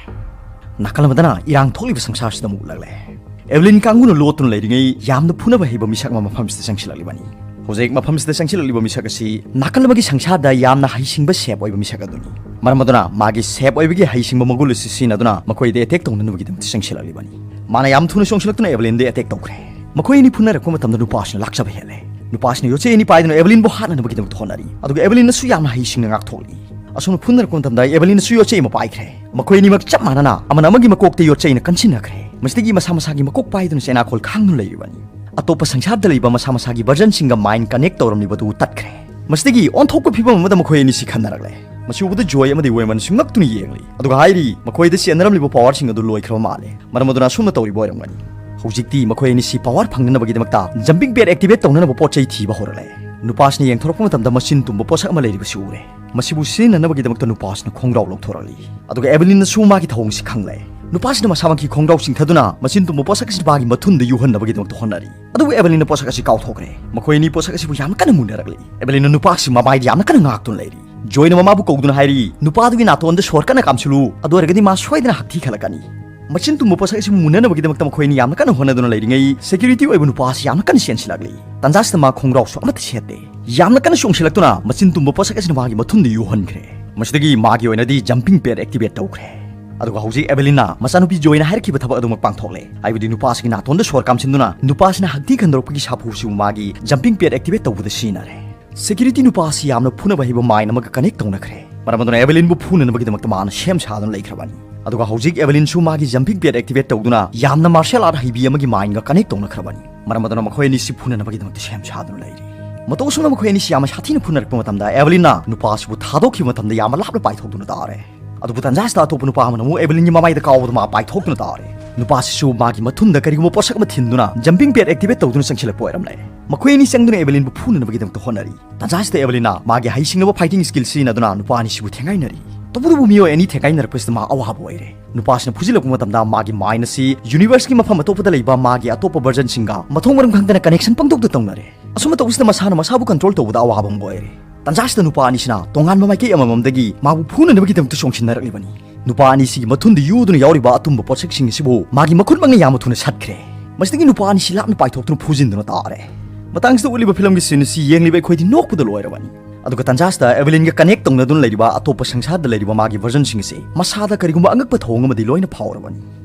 ꯅꯥꯀꯜ ꯑꯃꯗꯅ ꯏꯔꯥꯡ ꯊꯣꯛꯂꯤꯕ ꯁꯪꯁꯥꯔꯁꯤꯗ ꯑꯃꯨꯛ ꯎꯠꯂꯛꯂꯦ꯫ ꯑꯦꯚꯦꯂꯤꯟ ꯀꯥꯡꯕꯨꯅ ꯂꯣꯠꯇꯨꯅ ꯂꯩꯔꯤꯉꯩ ꯌꯥꯝꯅ ꯐꯨꯅꯕ ꯍꯩꯕ ꯃꯤꯁꯛ ꯑꯃ ꯃꯐꯝꯁꯤꯗ ꯆꯪꯁꯤꯜꯂꯛꯂꯤꯕꯅꯤ꯫ ꯍꯧꯖꯤꯛ ꯃꯐꯝꯁꯤꯗ ꯆꯪꯁꯤꯜꯂꯛꯂꯤꯕ ꯃꯤꯁꯛ ꯑꯁꯤ ꯅꯥꯀꯜ ꯑꯃꯒꯤ ꯁꯪꯁꯥꯔꯗ ꯌꯥꯝꯅ ꯍꯩꯁꯤꯡꯕ ꯁꯦꯐ ꯑꯣꯏꯕ ꯃꯤꯁꯛ ꯑꯗꯨꯅꯤ꯫ ꯃꯔꯝ ꯑꯗꯨꯅ ꯃꯥꯒꯤ ꯁꯦꯐ ꯑꯣꯏꯕꯒꯤ ꯍꯩꯁꯤꯡꯕ ꯃꯒꯨꯟ ꯑꯁꯤ ꯁꯤꯖꯤꯟꯅꯗꯨꯅ ꯃꯈꯣꯏꯗ ꯑꯦꯇꯦꯛ ꯇꯧꯅꯅꯕꯒꯤꯗꯃꯛꯇ ꯆꯪꯁꯤꯜꯂꯛꯂꯤꯕꯅꯤ꯫ ꯃꯥꯅ ꯌꯥꯝ ꯊꯨꯅ ꯆꯣꯡꯁꯤꯜꯂꯛꯇꯨꯅ ꯑꯦꯚꯦꯂꯤꯟꯗ ꯑꯦꯇꯦꯛ ꯇꯧꯈ꯭ꯔꯦ꯫ ꯃꯈꯣꯏ ꯑꯅꯤ ꯐꯨꯅꯔꯛꯄ ꯃꯇꯝꯗ ꯅꯨꯄꯥꯁꯤꯅ ꯂꯥꯛꯆꯕ ꯍꯦꯜꯂꯦ꯫ ꯅꯨꯄꯥꯁꯤꯅ ꯌꯣꯠꯆꯩ ꯑꯅꯤ ꯄꯥꯏꯗꯨꯅ ꯑꯦꯚꯦꯂꯤꯟꯕꯨ ꯍꯥꯠꯅꯅꯕꯒꯤꯗꯃꯛꯇ ꯍꯣꯠꯅꯔꯤ꯫ ꯑꯗꯨꯒ ꯑꯦꯚꯦꯂꯤꯟꯅꯁꯨ ꯌꯥꯝꯅ ꯍꯩꯁꯤꯡꯅ ꯉꯥꯛꯊꯣꯛꯂꯤ꯫ ꯑꯁꯨꯝꯅ ꯐꯨꯅꯔꯛꯄ ꯃꯇꯝꯗ ꯑꯦꯚꯦꯂꯤꯟꯅꯁꯨ ꯌꯣꯠꯆꯩ ꯑꯃ ꯄꯥꯏꯈ꯭ꯔꯦ꯫ ꯃꯈꯣꯏ ꯑꯅꯤꯃꯛ ꯆꯞ ꯃꯥꯟꯅꯅ ꯑꯃꯅ ꯑꯃꯒꯤ ꯃꯀꯣꯛꯇ ꯌꯣꯠꯆꯩꯅ ꯀꯟꯁꯤꯟꯅꯈ꯭ꯔꯦ꯫ ꯃꯁꯤꯗꯒꯤ ꯃꯁꯥ ꯃꯁꯥꯒꯤ ꯃꯀꯣꯛ ꯄꯥꯏꯗꯨꯅ ꯆꯩꯅꯥꯈꯣꯜ ꯈꯥꯡꯗꯨꯅ ꯂꯩꯔꯤꯕꯅꯤ꯫ ꯑꯇꯣꯞꯄ ꯁꯪꯁꯥꯔꯗ ꯂꯩꯕ ꯃꯁꯥ ꯃꯁꯥꯒꯤ version ꯁꯤꯡꯒ mind connect ꯇꯧꯔꯝꯂꯤꯕꯗꯨ ꯇꯠꯈ꯭ꯔꯦ꯫ ꯃꯁꯤꯗꯒꯤ ꯑꯣꯟꯊꯣꯛꯄ ꯐꯤꯚꯝ ꯑꯃꯗ ꯃꯈꯣꯏ ꯑꯅꯤꯁꯤ ꯈꯟꯅꯔꯛꯂꯦ꯫ ꯃꯁꯤ ꯎꯕꯗ ꯖꯣꯏ ꯑꯃꯗꯤ ꯋꯦꯃꯟꯁꯨ ꯉꯛꯇꯨꯅ ꯌꯦꯡꯂꯤ, ꯑꯗꯨꯒ ꯍꯥꯏꯔꯤ ꯃꯈꯣꯏꯗ ꯆꯦꯟꯅꯔꯝꯂꯤꯕ power ꯁꯤꯡ ꯑꯗꯨ ꯂꯣꯏꯈ꯭ꯔꯕ ꯃꯥꯜꯂꯦ꯫ ꯃꯔꯝ ꯑꯗꯨꯅ ꯑꯁꯨꯝꯅ ꯇꯧꯔꯤꯕ ꯑꯣꯏꯔꯝꯒꯅꯤ꯫ ꯍꯧꯖꯤꯛꯇꯤ ꯃꯈꯣꯏ ꯑꯅꯤꯁꯤ power ꯐꯪꯅꯅꯕꯒꯤꯗꯃꯛꯇ jumping pad activate ꯇꯧꯅꯅꯕ ꯄꯣꯠ ꯆꯩ ꯊꯤꯕ ꯍꯧꯔꯛꯂꯦ꯫ ꯅꯨꯄꯥꯁꯤꯅ ꯌꯦꯡꯊꯣꯔꯛꯄ ꯃꯇꯝꯗ ꯃꯆꯤꯟ ꯇꯨꯝꯕ ꯄꯣꯠꯁꯛ ꯑꯃ ꯂꯩꯔꯤꯕꯁꯤ ꯎꯔꯦ꯫ ꯃꯁꯤꯕꯨ ꯁꯤꯖꯤꯟꯅꯅꯕꯒꯤꯗꯃꯛꯇ ꯅꯨꯄꯥꯁꯤꯅ ꯈꯣꯡꯒ꯭ꯔꯥꯎ ꯂꯧꯊꯣꯔꯛꯂꯤ꯫ ꯑꯗꯨꯒ ꯑꯦꯕꯦꯂꯤꯟꯅꯁꯨ ꯃꯥꯒꯤ ꯊꯧꯑꯣꯡꯁꯤ ꯈꯪꯂꯦ꯫ ꯅꯨꯄꯥꯁꯤꯅ ꯃꯁꯥꯃꯛꯀꯤ ꯈꯣꯡꯒ꯭ꯔꯥꯎ ꯆꯤꯡꯊꯗꯨꯅ ꯃꯆꯤꯟ ꯇꯨꯝꯕ ꯄꯣꯠꯁꯛ ꯑꯁꯤ ꯃꯥꯒꯤ ꯃꯊꯨꯟꯗ ꯌꯨꯍꯟꯅꯕꯒꯤꯗꯃꯛꯇ ꯍꯣꯠꯅꯔꯤ꯫ ꯑꯗꯨꯕꯨ ꯑꯦꯕꯦꯂꯤꯟꯅ ꯄꯣꯠꯁꯛ ꯑꯁꯤ ꯀꯥꯎꯊꯣꯛꯈ꯭ꯔꯦ꯫ ꯃꯈꯣꯏ ꯑꯅꯤ ꯄꯣꯠꯁꯛ ꯑꯁꯤꯕꯨ ꯌꯥꯝꯅ ꯀꯟꯅ ꯃꯨꯟꯅꯔꯛꯂꯤ꯫ ꯑꯦꯕꯦꯂꯤꯟꯅ ꯅꯨꯄꯥꯁꯤ ꯃꯃꯥꯏꯗ ꯌꯥꯝꯅ ꯀꯟꯅ ꯉꯥꯛꯇꯨꯅ ꯂꯩꯔꯤ꯫ ꯖꯣꯏꯅ ꯃꯃꯥꯕꯨ ꯀꯧꯗꯨꯅ ꯍꯥꯏꯔꯤ, "ꯅꯨꯄꯥꯗꯨꯒꯤ ꯅꯥꯇꯣꯟꯗ ꯁꯣꯔ ꯀꯟꯅ ꯀꯥꯝꯁꯤꯜꯂꯨ, ꯑꯗꯨ ꯑꯣꯏꯔꯒꯗꯤ ꯃꯥ ꯁꯣꯏꯗꯅ ꯍꯛꯊꯤ ꯈꯜꯂꯛꯀꯅꯤ"꯫ ꯃꯆꯤꯟ ꯇꯨꯝꯕ ꯄꯣꯠꯁꯛ ꯑꯁꯤꯕꯨ ꯃꯨꯟꯅꯅꯕꯒꯤꯗꯃꯛꯇ ꯃꯈꯣꯏ ꯑꯅꯤ ꯌꯥꯝꯅ ꯀꯟꯅ ꯍꯣꯠꯅꯗꯨꯅ ꯂꯩꯔꯤꯉꯩ, security ꯑꯣꯏꯕ ꯅꯨꯄꯥ ꯑꯁꯤ ꯌꯥꯝꯅ ꯀꯟꯅ ꯆꯦꯟꯁꯤꯜꯂꯛꯂꯤ꯫ ꯇꯟꯖꯥꯁꯤꯗ ꯃꯥ ꯈꯣꯡꯒ꯭ꯔꯥꯎꯁꯨ ꯑꯃꯠꯇ ꯁꯦꯠꯇꯦ꯫ ꯌꯥꯝꯅ ꯀꯟꯅ ꯆꯣꯡꯁꯤꯜꯂꯛꯇꯨꯅ ꯃꯆꯤꯟ ꯇꯨꯝꯕ ꯄꯣꯠꯁꯛ ꯑꯁꯤꯅ ꯃꯥꯒꯤ ꯃꯊꯨꯟꯗ ꯌꯨꯍꯟꯈ꯭ꯔꯦ꯫ ꯃꯁꯤꯗꯒꯤ ꯃꯥꯒꯤ ꯑꯣꯏꯅꯗꯤ jumping pad activate ꯇꯧꯈ꯭ꯔꯦ꯫ ꯑꯗꯨꯒ ꯍꯧꯖꯤꯛ ꯑꯦꯕꯦꯂꯤꯟꯅ ꯃꯆꯥꯅꯨꯄꯤ ꯖꯣꯏꯅ ꯍꯥꯏꯔꯛꯈꯤꯕ ꯊꯕꯛ ꯑꯗꯨꯃꯛ ꯄꯥꯡꯊꯣꯛꯂꯦ꯫ ꯍꯥꯏꯕꯗꯤ ꯅꯨꯄꯥꯁꯤꯒꯤ ꯅꯥꯇꯣꯟꯗ ꯁꯣꯔ ꯀꯥꯝꯁꯤꯟꯗꯨꯅ ꯅꯨꯄꯥꯁꯤꯅ ꯍꯛꯊꯤ ꯈꯟꯗꯣꯔꯛꯄꯒꯤ ꯁꯥꯐꯨꯁꯤꯕꯨ ꯃꯥꯒꯤ jumping pad activate ꯇꯧꯕꯗ ꯁꯤꯖꯤꯟꯅꯔꯦ꯫ Security ꯅꯨꯄꯥ ꯑꯁꯤ ꯌꯥꯝꯅ ꯐꯨꯅꯕ ꯍꯩꯕ mind ꯑꯃꯒ connect ꯇꯧꯅꯈ꯭ꯔꯦ꯫ ꯃꯔꯝ ꯑꯗꯨꯅ ꯑꯦꯕꯦꯂꯤꯟꯕꯨ ꯐꯨꯅꯅꯕꯒꯤꯗꯃꯛꯇ ꯃꯥꯅ ꯁꯦꯝ ꯁꯥꯗꯨꯅ ꯂꯩꯈ꯭ꯔꯕꯅꯤ꯫ ꯑꯗꯨꯒ ꯍꯧꯖꯤꯛ ꯑꯦꯕꯦꯂꯤꯟꯁꯨ ꯃꯥꯒꯤ jumping pad activate ꯇꯧꯗꯨꯅ ꯌꯥꯝꯅ martial art ꯍꯩꯕꯤ ꯑꯃꯒꯤ mindꯒ connect ꯇꯧꯅꯈ꯭ꯔꯕꯅꯤ꯫ ꯃꯔꯝ ꯑꯗꯨꯅ ꯃꯈꯣꯏ ꯑꯅꯤꯁꯤ ꯐꯨꯅꯅꯕꯒꯤꯗꯃꯛꯇ ꯁꯦꯝ ꯁꯥꯗꯨꯅ ꯂꯩꯔꯤ꯫ ꯃꯇꯧ ꯑꯁꯨꯝꯅ ꯃꯈꯣꯏ ꯑꯅꯤꯁꯤ ꯌꯥꯝꯅ ꯁꯥꯊꯤꯅ ꯐꯨꯅꯔꯛꯄ ꯃꯇꯝꯗ ꯑꯦꯕꯦꯂꯤꯟꯅ ꯅꯨꯄꯥ ꯑꯁꯤꯕꯨ ꯊꯥꯗꯣꯛꯈꯤꯕ ꯃꯇꯝꯗ ꯌꯥꯝꯅ ꯂꯥꯞꯅ ꯄꯥꯏꯊꯣꯛꯇꯨꯅ ꯇꯥꯔꯦ꯫ ꯑꯗꯨꯕꯨ ꯇꯟꯖꯥꯁꯤꯗ ꯑꯇꯣꯞꯄ ꯅꯨꯄꯥ ꯑꯃꯅ ꯑꯃꯨꯛ ꯑꯦꯕꯦꯂꯤꯟꯒꯤ ꯃꯃꯥꯏꯗ ꯀꯥꯎꯕꯗ ꯃꯥ ꯄꯥꯏꯊꯣꯛꯇꯨꯅ ꯇꯥꯔꯦ꯫ ꯅꯨꯄꯥꯁꯤꯁꯨ ꯃꯥꯒꯤ ꯃꯊꯨꯟꯗ ꯀꯔꯤꯒꯨꯝꯕ ꯄꯣꯠꯁꯛ ꯑꯃ ꯊꯤꯟꯗꯨꯅ jumping pad activate ꯇꯧꯗꯨꯅ ꯆꯪꯁꯤꯜꯂꯛꯄ ꯑꯣꯏꯔꯝꯂꯦ꯫ ꯃꯈꯣꯏ ꯑꯅꯤ ꯆꯪꯗꯨꯅ ꯑꯦꯕꯦꯂꯤꯟꯕꯨ ꯐꯨꯅꯅꯕꯒꯤꯗꯃꯛꯇ ꯍꯣꯠꯅꯔꯤ꯫ ꯇꯟꯖꯥꯁꯤꯗ ꯑꯦꯕꯦꯂꯤꯟꯅ ꯃꯥꯒꯤ ꯍꯩꯁꯤꯡꯂꯕ fighting skill ꯁꯤꯖꯤꯟꯅꯗꯨꯅ ꯅꯨꯄꯥ ꯑꯅꯤꯁꯤꯕꯨ ꯊꯦꯡꯒꯥꯏꯅꯔꯤ꯫ ꯇꯧꯕꯇꯕꯨ ꯃꯤꯑꯣꯏ ꯑꯅꯤ ꯊꯦꯡꯒꯥꯏꯅꯔꯛꯄꯁꯤꯗ ꯃꯥ ꯑꯋꯥꯕ ꯑꯣꯏꯔꯦ꯫ ꯅꯨꯄꯥꯁꯤꯅ ꯐꯨꯖꯤꯜꯂꯛꯄ ꯃꯇꯝꯗ ꯃꯥꯒꯤ mind ꯑꯁꯤ universeꯀꯤ ꯃꯐꯝ ꯑꯇꯣꯞꯄꯗ ꯂꯩꯕ ꯃꯥꯒꯤ ꯑꯇꯣꯞꯄ versionꯁꯤꯡꯒ ꯃꯊꯣꯡ ꯃꯔꯝ ꯈꯪꯗꯅ connection ꯄꯪꯇꯧꯗ ꯇꯧꯅꯔꯦ꯫ ꯑꯁꯨꯝꯅ ꯇꯧꯕꯁꯤꯗ ꯃꯁꯥꯅ ꯃꯁꯥꯕꯨ control ꯇꯧꯕꯗ ꯑꯋꯥꯕ ꯑꯃ ꯑꯣꯏꯔꯦ꯫ ꯇꯟꯖꯥꯁꯤꯗ ꯅꯨꯄꯥ ꯑꯅꯤꯁꯤꯅ ꯇꯣꯉꯥꯟꯕ ꯃꯥꯏꯀꯩ ꯑꯃꯃꯝꯗꯒꯤ ꯃꯥꯕꯨ ꯐꯨꯅꯅꯕꯒꯤꯗꯃꯛꯇ ꯆꯣꯡꯁꯤꯟꯅꯔꯛꯂꯤꯕꯅꯤ꯫ ꯅꯨꯄꯥ ꯑꯅꯤꯁꯤꯒꯤ ꯃꯊꯨꯟꯗ ꯌꯨꯗꯨꯅ ꯌꯥꯎꯔꯤꯕ ꯑꯇꯨꯝꯕ ꯄꯣꯠꯁꯛꯁꯤꯡ ꯑꯁꯤꯕꯨ ꯃꯥꯒꯤ ꯃꯈꯨꯠꯃꯛꯅ ꯌꯥꯝꯅ ꯊꯨꯅ ꯁꯠꯈ꯭ꯔꯦ꯫ ꯃꯁꯤꯗꯒꯤ ꯅꯨꯄꯥ ꯑꯅꯤꯁꯤ ꯂꯥꯞꯅ ꯄꯥꯏꯊꯣꯛꯇꯨꯅ ꯐꯨꯖꯤꯟꯗꯨꯅ ꯇꯥꯔꯦ꯫ ꯃꯇꯥꯡꯁꯤꯗ ꯎꯠꯂꯤꯕ ꯐꯤꯂꯝꯒꯤ scene ꯑꯁꯤ ꯌꯦꯡꯂꯤꯕ ꯑꯩꯈꯣꯏꯗꯤ ꯅꯣꯛꯄꯗ ꯂꯣꯏꯔꯕꯅꯤ꯫ ꯑꯗꯨꯒ ꯇꯟꯖꯥꯁꯤꯗ ꯑꯦꯕꯦꯂꯤꯟꯒ connect ꯇꯧꯅꯗꯨꯅ ꯂꯩꯔꯤꯕ ꯑꯇꯣꯞꯄ ꯁꯪꯁꯥꯔꯗ ꯂꯩꯔꯤꯕ ꯃꯥꯒꯤ versionꯁꯤꯡ ꯑꯁꯤ ꯃꯁꯥꯗ ꯀꯔꯤꯒꯨꯝꯕ ꯑꯉꯛꯄ ꯊꯧꯑꯣꯡ ꯑꯃꯗꯤ ꯂꯣꯏꯅ ꯐꯥꯎꯔꯕꯅꯤ꯫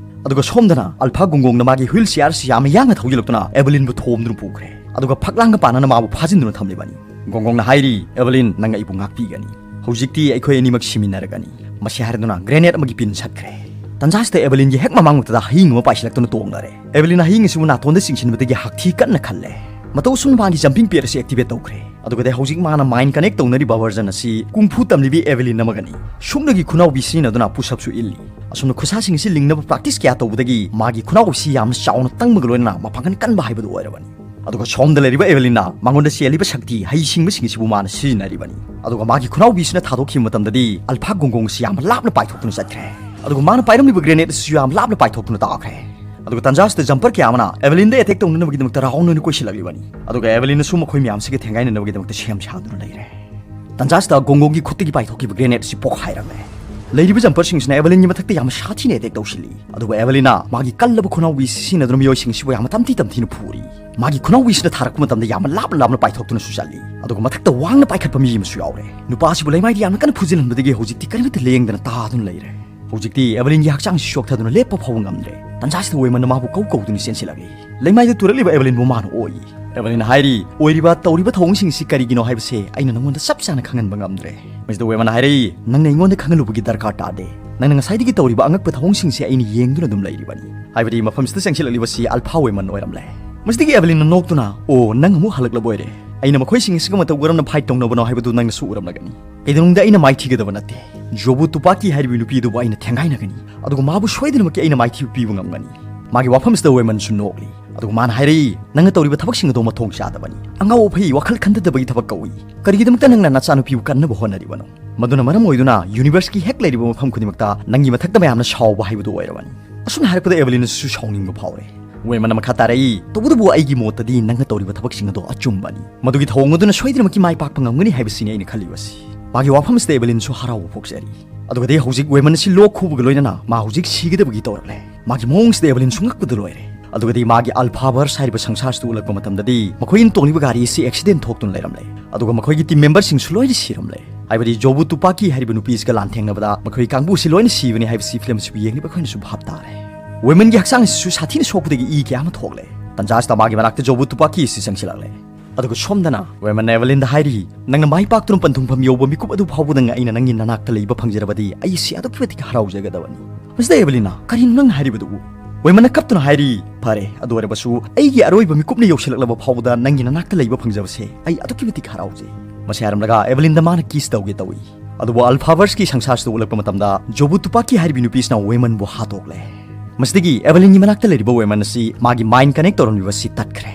ꯑꯗꯨꯒ ꯁꯣꯝꯗꯅ ꯑꯜꯐꯥ ꯒꯣꯡꯒꯣꯡꯅ ꯃꯥꯒꯤ wheel chair ꯑꯁꯤ ꯌꯥꯝꯅ ꯌꯥꯡꯅ ꯊꯧꯖꯤꯜꯂꯛꯇꯨꯅ ꯑꯦꯕꯦꯂꯤꯟꯕꯨ ꯊꯣꯝꯗꯨꯅ ꯄꯨꯈ꯭ꯔꯦ꯫ ꯑꯗꯨꯒ ꯐꯛꯂꯥꯡꯒ ꯄꯥꯟꯅꯅ ꯃꯥꯕꯨ ꯐꯥꯖꯤꯟꯗꯨꯅ ꯊꯝꯂꯤꯕꯅꯤ꯫ ꯒꯣꯡꯒꯣꯡꯅ ꯍꯥꯏꯔꯤ, "ꯑꯦꯕꯦꯂꯤꯟ, ꯅꯪ ꯑꯩꯕꯨ ꯉꯥꯛꯄꯤꯒꯅꯤ꯫ ꯍꯧꯖꯤꯛꯇꯤ ꯑꯩꯈꯣꯏ ꯑꯅꯤꯃꯛ ꯁꯤꯃꯤꯟꯅꯔꯒꯅꯤ꯫ ꯃꯁꯤ ꯍꯥꯏꯔꯗꯨꯅ grenade ꯑꯃꯒꯤ ꯄꯤꯟ ꯁꯠꯈ꯭ꯔꯦ꯫ ꯇꯟꯖꯥꯁꯤꯗ ꯑꯦꯚꯦꯂꯤꯟꯒꯤ ꯍꯦꯛ ꯃꯃꯥꯡꯃꯛꯇꯗ ꯍꯌꯤꯡ ꯑꯃ ꯄꯥꯏꯁꯤꯜꯂꯛꯇꯨꯅ ꯇꯣꯡꯂꯔꯦ꯫ ꯑꯦꯚꯦꯂꯤꯟꯅ ꯍꯌꯤꯡ ꯑꯁꯤꯕꯨ ꯅꯥꯇꯣꯟꯗ ꯆꯤꯡꯁꯤꯟꯕꯗꯒꯤ ꯍꯛꯊꯤ ꯀꯟꯅ ꯈꯜꯂꯦ꯫ ꯃꯇꯧ ꯑꯁꯨꯝꯅ ꯃꯥꯒꯤ jumping pad ꯑꯁꯤ activate ꯇꯧꯈ꯭ꯔꯦ꯫ ꯑꯗꯨꯒꯗꯤ ꯍꯧꯖꯤꯛ ꯃꯥꯅ mind connect ꯇꯧꯅꯔꯤꯕ version ꯑꯁꯤ ꯀꯨꯡꯐꯨ ꯇꯝꯂꯤꯕꯤ ꯑꯦꯚꯦꯂꯤꯟ ꯑꯃꯒꯅꯤ꯫ ꯁꯨꯞꯅꯒꯤ ꯈꯨꯅꯥꯎꯕꯤ ꯁꯤꯖꯤꯟꯅꯗꯨꯅ push-up ꯁꯨ ꯏꯜꯂꯤ꯫ ꯑꯁꯨꯝꯅ ꯈꯨꯠꯁꯥꯁꯤꯡ ꯑꯁꯤ ꯂꯤꯡꯅꯕ practice ꯀꯌꯥ ꯇꯧꯕꯗꯒꯤ ꯃꯥꯒꯤ ꯈꯨꯅꯥꯎꯕꯤ ꯑꯁꯤ ꯌꯥꯝꯅ ꯆꯥꯎꯅ ꯇꯪꯕꯒ ꯂꯣꯏꯅꯅ ꯃꯄꯥꯡꯒꯜ ꯀꯟꯕ ꯍꯥꯏꯕꯗꯨ ꯑꯣꯏꯔꯕꯅꯤ꯫ ꯑꯗꯨꯒ ꯁꯣꯝꯗ ꯂꯩꯔꯤꯕ ꯑꯦꯚꯦꯂꯤꯟꯅ ꯃꯉꯣꯟꯗ ꯆꯦꯜꯂꯤꯕ ꯁꯛꯇꯤ ꯍꯩꯁꯤꯡꯕꯁꯤꯡ ꯑꯁꯤꯕꯨ ꯃꯥꯅ ꯁꯤꯖꯤꯟꯅꯔꯤꯕꯅꯤ꯫ ꯑꯗꯨꯒ ꯃꯥꯒꯤ ꯈꯨꯅꯥꯎꯕꯤꯁꯤꯅ ꯊꯥꯗꯣꯛꯈꯤꯕ ꯃꯇꯝꯗꯗꯤ ꯑꯜꯐꯥ ꯒꯣꯡꯒꯣꯡ ꯑꯁꯤ ꯌꯥꯝꯅ ꯂꯥꯞꯅ ꯄꯥꯏꯊꯣꯛꯇꯨꯅ ꯆꯠꯈ꯭ꯔꯦ꯫ ꯑꯗꯨꯒ ꯃꯥꯅ ꯄꯥꯏꯔꯝꯂꯤꯕ grenade ꯑꯁꯤꯁꯨ ꯌꯥꯝ ꯂꯥꯞꯅ ꯄꯥꯏꯊꯣꯛꯇꯨꯅ ꯇꯥꯈ꯭ꯔꯦ꯫ ꯑꯗꯨꯒ ꯇꯟꯖꯥꯁꯤꯗ jumper ꯀꯌꯥ ꯑꯃꯅ ꯑꯦꯚꯦꯂꯤꯟꯗ attack ꯇꯧꯅꯅꯕꯒꯤꯗꯃꯛꯇ round ꯑꯣꯏꯅ ꯀꯣꯏꯁꯤꯜꯂꯛꯂꯤꯕꯅꯤ꯫ ꯑꯗꯨꯒ ꯑꯦꯚꯦꯂꯤꯟꯅꯁꯨ ꯃꯈꯣꯏ ꯃꯌꯥꯝꯁꯤꯒ ꯊꯦꯡꯒꯥꯏꯅꯅꯕꯒꯤꯗꯃꯛꯇ ꯁꯦꯝ ꯁꯥꯗꯨꯅ ꯂꯩꯔꯦ꯫ ꯇꯟꯖꯥꯁꯤꯗ ꯒꯣꯡꯒꯣꯡꯒꯤ ꯈꯨꯠꯇꯒꯤ ꯄꯥꯏꯊꯣꯛꯈꯤꯕ grenade ꯑꯁꯤ ꯄꯣꯛꯈꯥꯏꯔꯝꯃꯦ꯫ ꯂꯩꯔꯤꯕ jumper ꯁꯤꯡꯁꯤꯅ ꯑꯦꯚꯦꯂꯤꯟꯒꯤ ꯃꯊꯛꯇ ꯌꯥꯝꯅ ꯁꯥꯊꯤꯅ attack ꯇꯧꯁꯤꯜꯂꯤ꯫ ꯑꯗꯨꯒ ꯑꯦꯚꯦꯂꯤꯟꯅ ꯃꯥꯒꯤ ꯀꯜꯂꯕ ꯈꯨꯅꯥꯎꯕꯤ ꯁꯤꯖꯤꯟꯅꯗꯨꯅ ꯃꯤꯑꯣꯏꯁꯤꯡ ꯑꯁꯤꯕꯨ ꯌꯥꯝꯅ ꯇꯝꯊꯤ ꯇꯝꯊꯤꯅ ꯐꯨꯔꯤ꯫ ꯃꯥꯒꯤ ꯈꯨꯅꯥꯎꯕꯤꯁꯤꯅ ꯊꯥꯔꯛꯄ ꯃꯇꯝꯗ ꯌꯥꯝꯅ ꯂꯥꯞꯅ ꯂꯥꯞꯅ ꯄꯥꯏꯊꯣꯛꯇꯨꯅꯁꯨ ꯆꯠꯂꯤ꯫ ꯑꯗꯨꯒ ꯃꯊꯛꯇ ꯋꯥꯡꯅ ꯄꯥꯏꯈꯠꯄ ꯃꯤ ꯑꯃꯁꯨ ꯌꯥꯎꯔꯦ꯫ ꯅꯨꯄꯥ ꯑꯁꯤꯕꯨ ꯂꯩꯃꯥꯏꯗ ꯌꯥꯝꯅ ꯀꯟꯅ ꯐꯨꯖꯤꯜꯍꯟꯕꯗꯒꯤ ꯍꯧꯖꯤꯛꯇꯤ ꯀꯔꯤꯃꯠꯇ ꯂꯦꯡꯗꯅ ꯇꯥꯗꯨꯅ ꯂꯩꯔꯦ꯫ ꯍꯧꯖꯤꯛꯇꯤ ꯑꯦꯚꯦꯂꯤꯟꯒꯤ ꯍꯛꯆꯥꯡꯁꯤ ꯆꯣꯛꯊꯗꯨꯅ ꯂꯦꯞꯄ ꯐꯥꯎꯕ ꯉꯝꯗ꯭ꯔꯦ꯫ ꯇꯟꯖꯥꯁꯤꯗ ꯋꯦꯃꯟꯅ ꯃꯥꯕꯨ ꯀꯧ ꯀꯧꯗꯨꯅ ꯆꯦꯟꯁꯤꯜꯂꯛꯂꯤ꯫ ꯂꯩꯃꯥꯏꯗ ꯇꯨꯔꯛꯂꯤꯕ ꯑꯦꯚꯦꯂꯤꯟꯕꯨ ꯃꯥꯅ ꯑꯣꯏ꯫ ꯑꯦꯚꯦꯂꯤꯟꯅ ꯍꯥꯏꯔꯤ, "ꯑꯣꯏꯔꯤꯕ ꯇꯧꯔꯤꯕ ꯊꯧꯑꯣꯡꯁꯤꯡꯁꯤ ꯀꯔꯤꯒꯤꯅꯣ ꯍꯥꯏꯕꯁꯦ ꯑꯩꯅ ꯅꯉꯣꯟꯗ ꯆꯞ ꯆꯥꯅ ꯈꯪꯍꯟꯕ ꯉꯝꯗ꯭ꯔꯦ꯫" ꯃꯁꯤꯗ ꯋꯦꯃꯟꯅ ꯍꯥꯏꯔꯛꯏ, "ꯅꯪꯅ ꯑꯩꯉꯣꯟꯗ ꯈꯪꯍꯜꯂꯨꯕꯒꯤ ꯗꯔꯀꯥꯔ ꯇꯥꯗꯦ꯫ ꯅꯪꯅ ꯉꯁꯥꯏꯗꯒꯤ ꯇꯧꯔꯤꯕ ꯑꯉꯛꯄ ꯊꯧꯑꯣꯡꯁꯤꯡꯁꯦ ꯑꯩꯅ ꯌꯦꯡꯗꯨꯅ ꯑꯗꯨꯝ ꯂꯩꯔꯤꯕꯅꯤ꯫" ꯍꯥꯏꯕꯗꯤ ꯃꯐꯝꯁꯤꯗ ꯆꯪꯁꯤꯜꯂꯛꯂꯤꯕꯁꯤ ꯑꯜꯐꯥ ꯋꯦꯃꯟ ꯑꯣꯏꯔꯝꯂꯦ꯫ ꯃꯁꯤꯗꯒꯤ ꯑꯦꯚꯦꯂꯤꯟꯅ ꯅꯣꯛꯇꯨꯅ, "ꯑꯣ, ꯅꯪ ꯑꯃꯨꯛ ꯍꯜꯂꯛꯂꯕ ꯑꯣꯏꯔꯦ꯫ ꯑꯩꯅ ꯃꯈꯣꯏꯁꯤꯡ ꯑꯁꯤꯒ ꯃꯇꯧ ꯀꯔꯝꯅ fight ꯇꯧꯅꯕꯅꯣ ꯍꯥꯏꯕꯗꯨ ꯅꯪꯅꯁꯨ ꯎꯔꯝꯂꯒꯅꯤ꯫ ꯀꯩꯗꯧꯅꯨꯡꯗ ꯑꯩꯅ ꯃꯥꯏꯊꯤꯒꯗꯕ ꯅꯠꯇꯦ꯫ ꯖꯣꯕꯨ ꯇꯨꯄꯥꯀꯤ ꯍꯥꯏꯔꯤꯕ ꯅꯨꯄꯤ ꯑꯗꯨꯕꯨ ꯑꯩꯅ ꯊꯦꯡꯒꯥꯏꯅꯒꯅꯤ꯫ ꯑꯗꯨꯒ ꯃꯥꯕꯨ ꯁꯣꯏꯗꯅꯃꯛꯀꯤ ꯑꯩꯅ ꯃꯥꯏꯊꯤꯕ ꯄꯤꯕ ꯉꯝꯒꯅꯤ꯫" ꯃꯥꯒꯤ ꯋꯥꯐꯝꯁꯤꯗ ꯋꯦꯃꯟꯁꯨ ꯅꯣꯛꯂꯤ꯫ ꯑꯗꯨꯒ ꯃꯥꯅ ꯍꯥꯏꯔꯛꯏ, "ꯅꯪꯅ ꯇꯧꯔꯤꯕ ꯊꯕꯛꯁꯤꯡ ꯑꯗꯨ ꯃꯊꯣꯡ ꯆꯥꯗꯕꯅꯤ꯫ ꯑꯉꯥꯎ ꯑꯐꯩ ꯋꯥꯈꯜ ꯈꯟꯊꯗꯕꯒꯤ ꯊꯕꯛ ꯀꯧꯏ꯫ ꯀꯔꯤꯒꯤꯗꯃꯛꯇ ꯅꯪꯅ ꯅꯆꯥꯅꯨꯄꯤꯕꯨ ꯀꯟꯅꯕ ꯍꯣꯠꯅꯔꯤꯕꯅꯣ? ꯃꯗꯨꯅ ꯃꯔꯝ ꯑꯣꯏꯗꯨꯅ ꯌꯨꯅꯤꯚꯔꯁꯀꯤ ꯍꯦꯛ ꯂꯩꯔꯤꯕ ꯃꯐꯝ ꯈꯨꯗꯤꯡꯃꯛꯇ ꯅꯪꯒꯤ ꯃꯊꯛꯇ ꯃꯌꯥꯝꯅ ꯁꯥꯎꯕ ꯍꯥꯏꯕꯗꯨ ꯑꯣꯏꯔꯕꯅꯤ꯫" ꯑꯁꯨꯝꯅ ꯍꯥꯏꯔꯛꯄꯗ ꯑꯦꯚꯦꯂꯤꯟꯁꯨ ꯁꯥꯎꯅꯤꯡꯕ ꯐꯥꯎꯔꯦ꯫ ꯋꯦꯃꯟꯅ ꯃꯈꯥ ꯇꯥꯔꯛꯏ, "ꯇꯧꯕꯇꯕꯨ ꯑꯩꯒꯤ ꯃꯣꯠꯇꯗꯤ ꯅꯪꯅ ꯇꯧꯔꯤꯕ ꯊꯕꯛꯁꯤꯡ ꯑꯗꯨ ꯑꯆꯨꯝꯕꯅꯤ꯫ ꯃꯗꯨꯒꯤ ꯊꯧꯑꯣꯡ ꯑꯗꯨꯅ ꯁꯣꯏꯗꯅꯃꯛꯀꯤ ꯃꯥꯏ ꯄꯥꯛꯄ ꯉꯝꯒꯅꯤ ꯍꯥꯏꯕꯁꯤꯅꯤ ꯑꯩꯅ ꯈꯜꯂꯤꯕꯁꯤ꯫" ꯃꯥꯒꯤ ꯋꯥꯐꯝ ꯑꯁꯤꯗ ꯑꯦꯚꯦꯂꯤꯟꯁꯨ ꯍꯔꯥꯎꯕ ꯄꯣꯛꯆꯔꯤ꯫ ꯑꯗꯨꯒꯗꯤ ꯍꯧꯖꯤꯛ ꯋꯦꯃꯟ ꯑꯁꯤ ꯂꯣꯛ ꯈꯨꯕꯒ ꯂꯣꯏꯅꯅ ꯃꯥ ꯍꯧꯖꯤꯛ ꯁꯤꯒꯗꯕꯒꯤ ꯇꯧꯔꯛꯂꯦ꯫ ꯃꯥꯒꯤ ꯃꯑꯣꯡꯁꯤꯗ ꯑꯦꯚꯦꯂꯤꯟꯁꯨ ꯉꯛꯄꯗ ꯂꯣꯏꯔꯦ꯫ ꯑꯗꯨꯒꯗꯤ ꯃꯥꯒꯤ ꯑꯜꯐꯥ ꯚꯔꯁ ꯍꯥꯏꯔꯤꯕ ꯁꯪꯁꯥꯔꯁꯤꯗ ꯎꯠꯂꯛꯄ ꯃꯇꯝꯗꯗꯤ ꯃꯈꯣꯏꯅ ꯇꯣꯡꯂꯤꯕ ꯒꯥꯔꯤ ꯑꯁꯤ accident ꯊꯣꯛꯇꯨꯅ ꯂꯩꯔꯝꯂꯦ꯫ ꯑꯗꯨꯒ ꯃꯈꯣꯏꯒꯤ team memberꯁꯤꯡꯁꯨ ꯂꯣꯏꯅ ꯁꯤꯔꯝꯂꯦ꯫ ꯍꯥꯏꯕꯗꯤ ꯖꯣꯕꯨ ꯇꯨꯄꯥꯀꯤ ꯍꯥꯏꯔꯤꯕ ꯅꯨꯄꯤ ꯑꯁꯤꯒ ꯂꯥꯟꯊꯦꯡꯅꯕꯗ ꯃꯈꯣꯏ ꯀꯥꯡꯕꯨ ꯑꯁꯤ ꯂꯣꯏꯅ ꯁꯤꯕꯅꯤ ꯍꯥꯏꯕꯁꯤ ꯐꯤꯂꯝ ꯑꯁꯤꯕꯨ ꯌꯦꯡꯂꯤꯕ ꯑꯩꯈꯣꯏꯅꯁꯨ ꯚꯥꯞ ꯇꯥꯔꯦ꯫ ꯋꯦꯃꯟꯒꯤ ꯍꯛꯆꯥꯡ ꯑꯁꯤꯁꯨ ꯁꯥꯊꯤꯅ ꯁꯣꯛꯄꯗꯒꯤ ꯏ ꯀꯌꯥ ꯑꯃ ꯊꯣꯛꯂꯦ꯫ ꯇꯟꯖꯥ ꯑꯁꯤꯗ ꯃꯥꯒꯤ ꯃꯅꯥꯛꯇ ꯖꯣꯕꯨ ꯇꯨꯄꯥꯀꯤ ꯑꯁꯤ ꯆꯪꯁꯤꯜꯂꯛꯂꯦ꯫ ꯑꯗꯨꯒ ꯁꯣꯝꯗꯅ ꯋꯦꯃꯟꯅ ꯑꯦꯚꯂꯤꯟꯗ ꯍꯥꯏꯔꯤ, "ꯅꯪꯅ ꯃꯥꯏ ꯄꯥꯛꯇꯨꯅ ꯄꯟꯊꯨꯡꯐꯝ ꯌꯧꯕ ꯃꯤꯀꯨꯞ ꯑꯗꯨ ꯐꯥꯎꯕꯗ ꯑꯩꯅ ꯅꯪꯒꯤ ꯅꯅꯥꯛꯇ ꯂꯩꯕ ꯐꯪꯖꯔꯕꯗꯤ ꯑꯩꯁꯦ ꯑꯗꯨꯛꯀꯤ ꯃꯇꯤꯛ ꯍꯔꯥꯎꯖꯒꯗꯕꯅꯤ"꯫ ꯃꯁꯤꯗ ꯑꯦꯚꯂꯤꯟꯅ, "ꯀꯔꯤꯅꯣ ꯅꯪꯅ ꯍꯥꯏꯔꯤꯕꯗꯨꯕꯨ?" ꯋꯦꯃꯟꯅ ꯀꯞꯇꯨꯅ ꯍꯥꯏꯔꯤ, "ꯐꯔꯦ, ꯑꯗꯨ ꯑꯣꯏꯔꯕꯁꯨ ꯑꯩꯒꯤ ꯑꯔꯣꯏꯕ ꯃꯤꯀꯨꯞꯅ ꯌꯧꯁꯤꯜꯂꯛꯂꯕ ꯐꯥꯎꯕꯗ ꯅꯪꯒꯤ ꯅꯅꯥꯛꯇ ꯂꯩꯕ ꯐꯪꯖꯕꯁꯦ ꯑꯩ ꯑꯗꯨꯛꯀꯤ ꯃꯇꯤꯛ ꯍꯔꯥꯎꯖꯩ"꯫ ꯃꯁꯤ ꯍꯥꯏꯔꯝꯂꯒ ꯑꯦꯚꯂꯤꯟꯗ ꯃꯥꯅ ꯀꯤꯁ ꯇꯧꯒꯦ ꯇꯧꯏ꯫ ꯑꯗꯨꯕꯨ ꯑꯜꯐꯥꯚꯔꯁꯀꯤ ꯁꯪꯁꯥꯔꯁꯤꯗ ꯎꯠꯂꯛꯄ ꯃꯇꯝꯗ ꯖꯣꯕꯨ ꯇꯨꯄꯥꯀꯤ ꯍꯥꯏꯔꯤꯕꯤ ꯅꯨꯄꯤꯁꯤꯅ ꯋꯦꯃꯟꯕꯨ ꯍꯥꯠꯇꯣꯛꯂꯦ꯫ ꯃꯁꯤꯗꯒꯤ ꯑꯦꯚꯂꯤꯟꯒꯤ ꯃꯅꯥꯛꯇ ꯂꯩꯔꯤꯕ ꯋꯦꯃꯟ ꯑꯁꯤ ꯃꯥꯒꯤ ꯃꯥꯏꯟ ꯀꯅꯦꯛ ꯇꯧꯔꯝꯂꯤꯕ ꯑꯁꯤ ꯇꯠꯈ꯭ꯔꯦ꯫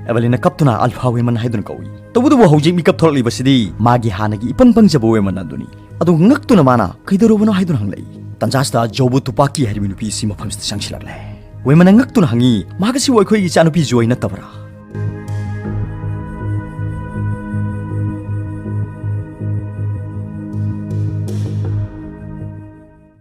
ꯑꯦꯚꯂꯤꯟꯅ ꯀꯞꯇꯨꯅ "ꯑꯜꯐꯥ ꯋꯦꯃꯟ" ꯍꯥꯏꯗꯨꯅ ꯀꯧꯏ꯫ ꯇꯧꯕꯇꯕꯨ ꯍꯧꯖꯤꯛ ꯃꯤꯀꯞ ꯊꯣꯛꯂꯛꯂꯤꯕꯁꯤꯗꯤ ꯃꯥꯒꯤ ꯍꯥꯟꯅꯒꯤ ꯏꯄꯪ ꯄꯪꯖꯕ ꯋꯦꯃꯟ ꯑꯗꯨꯅꯤ꯫ ꯑꯗꯨ ꯉꯛꯇꯨꯅ ꯃꯥꯅ "ꯀꯩꯗꯧꯔꯕꯅꯣ?" ꯍꯥꯏꯗꯨꯅ ꯍꯪꯂꯛꯏ꯫ ꯇꯟꯖꯥꯁꯤꯗ ꯖꯣꯕꯨ ꯇꯨꯄꯥꯀꯤ ꯍꯥꯏꯔꯤꯕ ꯅꯨꯄꯤ ꯑꯁꯤ ꯃꯐꯝꯁꯤꯗ ꯆꯪꯁꯤꯜꯂꯛꯂꯦ꯫ ꯋꯦꯃꯟꯅ ꯉꯛꯇꯨꯅ ꯍꯪꯉꯤ, "ꯃꯍꯥꯛ ꯑꯁꯤꯕꯨ ꯑꯩꯈꯣꯏꯒꯤ ꯏꯆꯥꯅꯨꯄꯤ ꯖꯣꯏ ꯅꯠꯇꯕ꯭ꯔꯥ?"